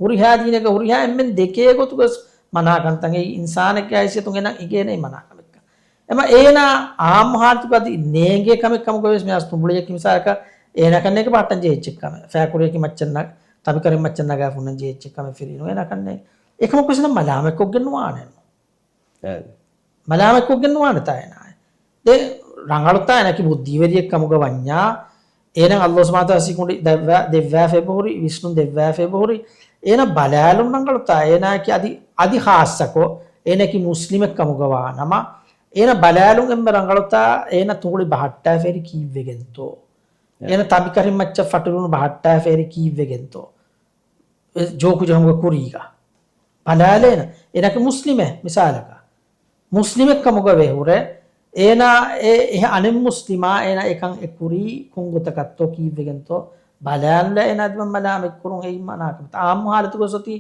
ހުރިހާ ދީނެއްގަ ހުރިހާ އެންމެން ދެކޭ ގޮތުގަސް މަނާ ކަންތައް އެއީ. އިންސާނެއްގެ ހައިސިއްޔަތުން އޭނާ އެނގޭނެ އެ މަނާ ކަމެއްކަން. އެމަ އޭނާ އާއްމު ހާލަތުގަ އަދި ނޭނގޭ ކަމެއް ކަމުގަވެސް މިހާރު ތުނބުޅިއެއްގެ މިސާލަކަށް އޭނާ ކަންނޭނގެ ބަހައްޓަން ޖެހިއްޖެ ކަމެއް. ފައިކުރިއަކީ މައްޗަށް ނަ-، ތަބިކަރިން މައްޗަށް ނަގާފަ ހުންނަން ޖެހިއްޖެ ކަމެއް ފިރިހެނުން އޭނާ ކަންނޭނގެ. އެކަމަކުވެސް އޭނާ މަލާމަތްކޮށްގެން ނުވާނެ. އެ. މަލާމަތްކޮށްގެން ނުވާނެތާ އޭނާ. ދެ ރަނގަޅުތާ އޭނާއަކީ ބުއްދީވެރިއެއް ކަމުގަ ވަންޏާ، އޭނަ އައްލާހު ސުބްޙާނަހު ވަތަޢާލާ ސިކުނޑި ދެއްވާ-، ދެއްވާފަ އެބަހުރި، ވިސްނުން ދެއްވާފަ އެބަހުރި. އޭނަ ބަލާލުން ރަނގަޅުތާ އޭނާއަކީ އަދި، އަދި ޚާއްޞަކޮށް، އޭނައަކީ މުސްލިމެއް ކަމުގަ ވާނަމަ، އޭނަ ބަލާލުން އެންމެ ރަނގަޅުތާ އޭނަ ތުނބުޅި ބަހައްޓާފައިރި ކީއްވެގެންތޯ؟ އެ. އޭނަ ތަބިކަރިން މައްޗަށް ފަޓުރުނު ބަހައްޓާފައިރި ކީއްވެގެންތޯ؟ އެ ޖޯކު ޖެހުމުގަ ކުރީގަ. ބަލާލޭނަ. އޭނައަކީ މުސްލިމެއް މިސާލަކަށް. މުސްލިމެއް ކަމުގަ ވެ ހުރެ، އޭނާ އެ، އެ އަނެއް މުސްލިމާ އޭނާ އެކަން އެ ކުރީ ކޮން ގޮތަކަށްތޯ ކީއްވެގެންތޯ ބަލާނުލާ އޭނާ ދިމަ މަލާމަތް ކުރުން އެއީ މަނާ ކަމެއް. އާއްމު ހާލަތުގަސް އޮތީ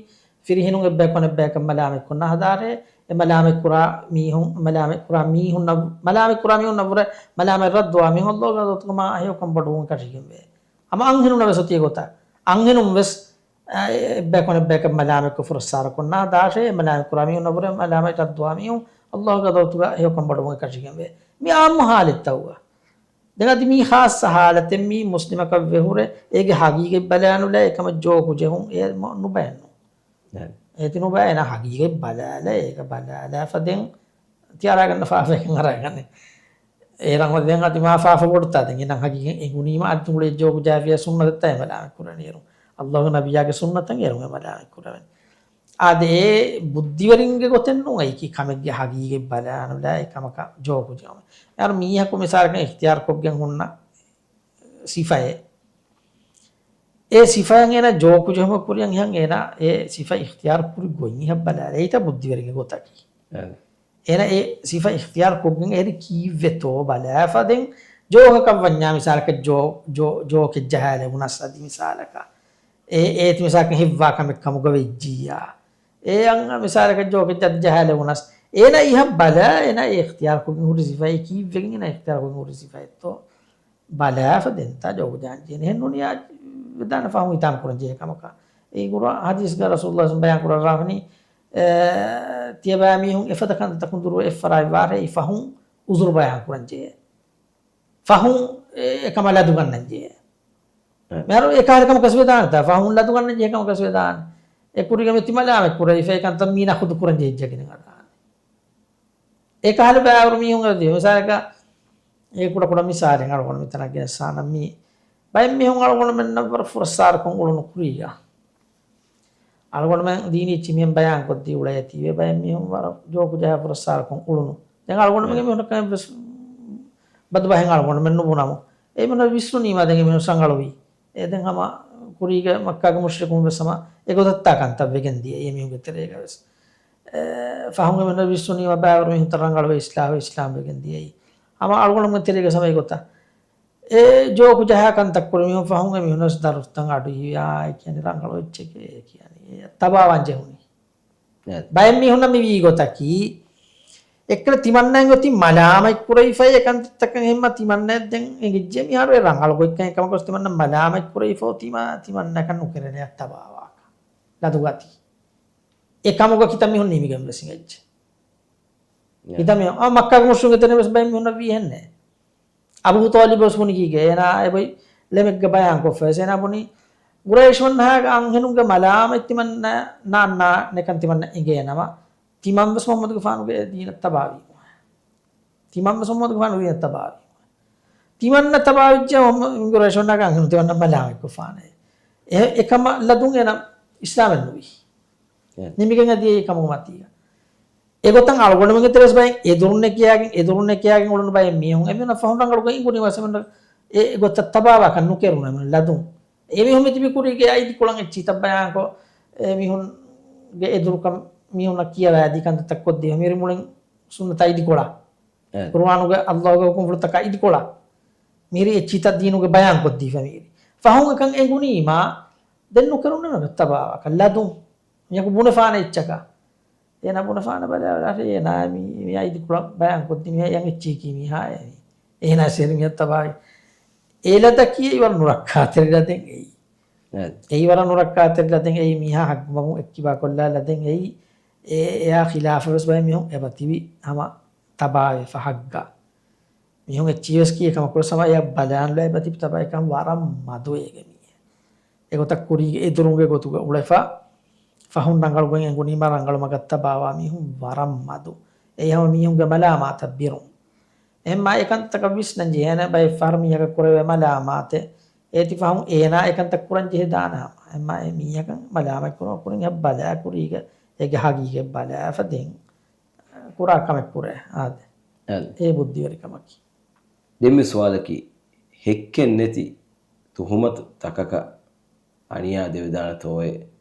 ފިރިހެނުން އެއްބަޔަކު އަނެއްބަޔަކަށް މަލާމަތް ކޮށްނާ ހަދާރޭ، އެ މަލާމަތް ކުރާ މީހުން، މަލާމަތް ކުރާ މީހުންނަށް، މަލާމަތް ކުރާ މީހުންނަށްވުރެ މަލާމަތް ރައްދުވާ މީހުން އައްލާހުގެ ޙަޟްރަތުގަ މާ ހެޔޮކަން ބޮޑުވުން ކަށިގެންވޭ. ހަމަ އަންހެނުންނަށް ވެސް އޮތީ އެގޮތަށް. އަންހެނުން ވެސް އެއްބަޔަކު އަނެއްބަޔަކަށް މަލާމަތްކޮށް ފުރައްސާރަ ކޮށްނާ ދާށޭ، މަލާމަތް ކުރާ މީހުންނަށްވުރެ މަލާމަތް ރައްދުވާ މީހުން އައްލާހުގެ ޙަޟްރަތުގަ ހެޔޮކަން ބޮޑުވުން ކަށިގެންވޭ. މި އާއްމު ހާލަތްތައް. ދެން އަދި މީ ޚާއްޞަ ހާލަތެއް، މީ މުސްލިމަކަށް ވެ ހުރެ އޭގެ ހަގީގަތް ބަލާނުލާ އެކަމަށް ޖޯކު ޖެހުން އެ މަ-، ނުބައެއްނު. އެ. އޭތި ނުބައި އޭނާ ހަގީގަތް ބަލާލާ، އޭގަ ބަލާލާފަ ދެން ތި އަރާގަންނަ ފާފައެއް އަރާގަނެ. އޭ ރަނގަޅު ދެން އަދި މާ ފާފަ ބޮޑުތާ ދެން. އެނަ ހަގީގަތް އެނގުނީމަ އަދި ތުނބުޅި ޖޯކު ޖާފިޔާ ސުންނަތަށްތާ އެ މަލާމަތް ކުރަނީ އޭރުން. އައްލާހުގެ ނަބިއްޔާގެ ސުންނަތަށް އޭރުން އެ މަލާމަތް ކުރަވެން. އާދެ އެ ބުއްދިވެރިންގެ ގޮތެއް ނޫން އެއީކީ ކަމެއްގެ ހަގީގަތް ބަލާނުލާ އެ ކަމަކަށް ޖޯކު ޖެހުމެއް. އޭރު މީހަކު މިސާލަކަށް އިޚްތިޔާރު ކޮށްގެން ހުންނަ ސިފައެއް. އެ ސިފައިން އޭނާ ޖޯކު ޖެހުމަށް ކުރިއަށް އެހެން އޭނާ އެ ސިފަ އިޚްތިޔާރު ކުރި ގޮތް އެހެން ބަލާލާ. އެއީތަ ބުއްދިވެރިންގެ ގޮތަކީ. އެ. އޭނާ އެ ސިފަ އިޚްތިޔާރު ކޮށްގެން އެހެރި ކީއްވެތޯ ބަލާފަ ދެން ޖޯކަކަށް ވަންޏާ މިސާލަކަށް ޖޯ-، ޖޯ-، ޖޯކެއް ޖަހާލެވުނަސް އަދި މިސާލަކަށް. އެ، އޭތި މިސާލަކަށް ހިއްވާ ކަމެއް ކަމުގަ ވެއްޖިއްޔާ. އެ އަން މިސާލަކަށް ޖޯކެއް ޖަ-، ޖަހާލެވުނަސް. އޭނާ އިހަށް ބަލާ އޭނާ އިޚްތިޔާރު ކޮށްގެން ހުރި ސިފައެއް ކީއްވެގެން އޭނާ އިޚްތިޔާރު ކޮށްގެން ހުރި ސިފައެއްތޯ. ބަލާފަ ދެންތާ ޖޯކު ޖަހަން ޖެހޭނެ. އެހެން ނޫނިއްޔާ ވެދާނެ ފަހުން ހިތާމަ ކުރަން ޖެހޭ ކަމަކަށް. އެ ގުރުއާ ހަދީސްގަ ރަސޫލުﷲ ބަޔާން ކުރައްވާފަނީ، އެ، ތިޔަބައިމީހުން އެފަދަ ކަންތައްތަކުން ދުރުވެ އެއްފަރާތް ވާށޭ އެއީ ފަހުން އުޒުރު ބަޔާން ކުރަން ޖެހޭ. ފަހުން އެ، އެކަމަށް ލަދުގަންނަން ޖެހޭ. އެ. މިހާރު އެކަހަލަ ކަމަކަސް ވެދާނެތާ، ފަހުން ލަދުގަންނަން ޖެހޭ ކަމަކަސް ވެދާނެ. އެ ކުރީގަ މި ތި މަލާމަތް ކުރެވިފައި ކަންތައް މީނަ ޚުދު ކުރަން ޖެހިއްޖެ ގިނަ ގަދާނެ. އެކަހަލަ ބައިވަރު މީހުން އަދި މިސާލަކަށް، އެ ކުޑަ ކުޑަ މިސާލެއް އަޅުގަނޑު މިތަނަށް ގެނެސް ސާނަ މީ. ބައެއް މީހުން އަޅުގަނޑުމެންނަށް ވަރަށް ފުރައްސާރަކޮށް އުޅުނު ކުރީގަ. އަޅުގަނޑުމެން ދީނީ އެއްޗިހި މިހެން ބަޔާން ކޮށްދީ އުޅޭތީވެ ބައެއް މީހުން ވަރަށް ޖޯކު ޖަހާ ފުރައްސާރަކޮށް އުޅުނު. ދެން އަޅުގަނޑުމެންގެ މީހުންނަށް ކަމެއްވެސް ބަދުބަހެއް އަޅުގަނޑުމެން ނުބުނަމު. އެ މީހުންނަށް ވިސްނުނީމާ ދެން އެ މީހުން ރަނގަޅުވީ. އެ ދެން ހަމަ ކުރީގެ މައްކާގެ މުޝްރިކުން ވެސް ހަމަ އެގޮތަށްތާ ކަންތައް ވެގެން ދިޔަ އެ މީހުންގެ ތެރޭގަ ވެސް. އެ، ފަހުން އެ މީހުންނަށް ވިސްނުނީމާ ބައިވަރު މީހުންތައް ރަނގަޅުވެ އިސްލާހު އިސްލާމް ވެގެން ދިޔައީ. ހަމަ އަޅުގަނޑުމެން ތެރޭގަ ހަމަ އެގޮތަށް. އެ ޖޯކު ޖަހާ ކަންތައް ކުރި މީހުން ފަހުން އެ މީހުންނަށް ދަރުސްތައް އަޑު ހިވި އާ ކިޔަނީ ރަނގަޅު އެއްޗެކޭ ކިޔަނީ. އެ ތަބާވާން ޖެހުނީ. އެ. ބައެއް މީހުންނަށް މި ވީ ގޮތަކީ، އެއްކަލަ ތިމަންނައިން އޮތީ މަލާމަތް ކުރެވިފައި އެ ކަންތައްތަކަށް ހެންމަ ތިމަންނައަށް ދެން އެނގިއްޖެ މިހާރު އެ ރަނގަޅު ގޮތްކަން އެކަމަކުވެސް ތިމަންނަ މަލާމަތް ކުރެވިފަ އޮތީމާ ތިމަންނަކަށް ނުކެރޭނެ އަތް ތަބާވާކަށް. ލަދުގަތީ. އެ ކަމުގަ ކިތައް މީހުން ނިމިގެން ވެސް އިނގެއްޖެ. އެ. ކިތައް މީހުން، އާ، މައްކާގެ މުޝްރިކުންގެ ތެރޭ ވެސް ބައެއް މީހުންނަށް ވީ ހެންނޭ. އަބޫ ޠާލިބު ވެސް ބުނި ކީކޭ، އޭނާ އެބައި ޅެމެއްގަ ބަޔާން ކޮށްފަ ވެސް އޭނާ ބުނީ، ގުރައިޝް ވަންހާގެ އަންހެނުންގެ މަލާމަތް ތިމަންނަ ނާންނާނެކަން ތިމަންނަ އެނގޭނަމަ، ތިމަންވެސް މުޙައްމަދުގެފާނުގެ ދީނަށް ތަބާވީމު. ތިމަންވެސް މުޙައްމަދުގެފާނުގެ ދީނަށް ތަބާވީމު. ތިމަންނަ ތަބާވެއްޖެ މުޙައްމަދު ގުރައިޝް ވަންހާގެ އަންހެނުން ތިމަންނަ މަލާމަތްކޮށްފާނެ. އެ، އެކަމަށް ލަދުން އޭނަ އިސްލާމެއް ނުވި. އެ. ނިމިގެން އަދި އެ ކަމުގެ މަތީގަ. އެގޮތަށް އަޅުގަނޑުމެންގެ ތެރޭސް ބައެއް އެދުރުންނެ ކިޔާގެން، އެދުރުންނެ ކިޔާގެން އުޅުނު ބައެއް މީހުން އެމީހުންނަށް ފަހުން ރަނގަޅު ގޮތް އެނގުނީމަ އެމީހުން އެ ގޮތަށް ތަބާވާކަށް ނުކެރުނު އެމީހުން ލަދުން. އެމީހުން މިތިބި ކުރީގެ އައިދި ކޮޅަށް އެއްޗިތައް ބަޔާންކޮށް، އެމީހުންގެ އެދުރުކަން މީހުންނަށް ކިޔަވާދީ ކަންތައްތައް ކޮށްދީފަ މިރި މުޅިން ސުންނަތަށް އައިދި ކޮޅަށް. އެ. ޤުރުއާނުގެ އައްލާހުގެ ޙުކުމްފުޅުތަކަށް އައިދި ކޮޅަށް. މިރި އެއްޗިތައް ދީނުގެ ބަޔާން ކޮށްދީފަ މިރި. ފަހުން އެކަން އެނގުނީމާ ދެން ނުކެރުނު ތަބާވާކަށް ލަދުން. މިޔަކު ބުނެފާނެ އެއްޗަކަށް. އޭނާ ބުނެފާނެ ބަލާ ބަލާފަ އޭނާ މި، މި އައިދި ކުޅަ ބަޔާން ކޮށްދި މި އައި އެއްޗީކީ މީހާ އެ. އޭނާ ސޭރި މި ތަބާވި. އެ ލަދަކީ އެއީ ވަރަށް ނުރައްކާތެރި ލަދެއް އެއީ. އެ. އެއީ ވަރަށް ނުރައްކާތެރި ލަދެއް އެއީ މީހާ ހައްގުމަގުން އެއްކިބާ ކޮށްލާ ލަދެއް އެއީ. އެ، އެއާ ޚިލާފަށް ވެސް ބައެއް މީހުން އެބަތިބި ހަމަ ތަބާވެފަ ހައްގަށް. މީހުން އެއްޗިހި ވެސް ކީ ކަމަކުރެ ސަމާޔަށް ބަލާން ލޯ އެބަތިބި ތަބާވި ކަން ވަރަށް މަދު އޭގެ މީހެއް. އެގޮތަށް ކުރީގެ އެދުރުންގެ ގޮތުގަ އުޅެފަ، ފަހުން ރަނގަޅު ގޮތް އެނގުނީމަ ރަނގަޅު މަގަށް ތަބާވާ މީހުން ވަރަށް މަދު. އެއީ ހަމަ މީހުންގެ މަލާމާތަށް ބިރުން. އެހެންމާ އެކަންތަކަށް ވިސްނަން ޖެހޭނެ ބައެއް ފަހަރު މީހަކަށް ކުރެވޭ މަލާމާތެއް. އޭތި ފަހުން އޭނާ އެކަންތައް ކުރަން ޖެހޭ ދާނެ ހަމަ. އެހެންމާ އެ މީހަކަށް މަލާމާތް ކުރުމަށް ކުރިން އެ ބަލާ ކުރީގެ އޭގެ ހަގީގަތް ބަލާފަ ދެން ކުރާ ކަމެއް ކުރޭ. އާދެ. އާދެ. އެ ބުއްދިވެރިކަމަކީ. ދެންމެ ސުވާލަކީ، ހެއްކެއް ނެތި ތުހުމަތު ތަކަކަށް އަނިޔާ ދެވިދާނެތޯއޭ؟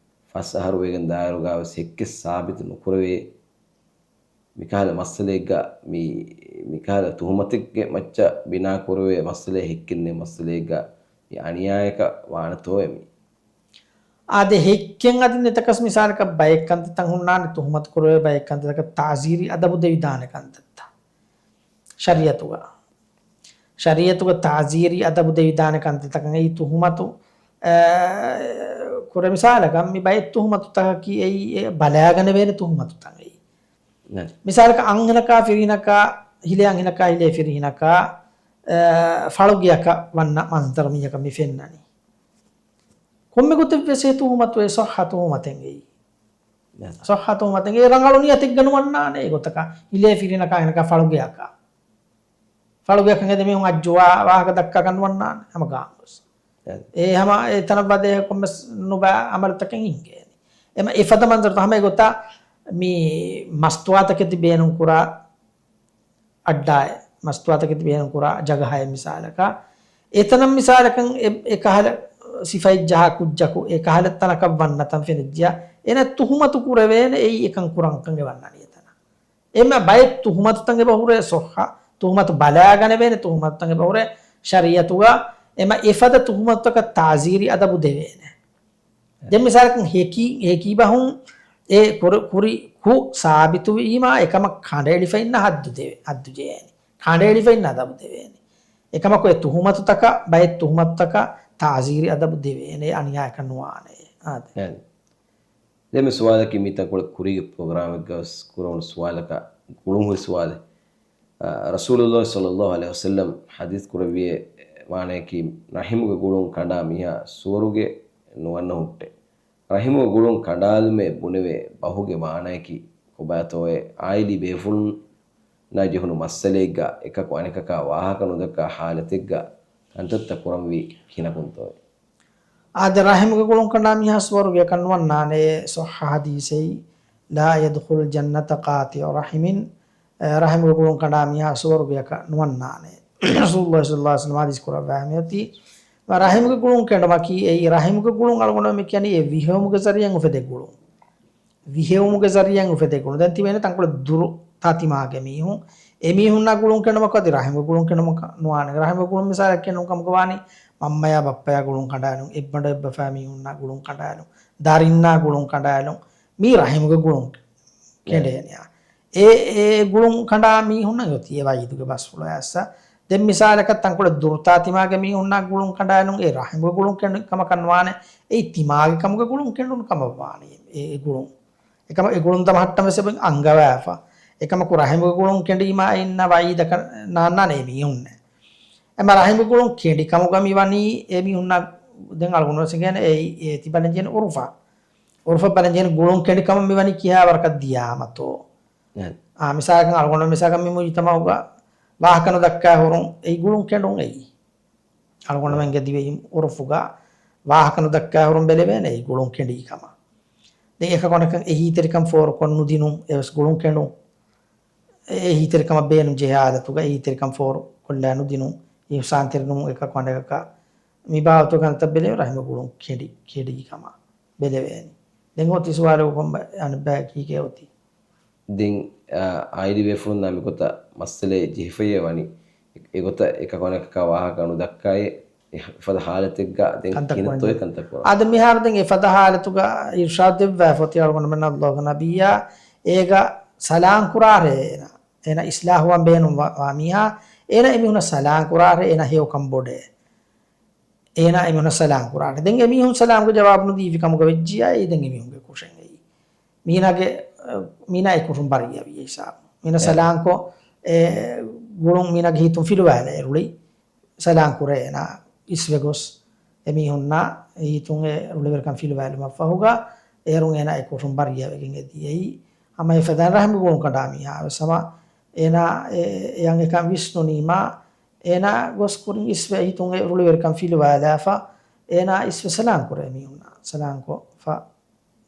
ފަސް އަހަރު ވެގެން ދާއިރުގަވެސް ހެއްކެއް ސާބިތު ނުކުރެވޭ. މިކަހަލަ މައްސަލައެއްގަ މި، މިކަހަލަ ތުހުމަތެއްގެ މައްޗަށް ބިނާ ކުރެވޭ މައްސަލައެއް ހެއްކެއް ނެތް މައްސަލައެއްގަ މި އަނިޔާއަކަށް ވާނެތޯއޭ މި؟ އާދެ، ހެއްކެއް އަދި ނެތަކަސް މިސާލަކަށް ބައެއް ކަންތައްތައް ހުންނާނެ ތުހުމަތު ކުރެވޭ ބައެއް ކަންތައްތަކަށް ތާޒީރީ އަދަބު ދެވިދާނެ ކަންތައްތައް. ޝަރީއަތުގަ. ޝަރީއަތުގަ ތާޒީރީ އަދަބު ދެވިދާނެ ކަންތައްތަކަށް އެއީ ތުހުމަތު، އަ، ކުރެ މިސާލަކަށް މި ބައެއް ތުހުމަތުތަކަކީ އެއީ އެ ބަލާގަނެވޭނެ ތުހުމަތުތައް އެއީ. ނަ. މިސާލަކަށް އަންހެނަކާ ފިރިހެނަކާ، ހިލޭ އަންހެނަކާ ހިލޭ ފިރިހެނަކާ، އަ، ފަޅުގެއަކަށް ވަންނަ މަންޒަރު މީހަކަށް މި ފެންނަނީ. ކޮންމެ ގޮތެއްވެސް އެ ތުހުމަތު އެ ޞައްޙަ ތުހުމަތެއް އެއީ. ނަ. ޞައްޙަ ތުހުމަތެއް އެ ރަނގަޅު ނިޔަތެއްގަ ނުވަންނާނެ އެ ގޮތަކަށް. ހިލޭ ފިރިހެނަކާ އަންހެނަކާ ފަޅުގެއަކަށް. ފަޅުގެއަކަށް އެދެމީހުން އައްޖުވާ ވާހަކަ ދައްކާކަށް ނުވަންނާނެ ހަމަ ގާމުވެސް. އެ. އެ ހަމަ އެ ތަނަށް ވަދޭ ކޮންމެސް ނުބައި އަމަލުތަކެއް ހިނގޭނެ. އެމަ އެފަދަ މަންޒަރުތައް ހަމަ އެގޮތަށް މި މަސްތުވާތަކެތި ބޭނުން ކުރާ އައްޑާއެއް، މަސްތުވާތަކެތި ބޭނުން ކުރާ ޖަގަހައެއް މިސާލަކަށް، އެތަނަށް މިސާލަކަށް އެ، އެ ކަހަލަ ސިފައެއް ޖަހާ ކުއްޖަކު އެ ކަހަލަ ތަނަކަށް ވަންނަތަން ފެނިއްޖެޔާ، އޭނަ ތުހުމަތު ކުރެވޭނެ އެއީ އެކަން ކުރަންކަން އެ ވަންނަނީ އެތަނަށް. އެމަ ބައެއް ތުހުމަތުތައް އެބަ ހުރޭ ޞައްޙަ، ތުހުމަތު ބަލާގަނެވޭނެ ތުހުމަތުތައް އެބަ ހުރޭ ޝަރީއަތުގަ، އެމަ އެފަދަ ތުހުމަތުތަކަށް ތާޒީރީ އަދަބު ދެވޭނެ. ދެން މިސާލަކަށް ހެކި، ހެކި ބަހުން އެ ކުރި، ކުރި ކުށް ސާބިތުވީމާ އެކަމަށް ކަނޑައެޅިފައިންނަ ހައްދު ދެވޭ، ހައްދު ޖެހޭނެ. ކަނޑައެޅިފައިންނަ އަދަބު ދެވޭނެ. އެކަމަކު އެ ތުހުމަތުތަކަށް، ބައެއް ތުހުމަތުތަކަށް ތާޒީރީ އަދަބު ދެވޭނެ، އަނިޔާއަކަށް ނުވާނެ. އާދެ. އެ. ދެންމެ ސުވާލަކީ މިތަންކޮޅެއް ކުރީގެ ޕްރޮގްރާމެއްގަވެސް ކުރެވުނު ސުވާލަކަށް ގުޅުން ހުރި ސުވާލެއް. އަ، ރަސޫލުﷲ ޞައްލަﷲ ޢަލައިހި ވަސައްލަމް ޙަދީޘް ކުރެއްވިއޭ ވާނަޔަކީ، ރަޙިމުގެ ގުޅުން ކަނޑާ މީހާ ސުވަރުގެ ނުވަންނަ ހުއްޓެ. ރަޙިމުގެ ގުޅުން ކަނޑާލުމޭ ބުނެވޭ ބަހުގެ މާނަޔަކީ ކޮބާތޯއޭ؟ ޢާއިލީ ބޭފުޅުންނާ ޖެހުނު މައްސަލައެއްގަ އެކަކު އަނެކަކާ ވާހަކަ ނުދައްކާ ޙާލަތެއްގަ ކަންތައްތައް ކުރަންވީ ކިހިނަކުންތޯއޭ؟ އާދެ، ރަޙިމުގެ ގުޅުން ކަނޑާ މީހާ ސުވަރުގެއަކަށް ނުވަންނާނެ. ޞައްޙަ ޙަދީޘެއް، "لا يدخل الجنة قاطع رحم". އެ، ރަޙިމުގެ ގުޅުން ކަނޑާ މީހާ ސުވަރުގެއަކަށް ނުވަންނާނެ. ރަސޫލުﷲ ޞައްލަﷲ ޢަލައިހި ވަސައްލަމަ ޙަދީޘް ކުރައްވާ މިއޮތީ. ރަޙިމުގެ ގުޅުން ކެނޑުމަކީ އެއީ ރަޙިމުގެ ގުޅުން އަޅުގަނޑު މި ކިޔަނީ އެ ވިހެއުމުގެ ޒަރީއަށް އުފެދޭ ގުޅުން. ވިހެއުމުގެ ޒަރީއަށް އުފެދޭ ގުޅުން. ދެން ތިބޭނެ ތަންކޮޅެއް ދުރު ތާތިމާގެ މީހުން. އެ މީހުންނާ ގުޅުން ކެނޑުމަކު އަދި ރަޙިމުގެ ގުޅުން ކެނޑުމަކަށް ނުވާނެ. ރަޙިމުގެ ގުޅުން މިސާލަކަށް ކެނޑުން ކަމުގަ ވާނީ މަންމަޔާ ބައްޕަޔާ ގުޅުން ކަނޑާލުން، އެއްބަނޑު އެއްބަފާ މީހުންނާ ގުޅުން ކަނޑާލުން، ދަރިންނާ ގުޅުން ކަނޑާލުން. މީ ރަޙިމުގެ ގުޅުން ކެނޑޭނެޔާ. އެ، އެ ގުޅުން ކަނޑާ މީހުންނަށް އޮތީ އެ ވަޢީދުގެ ބަސްފުޅު އައިސް. ދެން މިސާލަކަށް ތަންކޮޅެއް ދުރުތާ ތިމާގެ މީހުންނާ ގުޅުން ކަނޑާލުން އެ ރަޙިމުގެ ގުޅުން ކެނޑުން ކަމަކަށް ނުވާނެ. އެއީ ތިމާގެ ކަމުގެ ގުޅުން ކެނޑުނު ކަމަށް ވާނީ އެ، އެ ގުޅުން. އެކަމަ އެ ގުޅުން ދަމަހައްޓަން ވެސް އެބަ އަންގަވާފަ. އެކަމަކު ރަޙިމުގެ ގުޅުން ކެނޑީމާ އިންނަ ވަޢީދަކަށް ނާންނާނެ އެ މީހުންނެއް. އެމަ ރަޙިމުގެ ގުޅުން ކެނޑި ކަމުގަ މި ވަނީ އެ މީހުންނާ ދެން އަޅުގަނޑު ވެސް އިނގޭނެ އެ، އޭތި ބަލަންޖެހޭނެ އުރުފާ. އުރުފަށް ބަލަންޖެހޭނެ ގުޅުން ކެނޑި ކަމަށް މިވަނީ ކިހާ ވަރަކަށް ދިޔާމަތޯ. އެ. އާ، މިސާލަކަށް އަޅުގަނޑު މިސާލަކަށް މި މުޖުތަމަޢުގަ ވާހަކަ ނުދައްކާ ހުރުން އެއީ ގުޅުން ކެނޑުން އެއީ. އަޅުގަނޑުމެންގެ ދިވެހި އުރުފުގަ ވާހަކަ ނުދައްކާ ހުރުން ބެލެވޭނެ އެއީ ގުޅުން ކެނޑީ ކަމަށް. ދެން އެކަކު އަނެކަން އެހީތެރިކަން ފޯރުކޮށް ނުދިނުން އެވެސް ގުޅުން ކެނޑުން. އެ، އެހީތެރިކަމަށް ބޭނުން ޖެހޭ ހާލަތުގަ އެހީތެރިކަން ފޯރު ކޮށްލާ ނުދިނުން، އިޙްސާންތެރި ނުވުން އެކަކު އަނެކަކަށް މި ބާވަތުގަ ކަންތައް ބެލެވޭ ރަހިމު ގުޅުން ކެނޑި، ކެނޑީ ކަމަށް ބެލެވޭނެ. ދެން އޮތީ ސުވާލު ކޮންބަ އަނެއްބައި ކީކޭ އޮތީ؟ ދެން، އާ، އާއިލީ ބޭފުޅުންނާ މިގޮތަށް މައްސަލައެއް ޖެހިފައި ވަނީ، އެ، އެގޮތަށް އެކަކު އަނެކަކާ ވާހަކަ ނުދައްކާއި، އެ، އެފަދަ ހާލަތެއްގަ ދެން ކިހިނެއްތޯއޭ ކަންތައް ކުރާ؟ އާދެ، މިހާރު ދެން އެފަދަ ހާލަތުގަ އިރުޝާދު ދެއްވާފަ އޮތީ އަޅުގަނޑުމެން ﷲ ގެ ނަބިއްޔާ އޭގަ ސަލާން ކުރާށޭ އޭނާ. އޭނާ އިޞްލާޙުވާން ބޭނުން ވާ، ވާ މީހާ، އޭނާ އެމީހުންނަށް ސަލާން ކުރާށޭ، އޭނާ ހެޔޮކަން ބޮޑޭ. އޭނާ އެމީހުންނަށް ސަލާން ކުރާނެ. ދެން އެމީހުން ސަލާމްގެ ޖަވާބު ނުދީފި ކަމުގަ ވެއްޖިއްޔާ، އެއީ ދެން އެމީހުންގެ ކުށެއް އެއީ. މީނާގެ، އަ، މީނާ އެ ކުށުން ބަރީއަވި ހިސާބު. މީނާ އެ. ސަލާންކޮށް، އެ، ގުޅުން މީނާގެ ހިތުން ފިލުވާލައި ރުޅި. ސަލާން ކުރޭ އޭނާ އިސްވެ ގޮސް. އެމީހުންނާ ހިތުން އެ ރުޅިވެރިކަން ފިލުވާލުމަށް ފަހުގަ، އޭރުން އޭނާ އެ ކުށުން ބަރީއަވެގެން އެދިޔައީ. ހަމަ އެފަދައިން ރަހިމު ގުޅުން ކަނޑާ މީހާ ވެސް ހަމަ އޭނާ އެ، އެއަށް އެކަން ވިސްނުނީމާ، އޭނާ ގޮސް ކުރިން އިސްވެ ހިތުން އެ ރުޅިވެރިކަން ފިލުވާލާފަ، އޭނާ އިސްވެ ސަލާން ކުރޭ މީހުންނާ. ސަލާން ކޮށްފަ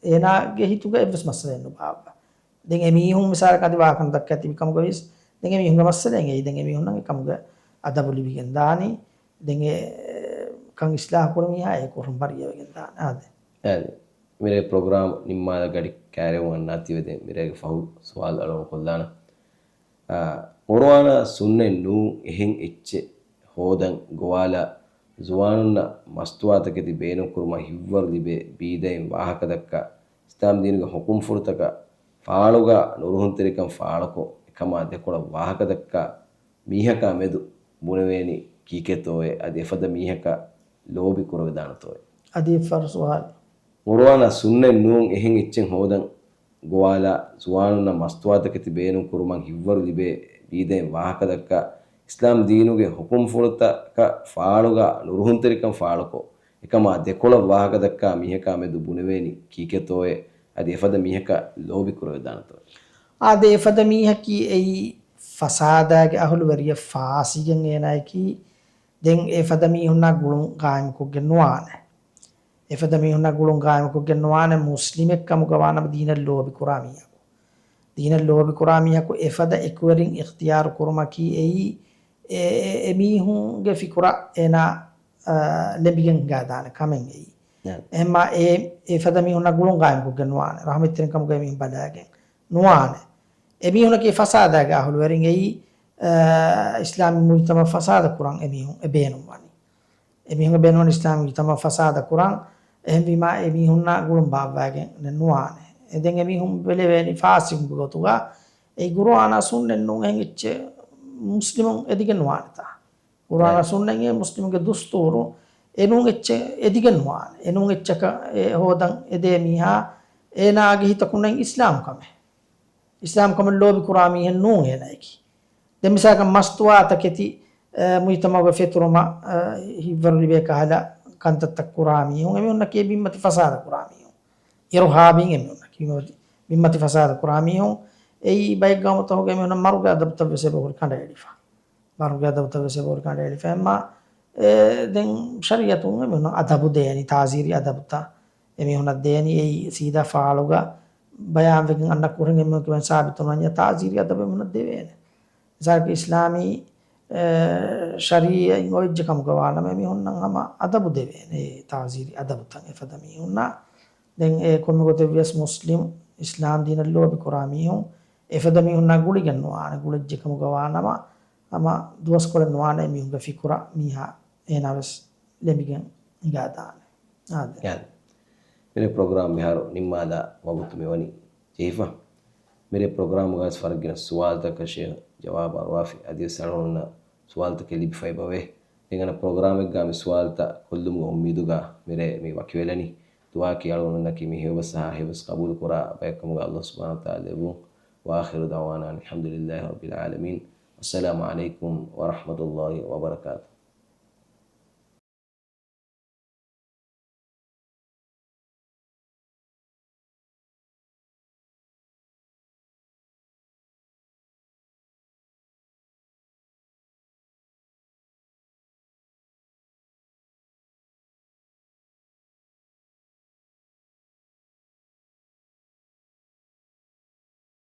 އޭނާގެ ހިތުގަ އެއްވެސް މައްސަލައެއް ނުބާއްވާ. ދެން އެމީހުން މިސާލަކަށް އަދި ވާހަކަ ނުދައްކާ ތިބި ކަމުގަ ވިޔަސް، ދެން އެމީހުންގެ މައްސަލައެއް އެއީ. ދެން އެމީހުންނަށް އެ ކަމުގެ އަދަބު ލިބިގެން ދާނީ. ދެން އެ ކަން އިސްލާހު ކުރި މީހާ އެ ކުށުން ބަރީއަވެގެން ދާނެ. އާދެ. އާދެ. މިރޭ ޕްރޮގްރާމް ނިންމާލާ ގަޑި ކައިރިވުމަށް އަންނާތީވެ ދެން މިރޭގެ ފަހު ސުވާލު އަޅުގަނޑު ކޮށްލާނަން. އާ، ޤުރުއާނާ ސުންނަތް ނޫން އެހެން އެއްޗެއް ހޯދަން ގޮވާލާ، ޒުވާނުންނަށް މަސްތުވާތަކެތި ބޭނުންކުރުމަށް ހިތްވަރު ލިބޭ ބީދައިން ވާހަކަދައްކާ، އިސްލާމް ދީނުގެ ޙުކުމްފުޅުތަކަށް ފާޅުގަ ނުރުހުންތެރިކަން ފާޅުކޮށް، އެކަމާ ދެކޮޅަށް ވާހަކަދައްކާ މީހަކާ މެދު ބުނެވޭނީ ކީކޭތޯއޭ؟ އަދި އެފަދަ މީހަކަށް ލޯބި ކުރެވިދާނެތޯއޭ؟ އަދި އެއްފަހަރު ސުވާލު. ޤުރުއާނާ ސުންނަތް ނޫން އެހެން އެއްޗެއް ހޯދަން ގޮވާލާ، ޒުވާނުންނަށް މަސްތުވާތަކެތި ބޭނުން ކުރުމަށް ހިތްވަރު ލިބޭ ބީދައިން ވާހަކަދައްކާ، އިސްލާމް ދީނުގެ ޙުކުމްފުޅުތަކަށް ފާޅުގަ ނުރުހުންތެރިކަން ފާޅުކޮށް، އެކަމާ ދެކޮޅަށް ވާހަކަދައްކާ މީހަކާ މެދު ބުނެވޭނީ ކީކޭތޯއޭ؟ އަދި އެފަދަ މީހަކަށް ލޯބި ކުރެވިދާނެތޯއޭ؟ އާދެ، އެފަދަ މީހަކީ އެއީ ފަސާދާގެ އަހުލުވެރިޔަށް ފާސިގެން އޭނާއަކީ. ދެން އެފަދަ މީހުންނާ ގުޅުން ގާއިމުކޮށްގެން ނުވާނެ. އެފަދަ މީހުންނާ ގުޅުން ގާއިމުކޮށްގެން ނުވާނެ، މުސްލިމެއް ކަމުގަ ވާނަމަ ދީނަށް ލޯބި ކުރާ މީހަކު. ދީނަށް ލޯބި ކުރާ މީހަކު އެފަދަ އެކުވެރިން އިޚްތިޔާރު ކުރުމަކީ އެއީ، އެ، އެ، އެ މީހުންގެ ފިކުރަށް އޭނާ، އަ، ލެނބިގެން ހިނގާދާނެ ކަމެއް އެއީ. ނަ. އެހެންމާ އެ، އެފަދަ މީހުންނާ ގުޅުން ގާއިމުކޮށްގެން ނުވާނެ. ރަޙްމަތްތެރިން ކަމުގައި މީހުން ބަލާގެން ނުވާނެ. އެމީހުނަކީ ފަސާދާގެ އަހުލުވެރިން އެއީ، އަ، އިސްލާމީ މުޖުތަމަޢު ފަސާދަ ކުރަން އެމީހުން އެ ބޭނުންވަނީ. އެމީހުން ބޭނުންވަނީ އިސްލާމީ މުޖުތަމަޢު ފަސާދަ ކުރަން. އެހެންވީމާ އެމީހުންނާ ގުޅުން ބާއްވާގެން ނުވާނެ. އެ ދެން އެމީހުން ބެލެވޭނީ ފާސިގުންގެ ގޮތުގަ. އެ ޤުރުއާނާ ސުންނަތް ނޫން އެހެން އެއްޗެއް މުސްލިމުން އެދިގެން ނުވާނެތާ. ޤުރުއާނާ އެ. ސުންނަތް އެ މުސްލިމުންގެ ދުސްތޫރު އެ ނޫން އެއްޗެއް އެދިގެން ނުވާނެ. އެ ނޫން އެއްޗަކަށް އެ ހޯދަން އެދޭ މީހާ އޭނާގެ ހިތަކުންނެއް އިސްލާމް ކަމެއް. އިސްލާމް ކަމަށް ލޯބި ކުރާ މީހެއް ނޫން އޭނާއަކީ. ދެން މިސާލަކަށް މަސްތުވާތަކެތި، އަ، މުޖުތަމަޢުގެ ފެތުރުމަށް، އަ، ހިތްވަރު ލިބޭ ކަހަލަ ކަންތައްތައް ކުރާ މީހުން، އެމީހުންނަކީ ބިންމަތި ފަސާދަ ކުރާ މީހުން. އިރުހާބީން އެމީހުންނަކީ ބިންމަތި، ބިންމަތި ފަސާދަ ކުރާ މީހުން. އެއީ ބައެއް ގައުމުތަކުގަ އެމީހުންނަށް މަރުގެ އަދަބުތައް ވެސް އެބަހުރި ކަނޑައެޅިފަ. މަރުގެ އަދަބުތައް ވެސް އެބަހުރި ކަނޑައެޅިފަ. އެމާ، އެ، ދެން ޝަރީޢަތުން އެމީހުންނަށް އަދަބު ދޭނީ، ތާޒީރީ އަދަބުތައް. އެމީހުންނަށް ދޭނީ އެއީ ސީދާ ފާޅުގަ ބަޔާންވެގެން އަންނަ ކުރިން އެމީހުން ކިބަން ސާބިތުން ވަންޏާ ތާޒީރީ އަދަބު އެމީހުންނަށް ދެވޭނެ. މިސާލަކަށް އިސްލާމީ، އެ، ޝަރީޢަތް އޮވެއްޖެ ކަމުގަ ވާނަމަ އެމީހުންނަށް ހަމަ އަދަބު ދެވޭނެ އެ ތާޒީރީ އަދަބުތައް އެފަދަ މީހުންނަށް. ދެން އެ ކޮންމެ ގޮތެއް ވިޔަސް މުސްލިމް އިސްލާމް ދީނަށް ލޯބި ކުރާ މީހުން އެފަދަ މީހުންނާ ގުޅިގެން ނުވާނެ. ގުޅިއްޖެ ކަމުގަ ވާނަމަ ހަމަ ދުވަސްކޮޅެއް ނުވާނެ އެމީހުންގެ ފިކުރަށް މީހާ އޭނާ ވެސް ލެނބިގެން ހިނގާދާނެ. އާދެ. އާދެ. މިރޭ ޕްރޮގްރާމް މިހާރު ނިންމާލާ ވަގުތު މިވަނީ ޖެހިފަ. މިރޭ ޕްރޮގްރާމުގަ ވެސް ވަރަށް ގިނަ ސުވާލުތަކަށް ޝޭޚް ޖަވާބު އަރުވާފި. އަދިވެސް އަޅުގަނޑުންނަށް ސުވާލުތަކެއް ލިބިފައިބަވޭ. ދެން އަންނަ ޕްރޮގްރާމެއްގަ މި ސުވާލުތައް ކޮށްލުމުގެ އުއްމީދުގަ މިރޭ މި ވަކިވެލަނީ. ދުޢާއަކީ އަޅުގަނޑުންނަކީ މި ހެޔޮބަސް އަހާ ހެޔޮބަސް ޤަބޫލުކުރާ ބައެއް ކަމުގަ ﷲ ސުބްޙާނަހޫ ވަތަޢާލާ ލެއްވުން. وآخر دعوانا أن الحمد لله رب العالمين. والسلام عليكم ورحمة الله وبركاته.